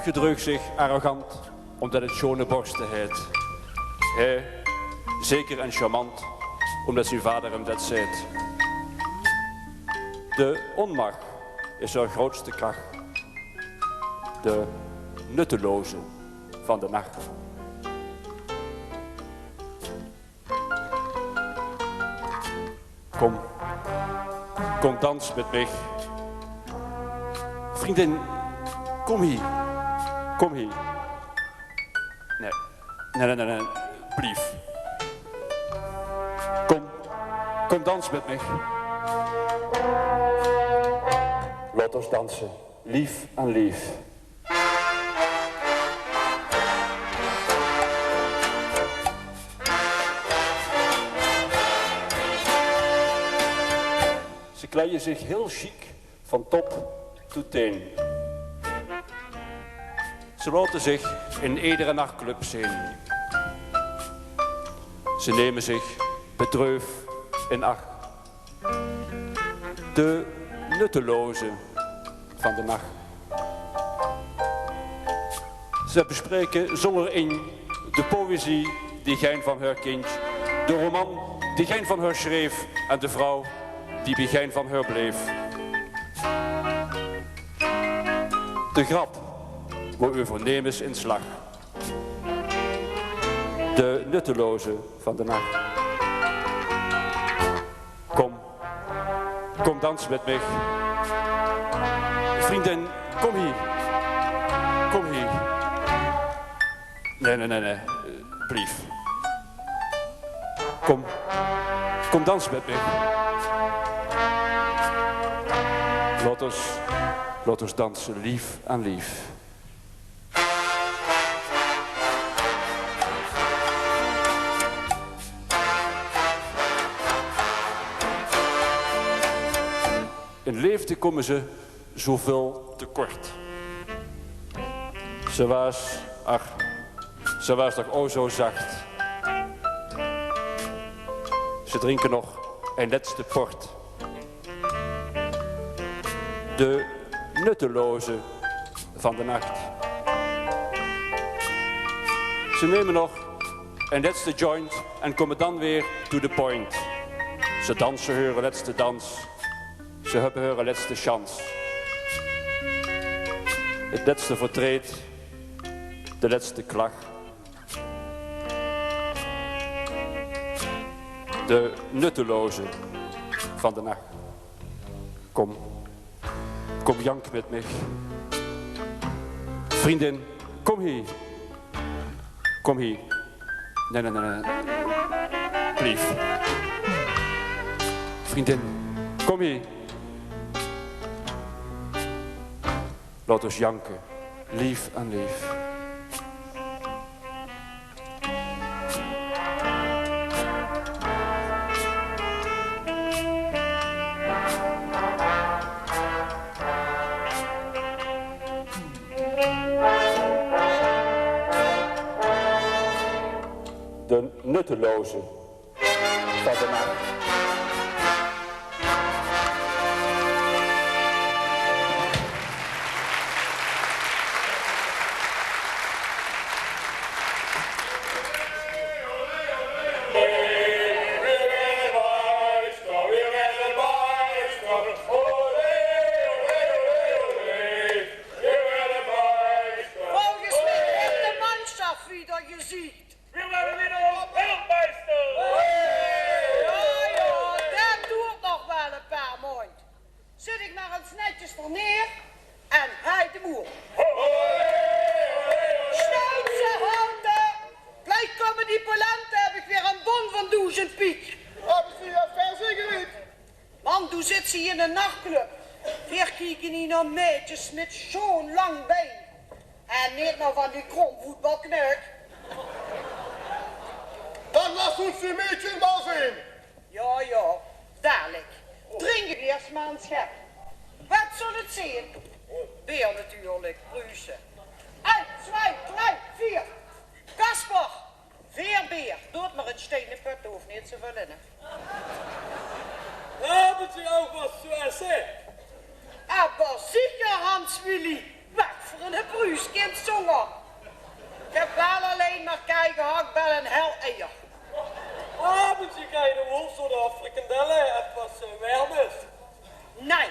gedreug zich arrogant, ómdet het sjoon borste haet. Hae, zeker en charmant, ómdet zien vader 'm det zaet. De ónmach is häör groeatste krach. De nutteloze van de nach. Kóm, kóm dans mit mich. Vriendin, kóm hie. Kóm hie. Nae. Nae, nae, nae, nae. Blief. Kóm, kóm dans mit mich. Laot ós danse, lief aan lief. Ze kleie zich hiel sjiek van top tot teen. Ze laote zich in edere nachtclub zeen. Ze neme zich bedreuf in ach. De nutteloze van de nach. Ze bespraeke zónger inj de poëzie die gein van häör kintj, de roman die gein van häör sjreef en de vrouw die bie gein van häör bleef. De grap wo-euver nemes ins lach. De nutteloze van de nach. Kóm, kóm dans mit mich. Vriendin, kóm hie. Kóm hie. Nae, nae, nae, nae. Eh, blief. Kóm, kóm dans mit mich. Laot ós, laot ós danse, lief aan lief. In leefde kómme ze zoväöl te kort. Ze waas, ach, ze waas toch o zo zach. Ze drinke nog ein lètste port. De nutteloze van de nach. Ze neme nog ein lètste joint en kómme dan weer to the point. Ze danse häöre lètste dans. Ze höbbe häöre lètste sjans. Het lètste vertreed. De lètste klach. De nutteloze van de nach. Kóm. Kóm, jank mit mich. Vriendin, kóm hie. Kóm hie. Nae, nae, nae, nae. Blief. Vriendin, kóm hie. Laot ós janke. Lief aan lief. De nutteloze van de nacht. Volges mich is de manschaft wieder geziekt. Veer waere weer wereldmeister! Jao, jao, det doert nog waal ein paar maondj. Zèt dich mer ins netjes d'r neer en haaj de moer. Schnauze halten! Gleich kómme die polente, höb ich weer ein bon van doezend piek. Höbbe ze hie verzekerheid? Man, doe zits hie in ein nachtclub. Veer kieke hie nao maedjes mit sjoon lang bein. En neet nao van die krom voetbalkneuk. Dan laot ós die maedjes mer zeen. Jao, jao, dalik. Drinke veer ins mer ein sjep. Waat zal 't zeen? Beer natuurlik, Pruuse. Ein, twee, drei, veer. Kasper! Veer beer, doot mer ein steine pöt, hoof neet zoväöl in, hè. Höbbe ze ouch waat te esse? Awwer zeker, Hans Willy. Waat veur eine Pruus kins se zónger? Ich höb waal allein mer kei, gehaktbal en hel eier. Höbbe ze geine wols of frikandelle, get waat, eh, wermes? Nae.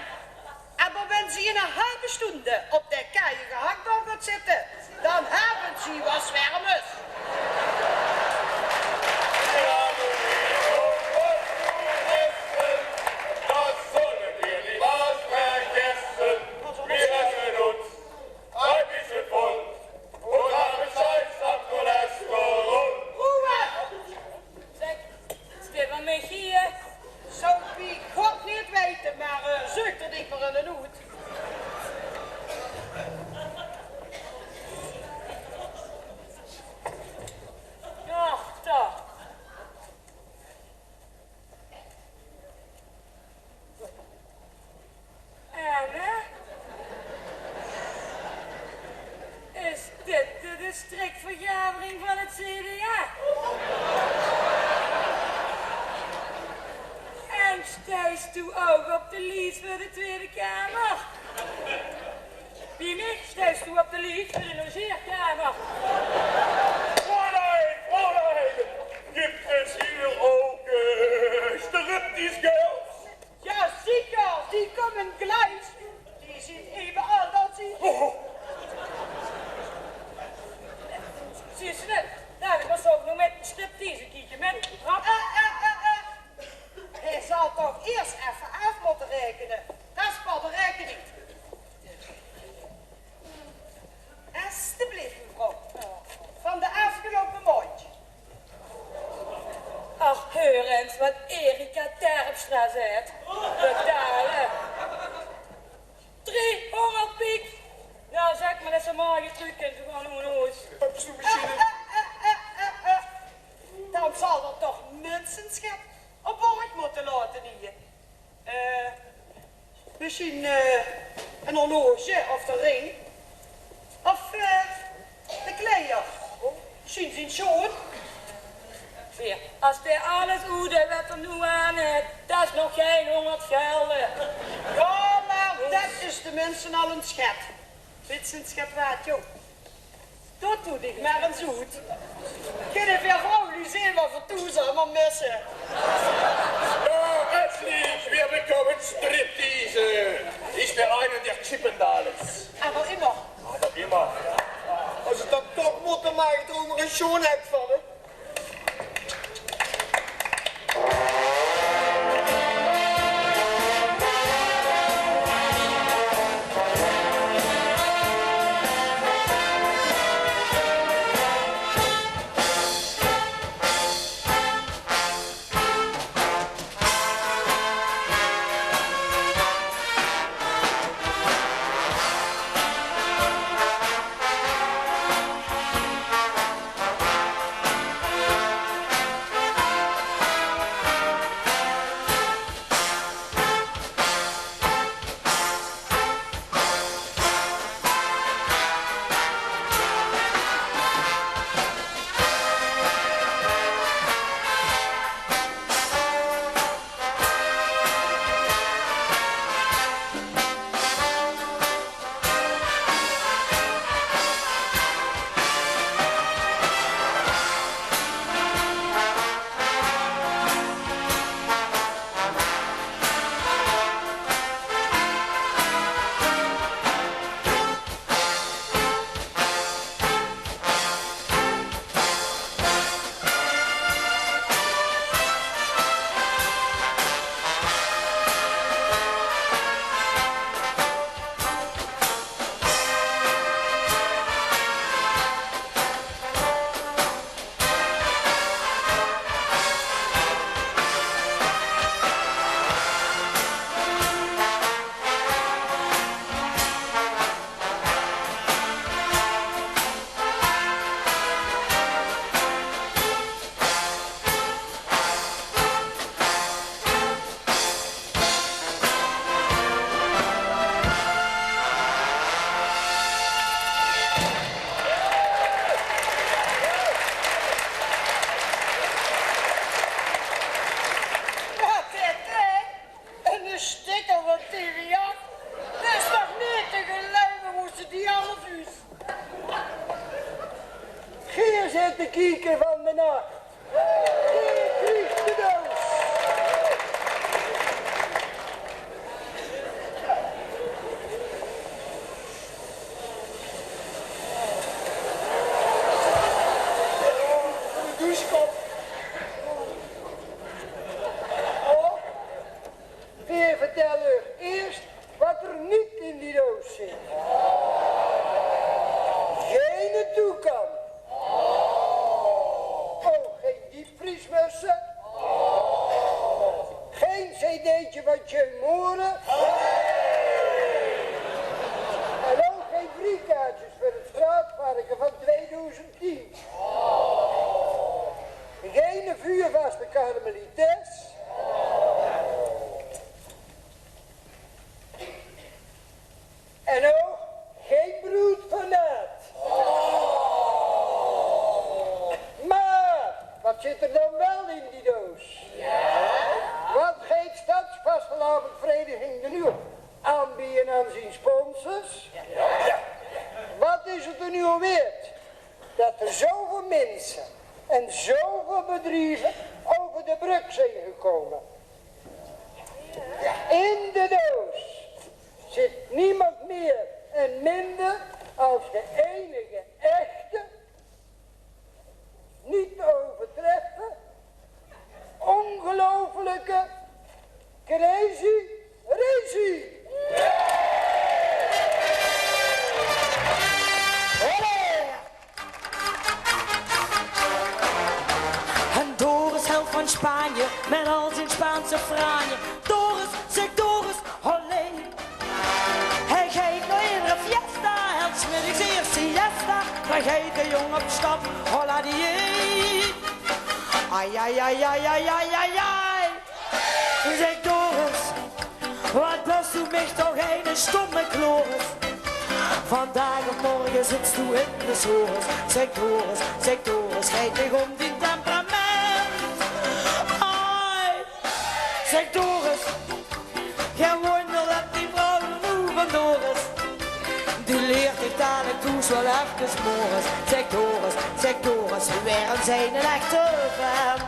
Awwer wen ze ein halve sjtund op de kei gehaktbal gaon zitte, dan höbbe ze waat wermes. Zèk, is dit waal Michie? Zou ich bie God neet weite, mer, eh, zeuk d'r dich mer eine oet. Ach, toch. En, hè? Is dit de districtvergadering van het C D A? En steis doe ouch op de lies veur de Tweede Kamer? Bie mich steis doe op de lies veur de logeerkamer. Fräulein, Fräulein, gibt es hier auch, äh, Striptease-Girls? Jao, zeker, die kómme gleich. Die zeen eve aad es ich. Oh. Zuus se, dao höb ich ouch nog mit striptease kieke, mit trap. Eh, eh, eh, eh. Hae zal toch eers effe aaf mótte raekene. Kasper, de raekening. Estebleef, mevrouw. Van de aafgeloupe maondj. Ach, heur ins waat Erika Terpstra zaet. Betale. Driehóngerd piek. Noe, zèk mer det ze morge trök kint, veer gaon nao hoes. Höbs doe mesjien... Eh, eh, eh, eh, eh. Dan zal d'r toch minstens get op borg mótte laote hie. Eh, mesjien, eh, ein horloge of de ring. Of, eh, de kleier. Mesjien zien sjoon. Veer, es dae alles oet haet waat d'r noe aan haet, det is nog gein hóngerd gelde. Jao, mer det is teminste al ein sjet. Wits se, ein sjet waat, jóng. Doot doe dich mer ins oet. Kinne veer vrouwluuj zeen waat veur toes allemaol misse. Ja, herzlich, wir bekommen Striptease. Ich bin einer der Chippendales. Awwer immer. Awwer immer. Es se det toch mótte, dan maak ich d'r ouch nog ein sjoon act van, hè. Zit de kieke van de nacht. Kiek, kiek, de doos. De douchekop. Oh. Veer vertèlle uuch ieërs wat d'r neet in die doos zit. Geine toekam. Ouch gein diepvriesmösse. Gein cd'tje van Tjeu Moore. En ouch gein vriekaartjes veur 't straatvarke van twiedoezend tien. Geine vuurvaste karmelites. En ouch gein broed van naad. Mer wat zit d'r dan wel in die doos? Wat geit Stadsvastelaovendvereniging d'r noe aanbieje aan zien sponsors? Wat is 't d'r noe al weerd dat d'r zoväöl minse en zoväöl bedrieve euver de brögk zeen gekómme? In de doos zit niemand mieër en minder es de einige echte, neet te euvertreffe, óngeluiflike Crazy Razy. En Doris, held van Spanje, mit al zien Spaanse franje. Doris, zèk Doris, olé. Hae geit nao eder fiesta, hèlt 's middigs ieërs siesta. Dan geit de jóng op stap, hola die. Ai, ai, ai. Zèk Doris, wat bös doe mich toch eine stomme kloris. Vandaag of morge zits doe in de sores. Zèk Doris, zèk Doris, geit mich óm dien temperament. Ai, zèk Doris, gein wónjer det die vrouw d'r noe vandoor is. Die leert dich dalik thoes waal efkes mores. Zèk Doris, zèk Doris, waer ins eine echte vent.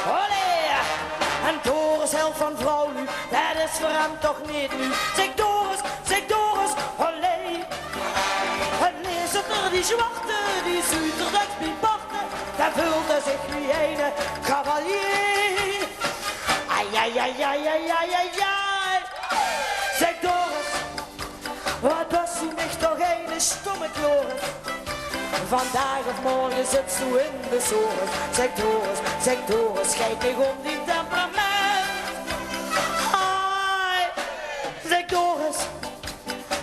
Olé! En Doris, held van vrouwluuj, det is veur häöm toch neet nuuj. Zèk Doris, zèk Doris, olé! En lees 't d'r die zwarte, die zuut d'r dèks bie parte, dan veult 'r zich wie eine cavalier. Ai, ai, ai. Zèk Doris, wat bös doe mich toch eine stomme kloris. Vandaag of morge zits doe in de sores. Zèk Doris, zèk Doris, geit mich óm dien temperament. Ai, zèk Doris,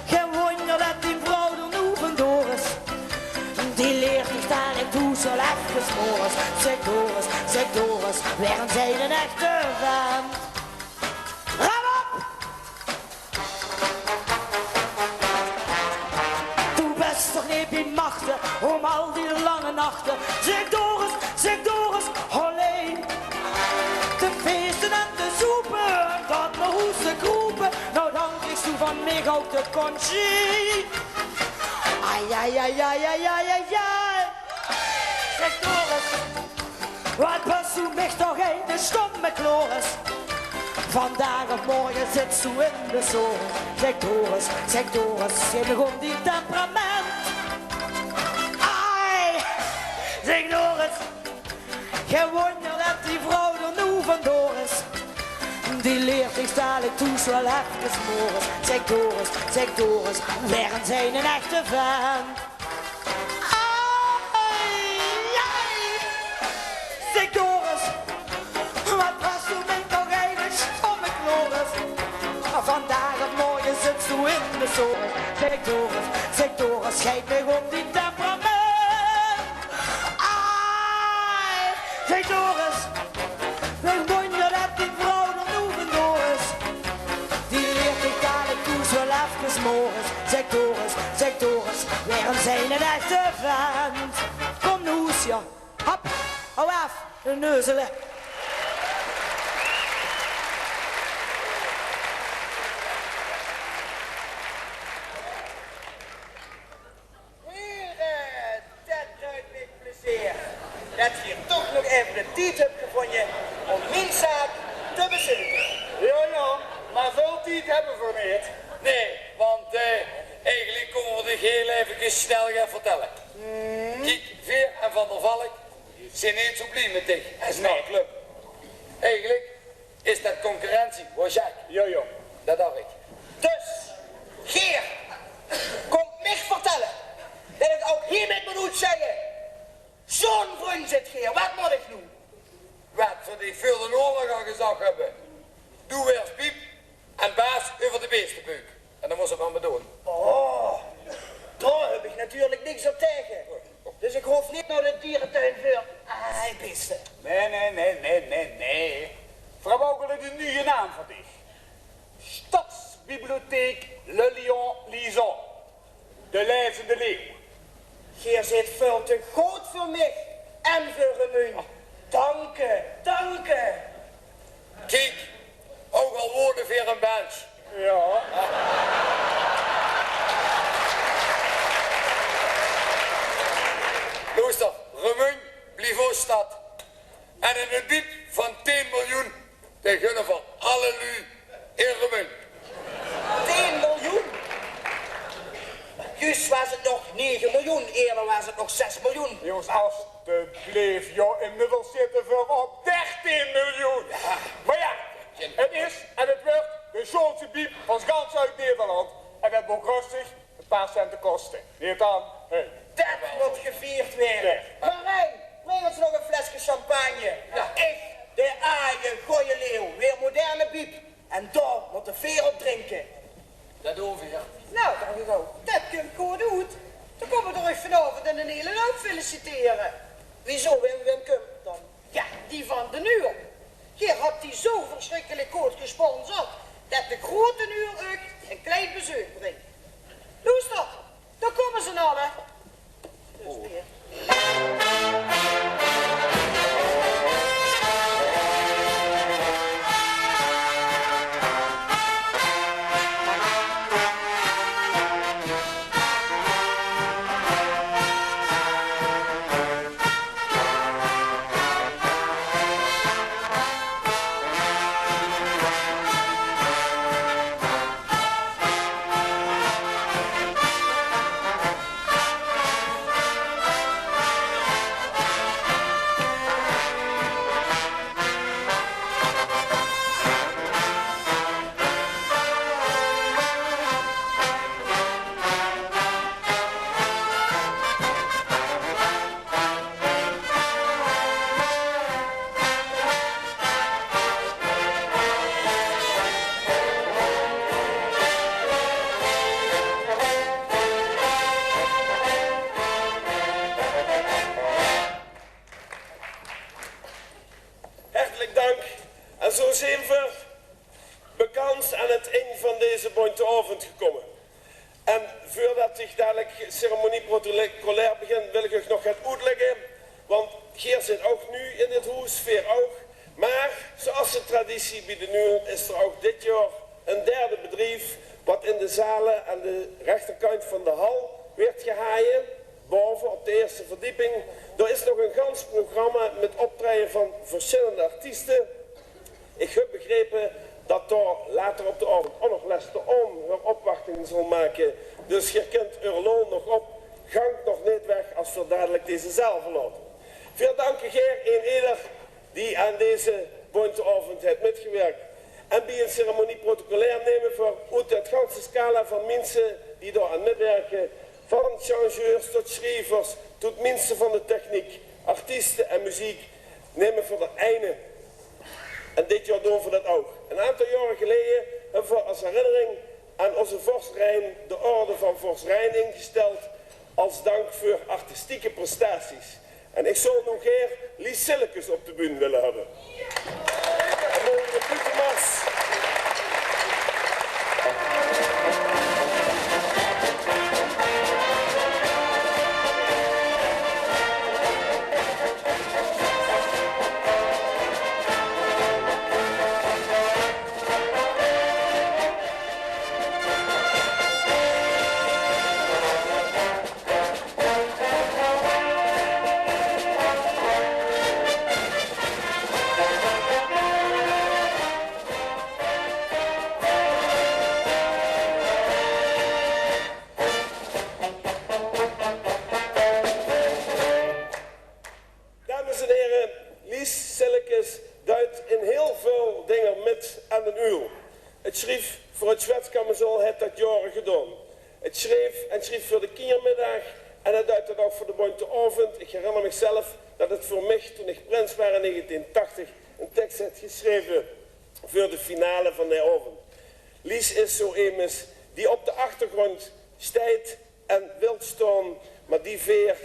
gein wónjer det dien vrouw d'r noe vandoor is. Die leert dich dalik thoes waal efkes mores. Zèk Doris, zèk Doris, waer ins eine echte vent. Rep op! Doe bès toch neet bie machte óm al die lange nachte. Zèk Doris, zèk Doris, olé. Te feeste en te zoepe en dan nao hoes te kroepe. Noe, dan kriegs doe van mich ouch de congé. Ai, ai, ai. Zèk Doris, wat bös doe mich toch eine stomme kloris. Vandaag of morge zits doe in de sores. Zèk Doris, zèk Doris, geit mich óm dien temperament. Ai, zèk Doris, gein wónjer det die vrouw d'r noe vandoor is. Die leert dich dalik thoes waal efkes mores. Zèk Doris, zèk Doris, waer ins eine echte vent. Ai, ai. Zèk Doris, wat bös doe mich toch eine stomme kloris. Vandaag of morge zits doe in de sores. Zèk Doris, zèk Doris, geit mich óm dien temperament. Ai, zèk Doris, gein wónjer det die vrouw d'r noe vandoor is. Die leert dich dalik thoes waal efkes mores. Zèk Doris, zèk Doris, waer ins eine echte vent. Kóm noe, jao. Hop, hou aaf, de neuzele. Hieël efkes snel gaon vertèlle. Kiek, Veer en Van der Valk zeen neet zoe blie mit dich es naoclub. Eigelik is det concurrentie, hoor, Sjaak. Jao, jao. Det dach ich. Dus, Geer kómp mich vertèlle det ich ouch hie mit mót oetzègke: zoe'n vrunj zit geer, waat mót ich noe? Waat v'r dich veur d'n oorlog al gezag höbbe. Doe waers biep en baas euver de beestebuuk. En dan mós se 't mer doon. Oh, dao höb ich natuurlik niks op taenge. Dus ich hoof neet nao de dieretuin veur aaibeeste. Nae, nae, nae, nae, nae, nae. V'r höbbe ouch al 'ne nuje naam veur dich. Stadsbibliotheek Le Lion Lison. De laezende leeuw. Geer zeet väöl te good veur mich en veur Remunj. Danke, danke. Kiek, ouch al wone veer in Belsj. Jao. Loester, Remunj blief ós stad. En eine biep van tieën miljoen, dae gunne v'r alle luuj in Remunj. Tieën miljoen? Juus waas 't nog nege miljoen, ieëder waas 't nog zes miljoen. Jónges, asjeblief, jao, inmiddels zitte v'r op dertieën miljoen. Jao. Mer jao, 't is en 't wuuert de sjoonste biep van gans Zuid-Nederland. En det maag röstig e paar cente koste. Neet dan, hè. Det mót gevierd waere. Jao. Marijn, bring ós nog e fleske champagne. Jao. Ich, de aaje gooje leeuw, weer moderne biep. En dao mótte veer op drinke. Det doon veer. Nou, dach ich ouch, det kump good oet. Dan kómme v'r uch vanaovend in d'n hieële hoop felicitere. Wieso, wem, wem kump dan? Jao, die van D'n Uul. Geer höb die zoe versjrikkelik good gesponsord det de groeate Uul uch e klein bezeuk bringk. Loester, dao kómme ze al, hè. Dus weer. Hartelik dank. En zoe zeen v'r bekans aan 't ind van deze bónte aovend gekómme. En veurdet ich dalik ceremonie protocolaire begin, wil ich uch nog get oetlègke, want geer zit ouch nuuj in dit hoes, veer ouch. Mer zoeas de traditie bie D'n Uul is d'r ouch dit jaor e derde bedrief wat in de zale aan de rechterkantj van de hal wuuert gehaje, baove op de ierste verdieping. Dao is nog e gans programma mit optraeje van versjillende artieste. Ich höb begrepe det dao later op d'n aovend ouch nog Lester Aom häör opwachting zal make. Dus geer kint eur lol nog op, gank nog neet weg es veer dalik deze zaal verlaote. Veer danke geer ein eder die aan deze bónte aovend haet mitgewirk. En bie ein ceremonie protocolaire numme veer oet de ganse scala van minse die dao aan mitwirke, van changeurs tot sjrievers, tot minse van de techniek, artieste en meziek, numme veer d'r eine. En dit jaor doon veer det ouch. Ein aantal jaore geleje höbbe veer es herinnering aan ózze vors Rein de orde van vors Rein ingesteld es dank veur artistieke prestaties. En ich zou noe gaer Lies Sillekes op de bühne wille höbbe. En dan de Buutemars. doon. Het sjreef en sjrief veur de kinjermiddaag en het deit het ouch veur de Bóntje Aovend. Ich herinner mich zelf det het veur mich, toen ich prins waas in negentien tachtig, ein teks haet gesjreve veur de finale van dae aovend. Lies is zo emes die op de achtergróndj steit en wilt staon, mer die veer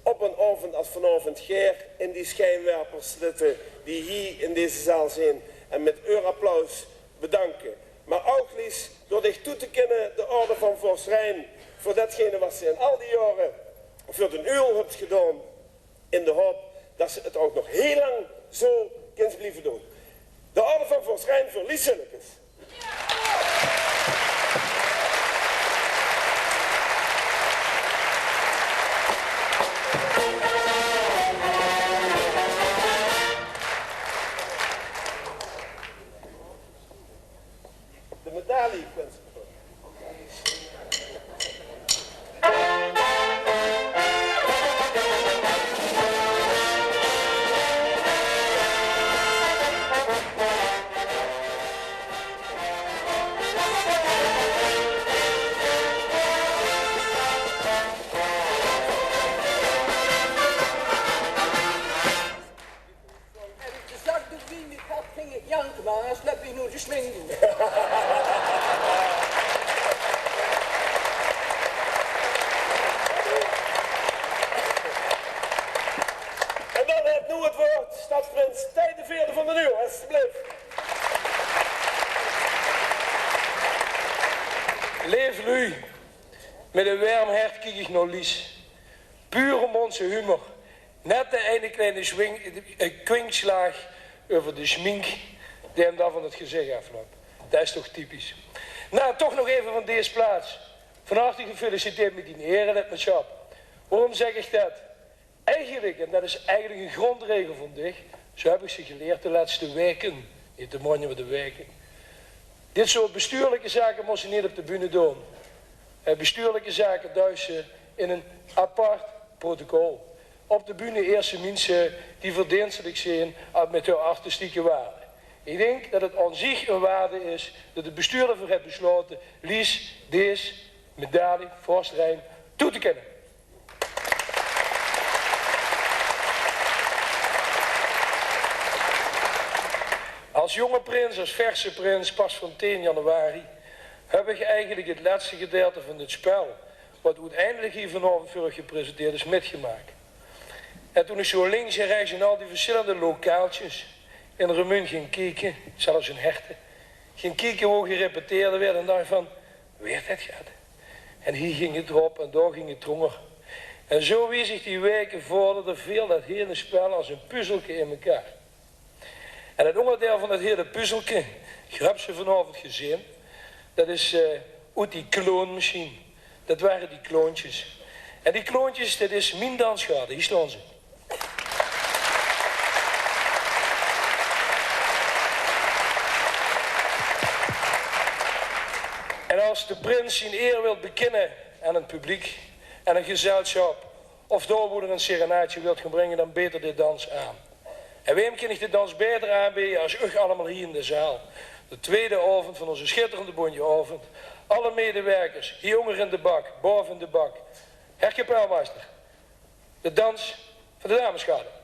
op ein aovend es vanaovend gaer in die sjijnwerpers zitte die hie in deze zaal zeen en mit eur applaus bedanke. Mer ouch, Lies, door dich toe te kinne de Orde van Vors Rein veur datgene waat se in al die jaore veur d'n Uul höbs gedaon, in de haop det se het ouch nog hiel lang zo kins blieve doon. De Orde van Vors Rein veur Lies Zillekes. De medaille, prins. En de zakdoek wie in de gat ging ik janken, maar dan slep je nooit de smink doen. En dan het noe het woord stadsprins Thei de Veerde van d'n Uul, alstublieft. Leef luuj, mit ein werm hert kiek ich nao Lies. Puur óm ózze humor. Net de eine kleine swing, eh, kwinkslaag euver de sjmink die 'm dan van 't gezich aaflöp. Det is toch typisch. Nou, toch nog effe van dees plaats. Van harte gefeliciteerd mit dien erelidmaatsjap. Waorom zèk ich det? Eigelik, en det is eigelik ein gróndregel van dich, zo höb ich ze geleerd de lètste waeke, neet de mónje, mer de waeke. Dit soort bestuurlike zake mós se neet op de bühne doon. Eh, bestuurlike zake duis se in ein apart protocol. Op de bühne eers de minse die verdeenstelik zeen mit hun artistieke waarde. Ich dink det het aan zich ein waarde is det de bestuurder veur het besjlaote Lies dees medaille Vors Rein toe te kinne. As jónge prins, as verse prins, pas van tieën januari, höb ich eigelik het lètste gedeilte van dit spel, waat oeteindelik hie vanaovend veur uch gepresenteerd is, mitgemaak. En toen ich zo links en rechts in al die versjillende lokaaltjes in Remunj ging kieke, zelfs in Herte, ging kieke wo gerepeteerd woort, en dach ich van, weurt det get? En hie ging het drop en dao ging het dronger. En zo wie zich die waeke vorderde, veel det hele spel as ein puzzelke in mekaar. En het óngerdeil van det hele puzzelke, geer höb ze vanaovend gezeen, det is, eh, oet die kloonmesjien. Det ware die kloontjes. En die kloontjes, det is mien dansgarde. Hie staon ze. En as de prins zien eer wilt bekinne aan 't publiek en 't gezelsjap, of dao wo d'r ein serenaadje wilt gaon bringe, dan beet d'r dit dans aan. En waem kin ich de dans baeter aanbeje as uch allemaol hie in de zaal? De twiede aovend van ózze sjitterende Bóntje Aovend. Alle medewerkers, hie ónger in de bak, baove in de bak. Herr Kapelmeister, de dans van de damesgarde.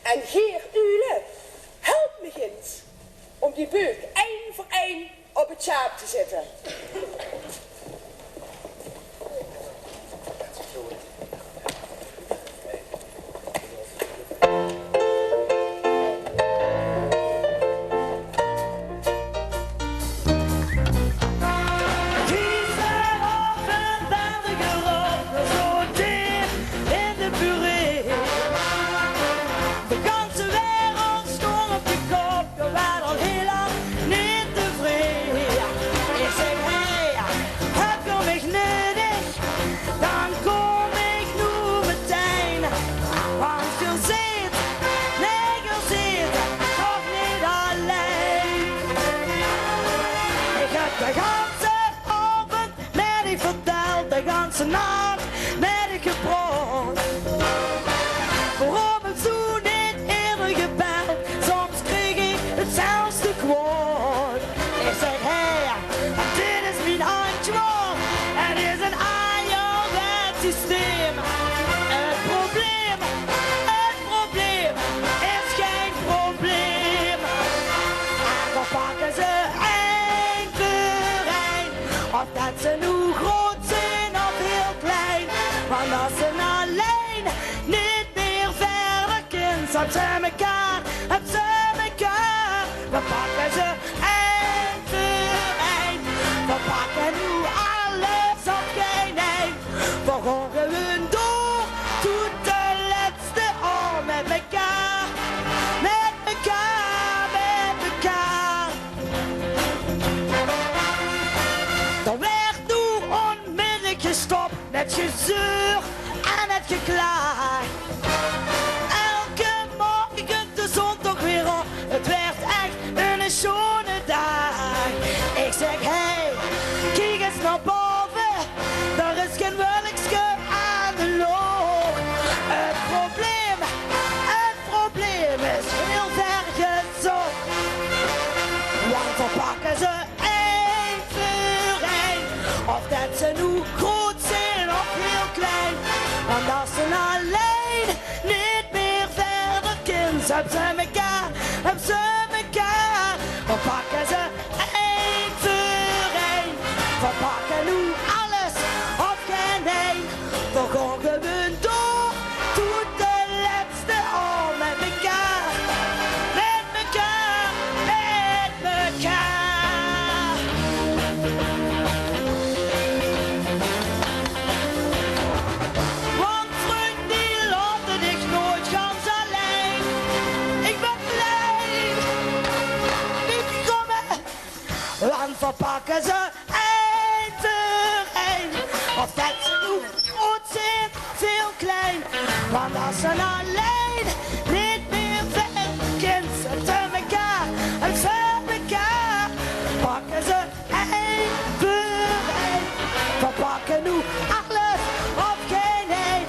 En Geer Uule, help mich ins óm die beuk ein veur ein op 't sjaap te zitte. Gisteravend belde Gerob zo deep in de puree. De ganse wereld stóng op de kop, geer waart al hiel lang neet tevree. Ich zèk: "Hey, höb geer mich nudig, dan kóm ich noe metein. Want geer zeet, nae, geer zeet toch neet allein." Ich höb de ganse aovend mit dich verteld, de ganse nach mit dich gepraot. Waorom höbs doe neet ieëder gebeld? Soms krieg ich 't zelfs te kwaod. Ich zèk: "Hey, dit is mien antjwaord. 't Is ein ajerwets systeem. 't Probleem, 't probleem is gein probleem." En veer pakke ze ein veur ein, of det ze noe groot zeen of hiel klein. Want es se allein neet mieë wiejer kins, höbs se mekaar, höbs se mekaar. Veer pakke ze ein veur ein. Veer pakke noe alles of gein ein. Veer gaon gewoon door tot de lètste aom. Mit mekaar, mit mekaar, mit mekaar. D'r waert noe ónmiddellik gestop mit gezeur en 't geklaag. Elke morge de zon toch weer op. 't Waert ech eine sjoeane daag. Ich zèk: "Hey, kiek ins nao baove. Dao is gein wulkske aan de lóch. 't Probleem, 't probleem is hiel wied gezóch. Want veer pakke ze ein veur ein, of det ze noe groot zeen of hiel klein. Want es se allein neet mieë wiejer kins, höbs se mekaar, höbs se mekaar. Veer pakke ze ein veur ein. Veer pakke noe alles of gein ein. Veer gaon gewoon door tot de lètste aom. Mit mekaar, mit mekaar, mit mekaar." Want vrunj, die laote dich noeats gans allein. Ich bön blie mit dich same. Want veer pakke ze ein veur ein. Of det ze noe groot zeen of hiel klein. Want es se allein neet mieë wiejer kins, höbs se mekaar, höbs se mekaar. Pakke ze ein veur ein. Veer pakke noe alles of gein ein.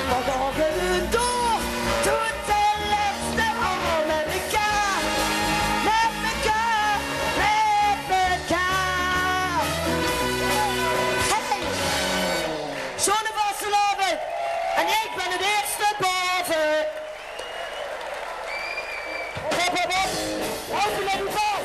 Veer gaon gewoon door tot de lètste aom. Mit mekaar, mit mekaar, mit mekaar. Hey! Sjoeane vastelaovend. En ich bön 't ierste baove. Hop, hop, hop. Hop, hop, hop.